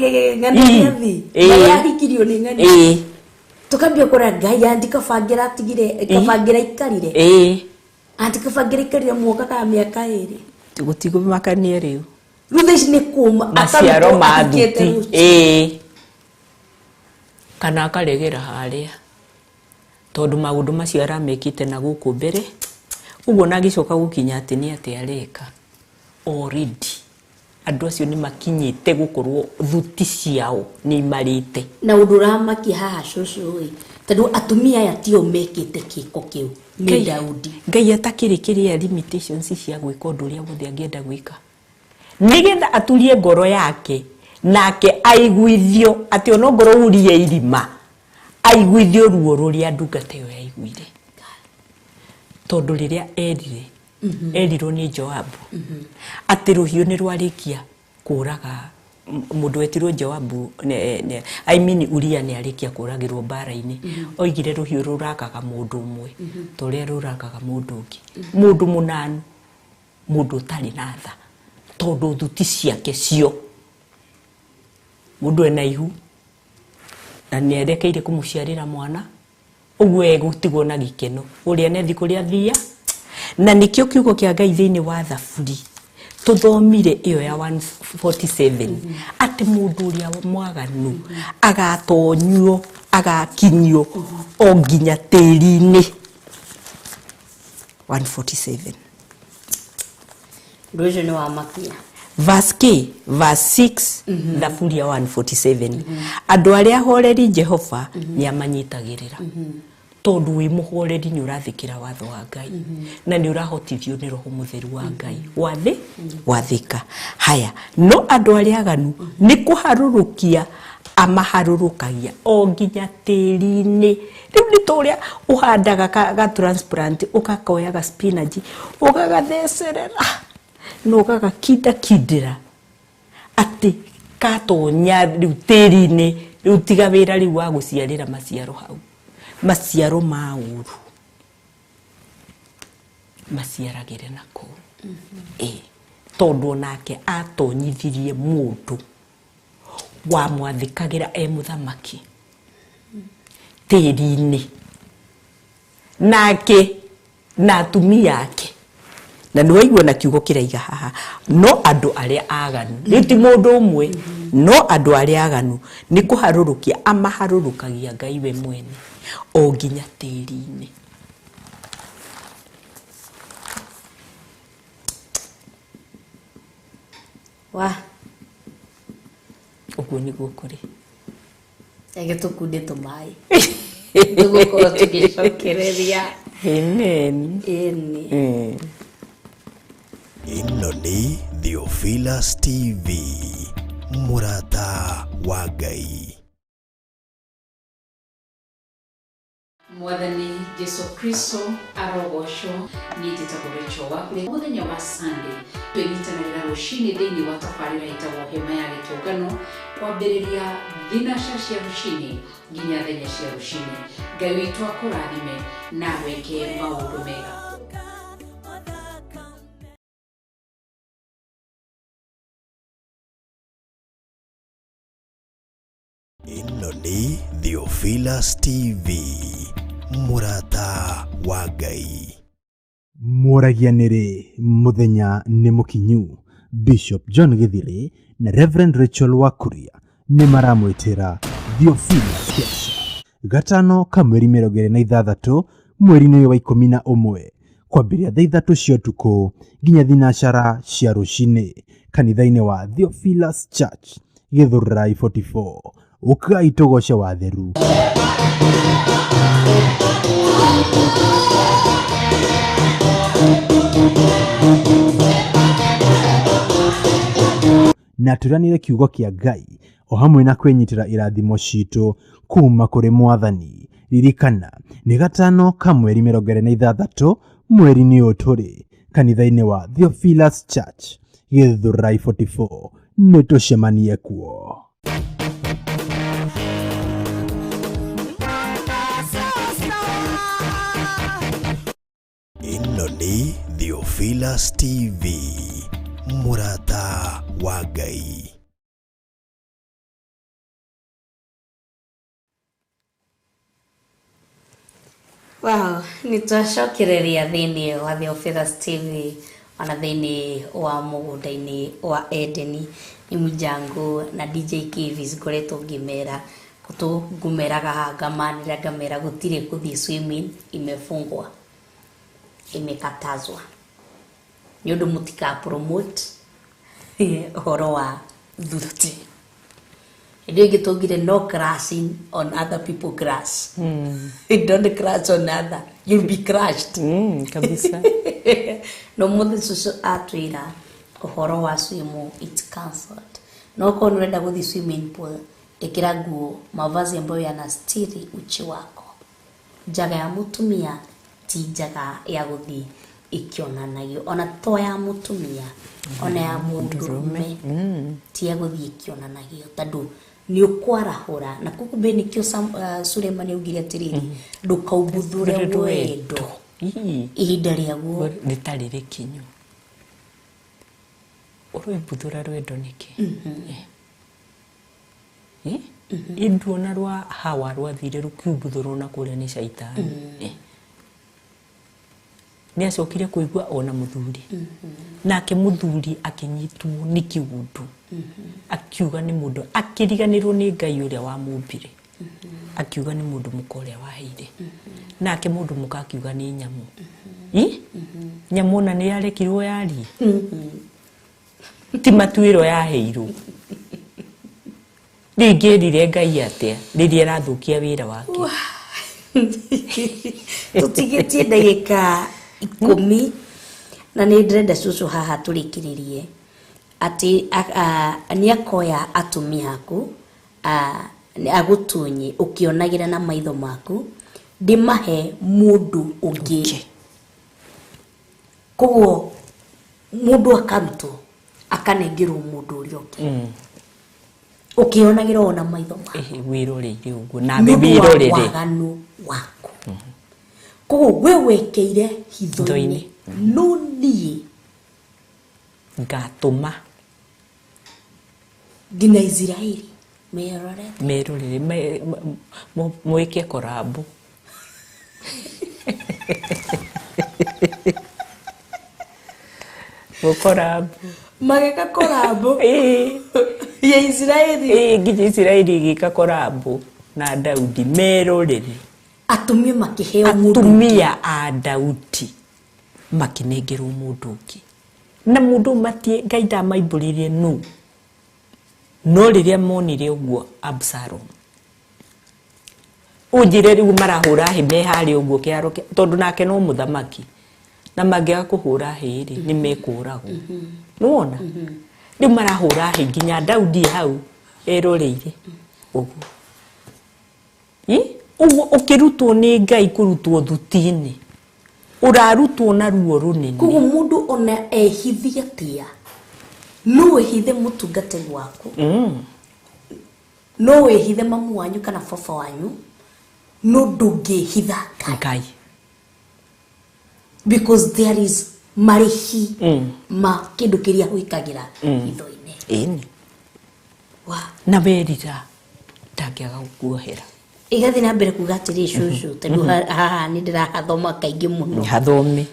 athi Ĩĩ. marĩa ahikirio nĩ ng'ani. Tukambia kũrora Ngai anti kabangira atigire kabangira ikarire. Anti kabangira ikarire mwaka kana mĩaka 2. Gũtikũmakania rĩu. Rĩu thaa ici nĩ kũma maciaro akarutwo ma ahikĩte thuti. rũciũ. Ĩĩ, kana akaregera harĩa tondũ maũndũ macio aramekĩte na gũkũ mbere ũguo, na agĩcoka gũkinya atĩ nĩ atĩ areka already andũ acio nĩ makinyĩte gũkorwo thuti ciao nĩ imarĩte. Na ũndũ ũramakia haha cũcũ ĩ, tondũ atumia aya tio mekĩte kĩko kĩu, nĩ Daudi. Ngai atakĩrĩ kĩrĩa limitations cia gwĩka ũndũ ũrĩa wothe angĩenda gwĩka nĩgetha aturie ngoro yake, nake aiguithio atĩ ona ngoro urie irima, aiguithio ruo rũrĩa ndungata ĩyo yaiguire, tondũ rĩrĩa erire erirwo nĩ Joabu atĩ rũhiũ nĩ rwarĩkia kũraga mũndũ wetirwo Joabu, I mean Uria nĩ arĩkia kũragĩrwo mbara-inĩ, oigire rũhiũ rũragaga mũndũ ũmwe ta ũrĩa rũragaga mũndũ ũngĩ, mũndũ mũnanu, mũndũ ũtarĩ na tha, tondũ thuti ciake cio mũndũ ena ihu na nĩ erekeire kũmũciarĩra mwana ũguo egũtigwo na gĩkeno ũrĩa nĩ athiĩ kũrĩa athia. Na nĩkĩo kiugo kĩa Ngai thĩinĩ wa Thaburi tũthomire ĩyo ya 147 atĩ mũndũ ũrĩa mwaganu agatonyio, agakinyio o nginya tĩri-inĩ. 147. Ũndũ ũcio nĩ wamakia. Verse K, verse 6, Thaburi ya 147. Andũ arĩa ahoreri Jehova nĩ amanyitagĩrĩra, tondũ wĩ mũhoreri nĩ ũrathĩkĩra watho wa Ngai na nĩ ũrahotithio nĩ Roho Mũtheru wa Ngai wathĩ wathĩka. Haya, no andũ arĩa aganu nĩ kũharũrũkia amaharũrũkagia o nginya tĩri-inĩ. Rĩu nĩ ta ũrĩa ũhandaga ga transplant, ũgakoya ga spinach, ũgagathecerera na ũgagakindakindĩra atĩ katonya rĩu tĩri-inĩ, rĩu tiga wĩra rĩu wa gũciarĩra maciaro hau, maciaro ma ũru maciaragĩre na kũu. Ĩĩ, tondũ onake atonyithirie mũndũ wamwathĩkagĩra e mũthamaki tĩri-inĩ, nake na atumia ake, na nĩ waigua na kiugo kĩraiga haha no andũ arĩa aganu, rĩu ti mũndũ ũmwe, no andũ arĩa aganu nĩ kũharũrũkia amaharũrũkagia Ngai we mwene o nginya tĩri-inĩ. Wa Ũguo nĩguo kũrĩ. Reke tũkunde tũmaĩ tũgũkorwo tũgĩcokereria. Amen. Ĩni. Ĩno nĩ Theophilus TV, mũrata wa Ngai. Mwathani Jesu Kristo arogocwo. Niĩ njĩtagwo Rachel Wakũrĩa. Mũthenya wa Sunday twĩnyitanagĩra rũcinĩ thĩinĩ wa tabarĩra ĩtagwo Hema ya Gĩtũngano, kwambĩrĩria thinaca cia rũcinĩ nginya thenya cia rũcinĩ. Ngai witũ akũrathime na weke maũndũ mega. Ĩno nĩ Theophilus TV, mũrata wa Ngai. Mũragia nĩrĩ mũthenya nĩ mũkinyu. Bishop John Gĩthirĩ na Reverend Rachel Wakuria nĩ maramwĩtĩra Theophilus Kesha gatano ka mweri 26 mweri-inĩ ũyũ wa 11 kwambĩrĩria thaa 3 cia ũtukũ nginya thinacara cia rũcinĩ kanitha-inĩ wa Theophilus Church, Gĩthũrai 44. Ũkai tũgoce watheru. Na tũranĩre kiugo kĩa Ngai o hamwe na kwĩnyitĩra irathimo citũ kuma kũrĩ Mwathani. Ririkana nĩ gatano ka mweri 26 mweri-inĩ ũyũ tũrĩ kanitha-inĩ wa Theophilus Church, Gĩthũrai 44. Nĩ tũcemanie kuo. Ĩno nĩ Theophilus TV, mũrata wa Ngai. Wow, nĩ twacokereria thĩinĩ wa Theophilus TV ona thĩinĩ wa mũgũnda-inĩ wa Edeni. Nĩ Mũjango na DJ Kvis ngoretwo ngĩmera tũ ngũmeraga haha ngamanĩra ngamera gũtirĩ gũthiĩ swimming, imefungwa, imekatazwa nĩ ũndũ mũtika promote ũhoro wa thuti. Hĩndĩ ĩyo ĩngĩ twaugire no crashing on other people crash. Don't crash on other, you'll be crashed. Kabisa. No mũthĩ cũcũ atwĩra ũhoro wa swim, it's cancelled. No korwo nĩ ũrenda gũthiĩ swimming pool, ĩkĩra nguo, mavazi ambayo yanastiri uchi wako. Njaga ya mũtumia ti njaga ya gũthiĩ ĩkĩonanagio, ona to ya mũtumia, ona ya mũndũrũme ti ya gũthiĩ ĩkĩonanagio, tondũ nĩ ũkwarahũra. Na kumbe nĩkĩo Suleiman augire atĩrĩrĩ, ndũkaumbuthũre wendo ihinda rĩaguo rĩtarĩ rĩkinyu. Ũroimbuthũra rwendo nĩkĩ? Nduona rwa Hawa rwathire rũkiumbuthũrwo na kũrĩa nĩ caitani. Nĩ acokire kũigua ona mũthuri, nake mũthuri akĩnyitwo nĩ kĩũndũ, akiuga nĩ mũndũ, akĩriganĩrwo nĩ Ngai ũrĩa wamũmbire, akiuga nĩ mũndũ mũka ũrĩa waheire, nake mũndũ mũka akiuga nĩ nyamũ. Nyamũ ona nĩ yarekirwo yarie, ti matuĩro yaheirwo. Rĩngĩ erire Ngai atĩa rĩrĩa arathũkia wĩra wake? Tũtigĩtie ndagĩka 10 na nĩ ndĩrenda cũcũ haha tũrĩkĩrĩrie atĩ nĩ akoya atumia aku agũtunye ũkĩonagĩra na maitho maku, ndĩmahe mũndũ ũngĩ. Koguo mũndũ akarutwo akanengerwo mũndũ ũrĩa ũngĩ ũkĩonagĩra ona maitho maku, wĩroreire ũguo nawe wĩrorere waganu waku. Koguo we wekeire hitho-inĩ, no niĩ ngatũma nginya Isiraeli merorere, merorere, mwĩke korambo. Mũkorambo mageka korambo ya Isiraeli, nginya Isiraeli ĩgĩka korambo na Daudi merorere. Atumia makĩheo mũndũ, atumia a Daudi makĩnengerwo mũndũ ũngĩ, na mũndũ matie Ngai ndamaimbũrĩrie nũ. No rĩrĩa monire ũguo Absalom, ũnjĩre rĩu marahũra hĩ me harĩa ũguo kĩharo, tondũ nake no mũthamaki, na mangĩaga kũhũra hĩ rĩ nĩ mekũragwo. Nĩwona rĩu marahũra hĩ nginya Daudi hau eroreire ũguo. Ũguo ũkĩrutwo nĩ Ngai kũrutwo thuti-inĩ, ũrarutwo na ruo rũnene. Koguo mũndũ ona ehithie atia, no wĩhithe mũtungatĩri waku, no wĩhithe mamu wanyu kana baba wanyu, no ndũngĩhitha Ngai. Because there is marĩhi ma kĩndũ kĩrĩa wĩkagĩra hitho-inĩ. Ĩni. Na werira ndangĩaga gũkuohera. Ĩgathiĩ na mbere kuga atĩrĩ, cũcũ, tondũ haha nĩ ndĩrahathoma kaingĩ mũno. Hathome.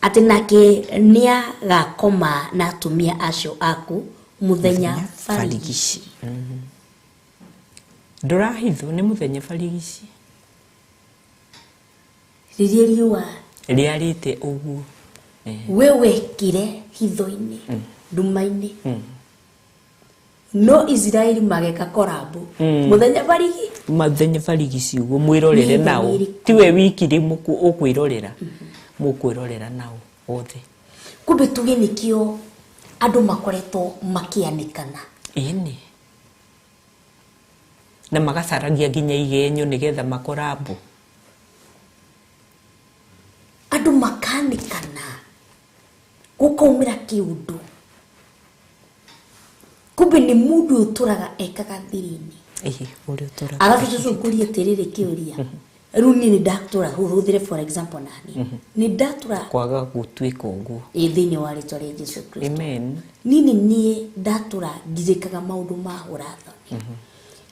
Atĩ nake nĩagakoma na atumia acio aku mũthenya barigici. Ndũrahithwo nĩ mũthenya barigici. Rĩrĩa riũa rĩarĩte ũguo. We wekire hitho-inĩ, nduma-inĩ. No Isiraeli mageka korambo mũthenya barigi. Mũthenya barigici ũguo mwĩrorere nao. Tiwe wiki rĩ ũkwĩrorera. Mũkwĩrorera nao othe. Kumbe tuge nĩkĩo andũ makoretwo makĩanĩkana. Ĩni. Na magacaragia nginya igenyo nĩgetha makorambo. Andũ makanĩkana gũkaumĩra kĩũndũ. Kumbe nĩ mũndũ ũtũraga ekaga thiri-inĩ. Ũrĩa ũtũraga. Arabu cũcũ ngũrie atĩrĩrĩ kĩũria. Rĩu niĩ nĩ ndatũra, hũthĩre for example nani. Nĩ ndatũra kwaga gũtuĩka ũguo. Thĩinĩ wa rĩtwa rĩa Jesu Kristo. Amen. Niĩ nĩ niĩ ndatũra ngirĩkaga maũndũ ma hũra-thoni.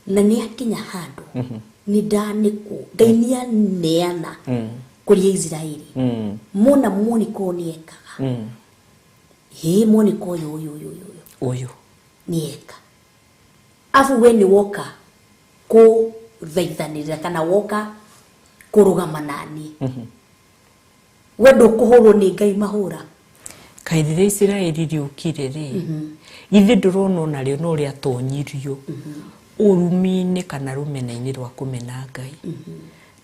Na nĩ akinya handũ nĩ ndanĩkwo. Ngai nĩ aneana kũrĩ Isiraeli. Mona Monica nĩ ekaga. Hĩ Monica ũyũ ũyũ ũyũ ũyũ. Ũyũ. Nĩ eka. Afu we nĩ woka kũthaithanĩrĩra kana woka kũrũgama nani. We ndũkũhũrwo nĩ Ngai mahũra. Kaĩ rĩrĩa Isiraeli rĩũkire rĩ, githĩ ndũrona onarĩo no rĩatonyirio ũrumi-inĩ kana rũmena-inĩ rwa kũmena Ngai.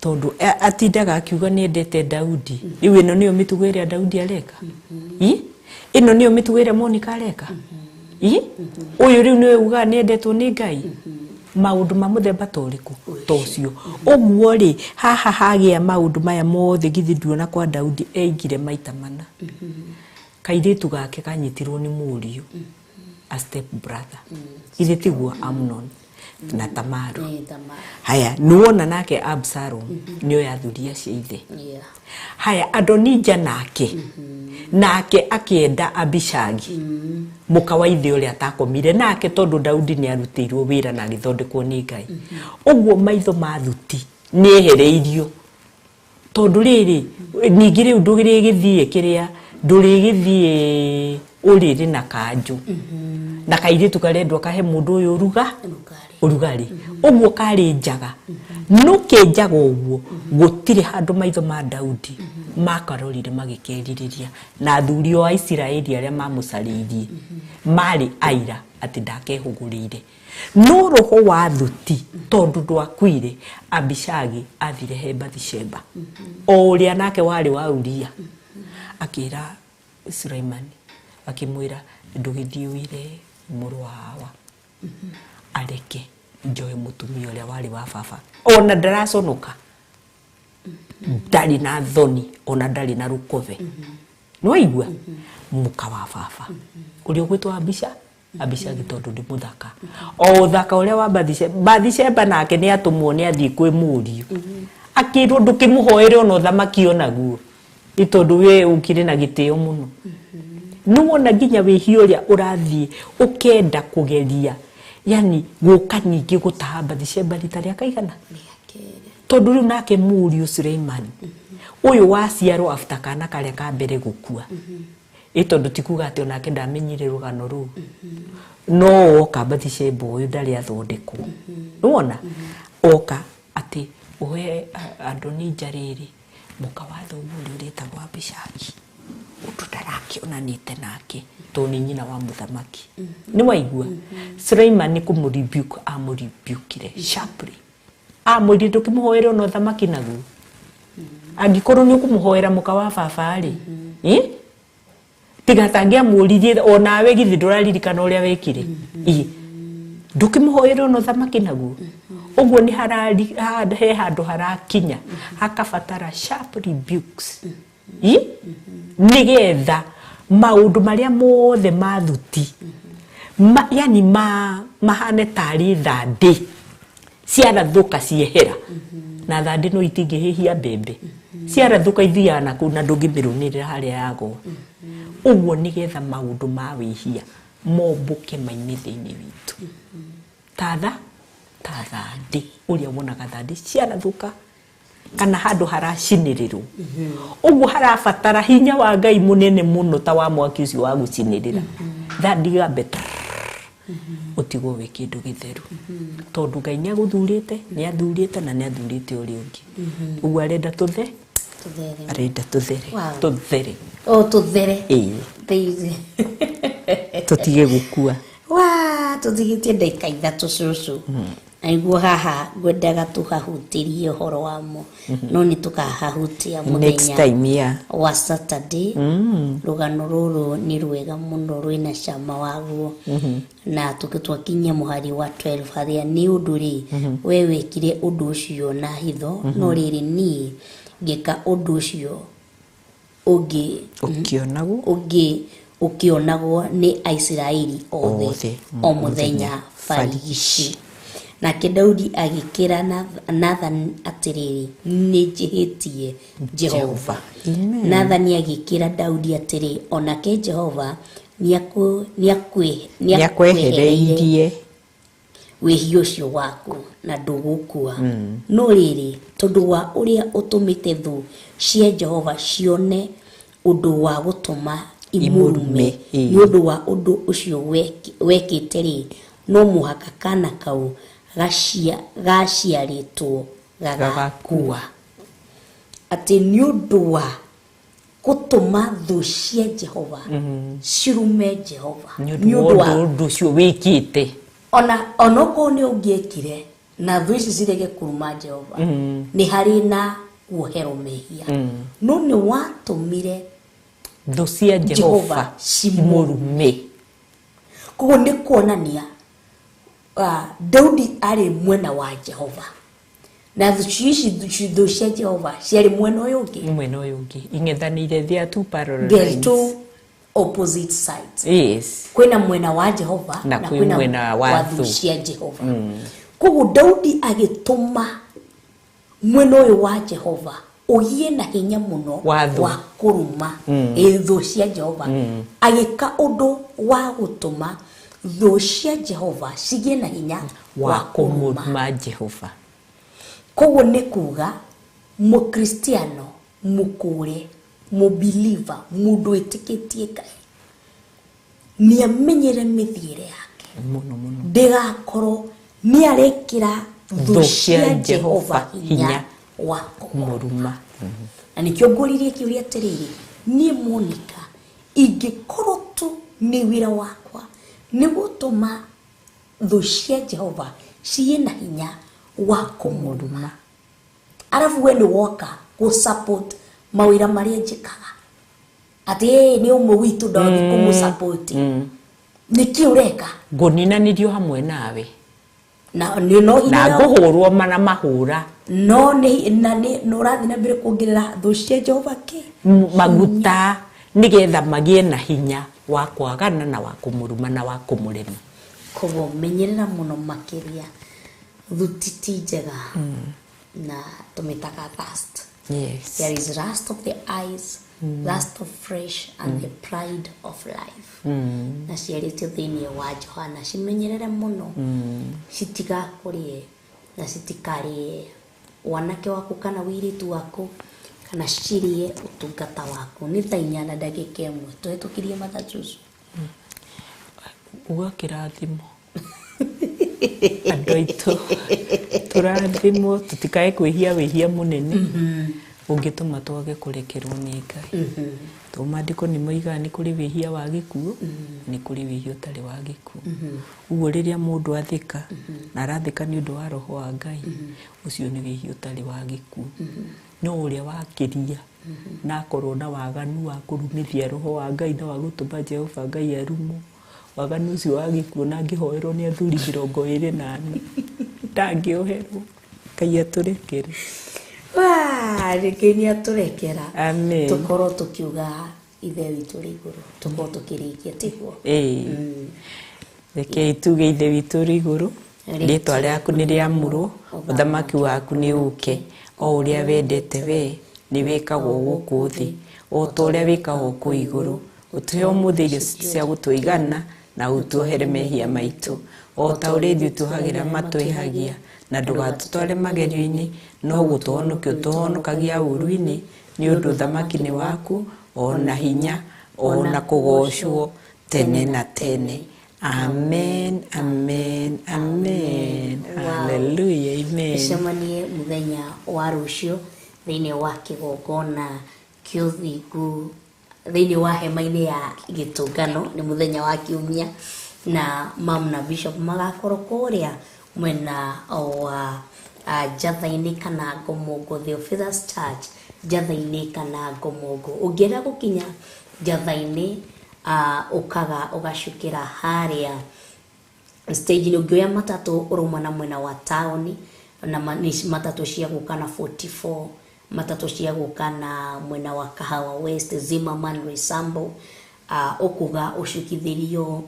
Tondũ atindaga akiuga nĩendete Daudi. Rĩu ĩno nĩyo mĩtugo ĩrĩa Daudi areka. Ĩno nĩyo mĩtugo ĩrĩa Monica areka. Ũyũ rĩu nĩwe ugaga nĩendetwo nĩ Ngai. Maũndũ ma mũthemba ta ũrĩkũ ta ũcio. Ũguo rĩ, haha hagĩa maũndũ maya mothe githĩ nduona kwa Daudi eigire maita mana. Kairĩtu gake kanyitirwo nĩ mũriũ, a step brother. Githĩ tiguo Amnon na Tamaru. Haya, nĩwona nake Absalom nĩoya athuri acio ithe. Haya, Adonija nake nake akĩenda Abishagi mũka wa ithe ũrĩa atakomire nake tondũ Daudi nĩ arutĩirwo wĩra na agĩthondekwo nĩ Ngai. Ũguo maitho ma thuti nĩehereirio. Tondũ rĩrĩ, ningĩ rĩu ndũrĩgĩthiĩ kĩrĩa, ndũrĩgĩthiĩ ũrĩrĩ na kanjũ. Na kairĩtu karendwo kahe mũndũ ũyũ ũruga ũrugarĩ. Ũguo karĩ njaga. No kĩnjaga ũguo, gũtirĩ handũ maitho ma Daudi makarorire magĩkerirĩria. Na athuri o a Isiraeli arĩa mamũcarĩirie marĩ aira atĩ ndakehũgũrĩire. No roho wa thuti tondũ ndwakuire, Abishagi athire he Bathsheba. O ũrĩa nake warĩ wa Uria. Akĩra Suleimani, akĩmwĩra ndũgĩthiĩ wĩre mũrũ wa hawa areke njoe mũtumia ũrĩa warĩ wa baba. Ona ndaraconoka. Ndarĩ na thoni, ona ndarĩ na rũkobe. Nĩwaigua? Mũka wa baba. Ũrĩa ũgwĩtwo Abisha? Abishagi tondũ nĩ mũthaka. O ũthaka ũrĩa wa Bathsheba, Bathsheba nake nĩ atũmwo nĩ athiĩ kwĩ mũriũ. Akĩrwo ndũkĩmũhoere ona ũthamaki onaguo. Nĩ tondũ we ũkĩrĩ na gĩtĩo mũno. Nĩwona nginya wĩhia ũrĩa ũrathiĩ ũkenda kũgeria, yani gũka ningĩ gũtaha Bathsheba rita rĩa kaigana. Tondũ rĩu nake mũriũ Suleimani ũyũ waciarwo after kana karĩa ka mbere gũkua. Ĩ tondũ ti kuga atĩ onake ndamenyire rũgano rũu. No oka Bathsheba ũyũ ndarĩ athondekwo. Nĩwona? Oka atĩ ũhe Adonija rĩrĩ mũka wa thoguo ũrĩa ũrĩtagwo Abishagi. Ũndũ ndarakĩonanĩte nake tondũ nĩ nyina wa mũthamaki. Nĩwaigua? Suleimani kũmũ-rebuke amũ-rebukire sharply. Amwĩrire ndũkĩmũhoere ona ũthamaki naguo. Angĩkorwo nĩ ũkũmũhoera mũka wa baba rĩ, tiga tangĩamũririe onawe githĩ ndũraririkana ũrĩa wekire. Ndũkĩmũhoere ona ũthamaki naguo. Ũguo nĩ he handũ harakinya hakabatara sharp rebukes. Nĩgetha maũndũ marĩa mothe mathuti yani mahane tarĩ thandĩ ciarathũka ciehera. Na thandĩ no itingĩhĩhia mbembe. Ciarathũka ithiaga nakũu na ndũngĩmĩrũmĩrĩra harĩa yagũa. Ũguo nĩgetha maũndũ ma wĩhia mombũke maime thĩinĩ witũ. Ta thandĩ ũrĩa wonaga thandĩ ciarathũka kana handũ haracinĩrĩrwo. Ũguo harabatara hinya wa Ngai mũnene mũno ta wa mwaki ũcio wa gũcinĩrĩra. Thandĩ yambe ũtigwo wĩ kĩndũ gĩtheru. Tondũ Ngai nĩagũthurĩte, nĩathurĩte na nĩathurĩte ũrĩa ũngĩ. Ũguo arenda tũthere. Arenda tũthere. Tũthere. O tũthere. Ĩĩ. Tũtige gũkua. Wa tũtigĩtie ndagĩka ithatũ cũcũ. Na nĩguo haha ngwendaga tũhahutĩrie ũhoro wamo. No nĩ tũkahahutia next time, yeah. Wa Saturday. Rũgano rũrũ nĩ rwega mũno rwĩna cama waguo. Na tũgĩtwakinyia mũhari wa 12 harĩa nĩ ũndũ rĩ we wekire ũndũ ũcio na hitho no rĩrĩ niĩ ngĩka ũndũ ũcio ũngĩ ũkĩonagwo nĩ Aisiraeli othe o mũthenya barigici. Nake Daudi agĩkĩra Nathan atĩrĩrĩ, nĩ njĩhĩtie Jehova. Nathan agĩkĩra Daudi atĩrĩ, onake Jehova nĩakwehereirie wĩhia ũcio waku na ndũgũkua. No rĩrĩ, tondũ wa ũrĩa ũtũmĩte thũ cia Jehova cione ũndũ wa gũtũma imũrume nĩ ũndũ wa ũndũ ũcio wekĩte rĩ, no mũhaka kana kau gaciarĩtwo gagakua. Atĩ nĩ ũndũ wa gũtũma thũ cia Jehova cirume Jehova nĩ ũndũ wa ũndũ ũcio wĩkĩte. Ona onokorwo nĩ ũngĩekire na thũ ici cirege kũruma Jehova nĩ harĩ na kuoherwo mehia. No nĩ watũmire thũ cia Jehova cimũrume. Koguo nĩ kuonania Daudi arĩ mwena wa Jehova na thũ cia Jehova ciarĩ mwena ũyũ ũngĩ. Mwena ũyũ ũngĩ ing'ethanĩire, they are two parallel lines. Two opposite sides. Yes. Kwĩna mwena wa Jehova na kwĩna mwena wa thũ cia Jehova. Koguo Daudi agĩtũma mwena ũyũ wa Jehova ũgĩe na hinya mũno wa kũruma thũ cia Jehova. Agĩka ũndũ wa gũtũma thũ cia Jehova cigĩe na hinya wa kũmũruma Jehova. Koguo nĩ kuga mũkristiano mũkũre mũbelieve mũndũ wĩtĩkĩtie Ngai nĩ amenyere mĩthiĩre yake mũno mũno, ndĩgakorwo nĩ arekĩra thũ cia Jehova hinya wa kũmũruma. Na nĩkĩo ngũririe kĩũria atĩrĩrĩ, niĩ Monica ingĩkorwo tu nĩ wĩra wakwa nĩ gũtũma thũ cia Jehova cigĩe na hinya wa kũmũruma, arabu we nĩ woka gũ support mawĩra marĩa njĩkaga atĩ nĩ ũmwe witũ ndathi kũmũ support nĩkĩ ũreka ngũninanĩrio hamwe nawe na nĩ no na ngũhũrwo na mahũra no nĩ na nĩ ũrathiĩ na mbere kuongerera thũ cia Jehova kĩ maguta nĩgetha magĩe na hinya wa kwagana na wa kũmũruma na wa kũmũrema. Koguo menyerera mũno makĩria thuti ti njega na tũmĩtaga lust. Yes. There is lust of the eyes, lust of flesh and the pride of life. Na ciarĩtio thĩinĩ wa Johana cimenyerere mũno citigakũrĩe na citikarĩe wanake waku kana wĩirĩtu waku kana cirie ũtungata waku. Nĩ thaa 4:01 tũhetũkirie mathaa cucu. Uga kĩrathimo andũ aitũ tũrathimwo tũtikae kwĩhia wĩhia mũnene ũngĩtũma twage kũrekerwo nĩ Ngai. Tondũ maandĩko nĩ moigaga nĩ kũrĩ wĩhia wa gĩkuũ, nĩ kũrĩ wĩhia ũtarĩ wa gĩkuũ. Ũguo rĩrĩa mũndũ athĩka na arathĩka nĩ ũndũ wa roho wa Ngai, ũcio nĩ wĩhia ũtarĩ wa gĩkuũ. No ũrĩa wakĩria na akorwo na waganu wa kũrumithia roho wa Ngai na wa gũtũma Jehova Ngai arumwo, Waganu ũcio wa gĩkuũ na ngĩhoerwo nĩ athuri 24 ndangĩoherwo. Ngai atũrekere. Waa, rĩngĩ nĩ atũrekera. Amen. Tũkorwo tũkiuga ithe witũ ũrĩ igũrũ, tũkorwo tũkĩrĩkia, tiguo? Ĩĩ. Rekei tuge ithe witũ ũrĩ igũrũ, rĩtwa rĩaku nĩ rĩamũrwo, ũthamaki waku nĩ ũke, o ũrĩa wendete we nĩ wĩkagwo gũkũ thĩ o ta ũrĩa wĩkagwo kũu igũrũ. Ũtũhe ũmũthĩ irio citũ cia gũtũigana na ũtuohere mehia maitũ o ta ũrĩa ithuĩ tuohagĩra matwĩhagia, na ndũgatũtware magerio-inĩ, no gũtũhonokia ũtũhonokagia ũũru-inĩ, nĩ ũndũ ũthamaki nĩ waku, o na hinya, o na kũgoocwo tene na tene. Amen, amen, amen. Wow. Hallelujah, amen. Tũcemanie mũthenya wa rũciũ thĩinĩ wa kĩgongona kĩa ũthingu thĩinĩ wa hema-inĩ ya gĩtũngano, nĩ mũthenya wa kiumia, na mam na bishop magakorwo kũrĩa mwena wa Njatha-inĩ kana Ngomongo, Theophilus Church Njatha-inĩ kana Ngomongo. Ũngĩenda gũkinya Njatha-inĩ, ũkaga ũgacukĩra harĩa stage-inĩ. Ũngĩoya matatũ ũrauma na mwena wa taũni, na nĩ matatũ cia gũka na 44, matatũ cia gũka na mwena wa Kahawa West, Zimmerman, Roysambu, ũkuga ũcukithĩrio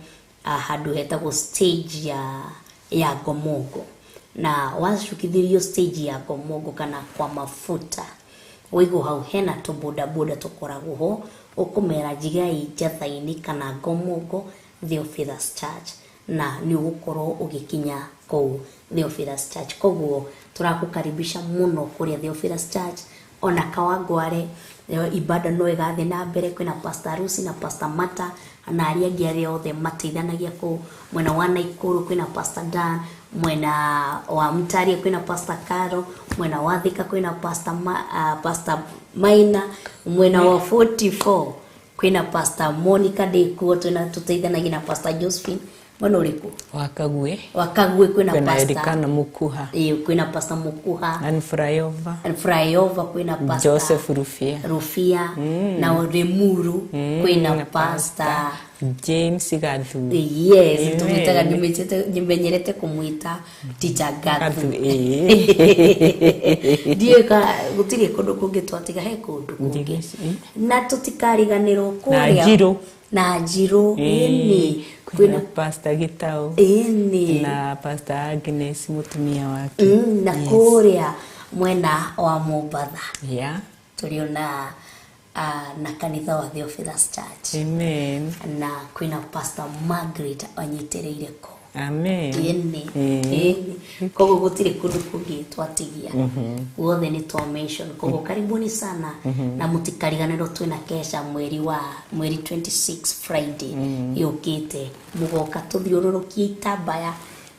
handũ hetagwo stage ya Ngomongo, na wacukithĩrio stage ya Ngomongo kana kwa mafuta, waigwo hau hena tũbodaboda tũkoragwo ho, ũkũmera njigai Njatha-inĩ kana Ngomongo Theophilus Church, na nĩ ũgũkorwo ũgĩkinya kũu Theophilus Church. Koguo tũrakũkaribisha mũno kũrĩa Theophilus Church, ona Kawangware ibada no ĩgathiĩ na mbere, kwĩna Pastor Lucy na Pastor Mata na arĩa angĩ arĩa othe mateithanagia kũu. Mwena wa Naikuru kwĩna Pastor Dan, mwena wa Mtaria kwĩna Pastor Caro, mwena wa Thika kwĩna Pastor Maina, mwena wa 44 kwĩna Pastor Monica Ndĩkuo, twĩna tũteithanagia na Pastor Josephine. Mwena ũrĩkũ? Wa Kagwe. Wa Kagwe kwĩna Kwĩna Pastor Elikana Mukuha. Ĩĩ, kwĩna Pastor Mukuha. And Flyover. And Flyover kwĩna Pastor Joseph Rufia. Rufia. Na Limuru kwĩna na Pastor James Gathu. Yes, Amen. tumwitaga nimenyerete kumwita Teacher Gathu. Gathu, ĩĩ. Ndiũĩ ka gũtirĩ kũndũ kũngĩ twatiga, he kũndũ kũngĩ. Na tũtikariganĩrwo Na kũrĩa Njirũ. Na Njirũ, ĩni. Kwĩna Pastor Gitau. Ĩni. Na Pastor Agnes mũtumia wake. Na Yes. kũrĩa mwena wa Mombatha. Yeah. Tũrĩ ona na kanitha wa Theophilus Church. Amen. Na kwĩna Pastor Margaret anyitĩrĩire kũu. Amen. Ĩni. Ĩni. Koguo gũtirĩ kũndũ kũngĩ twatigia. Guothe nĩ twa mention. Koguo karibuni sana na mũtikariganĩrwo twĩna kesha mweri 26 Friday yũkĩte. Mũgoka tũthiũrũrũkie itambaya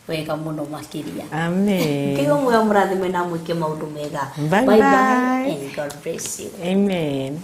wega mũno makĩria. Amen. Ngai ũmwe amũrathime na amwĩke maũndũ mega. Bye Bye bye. bye and God bless you. Amen.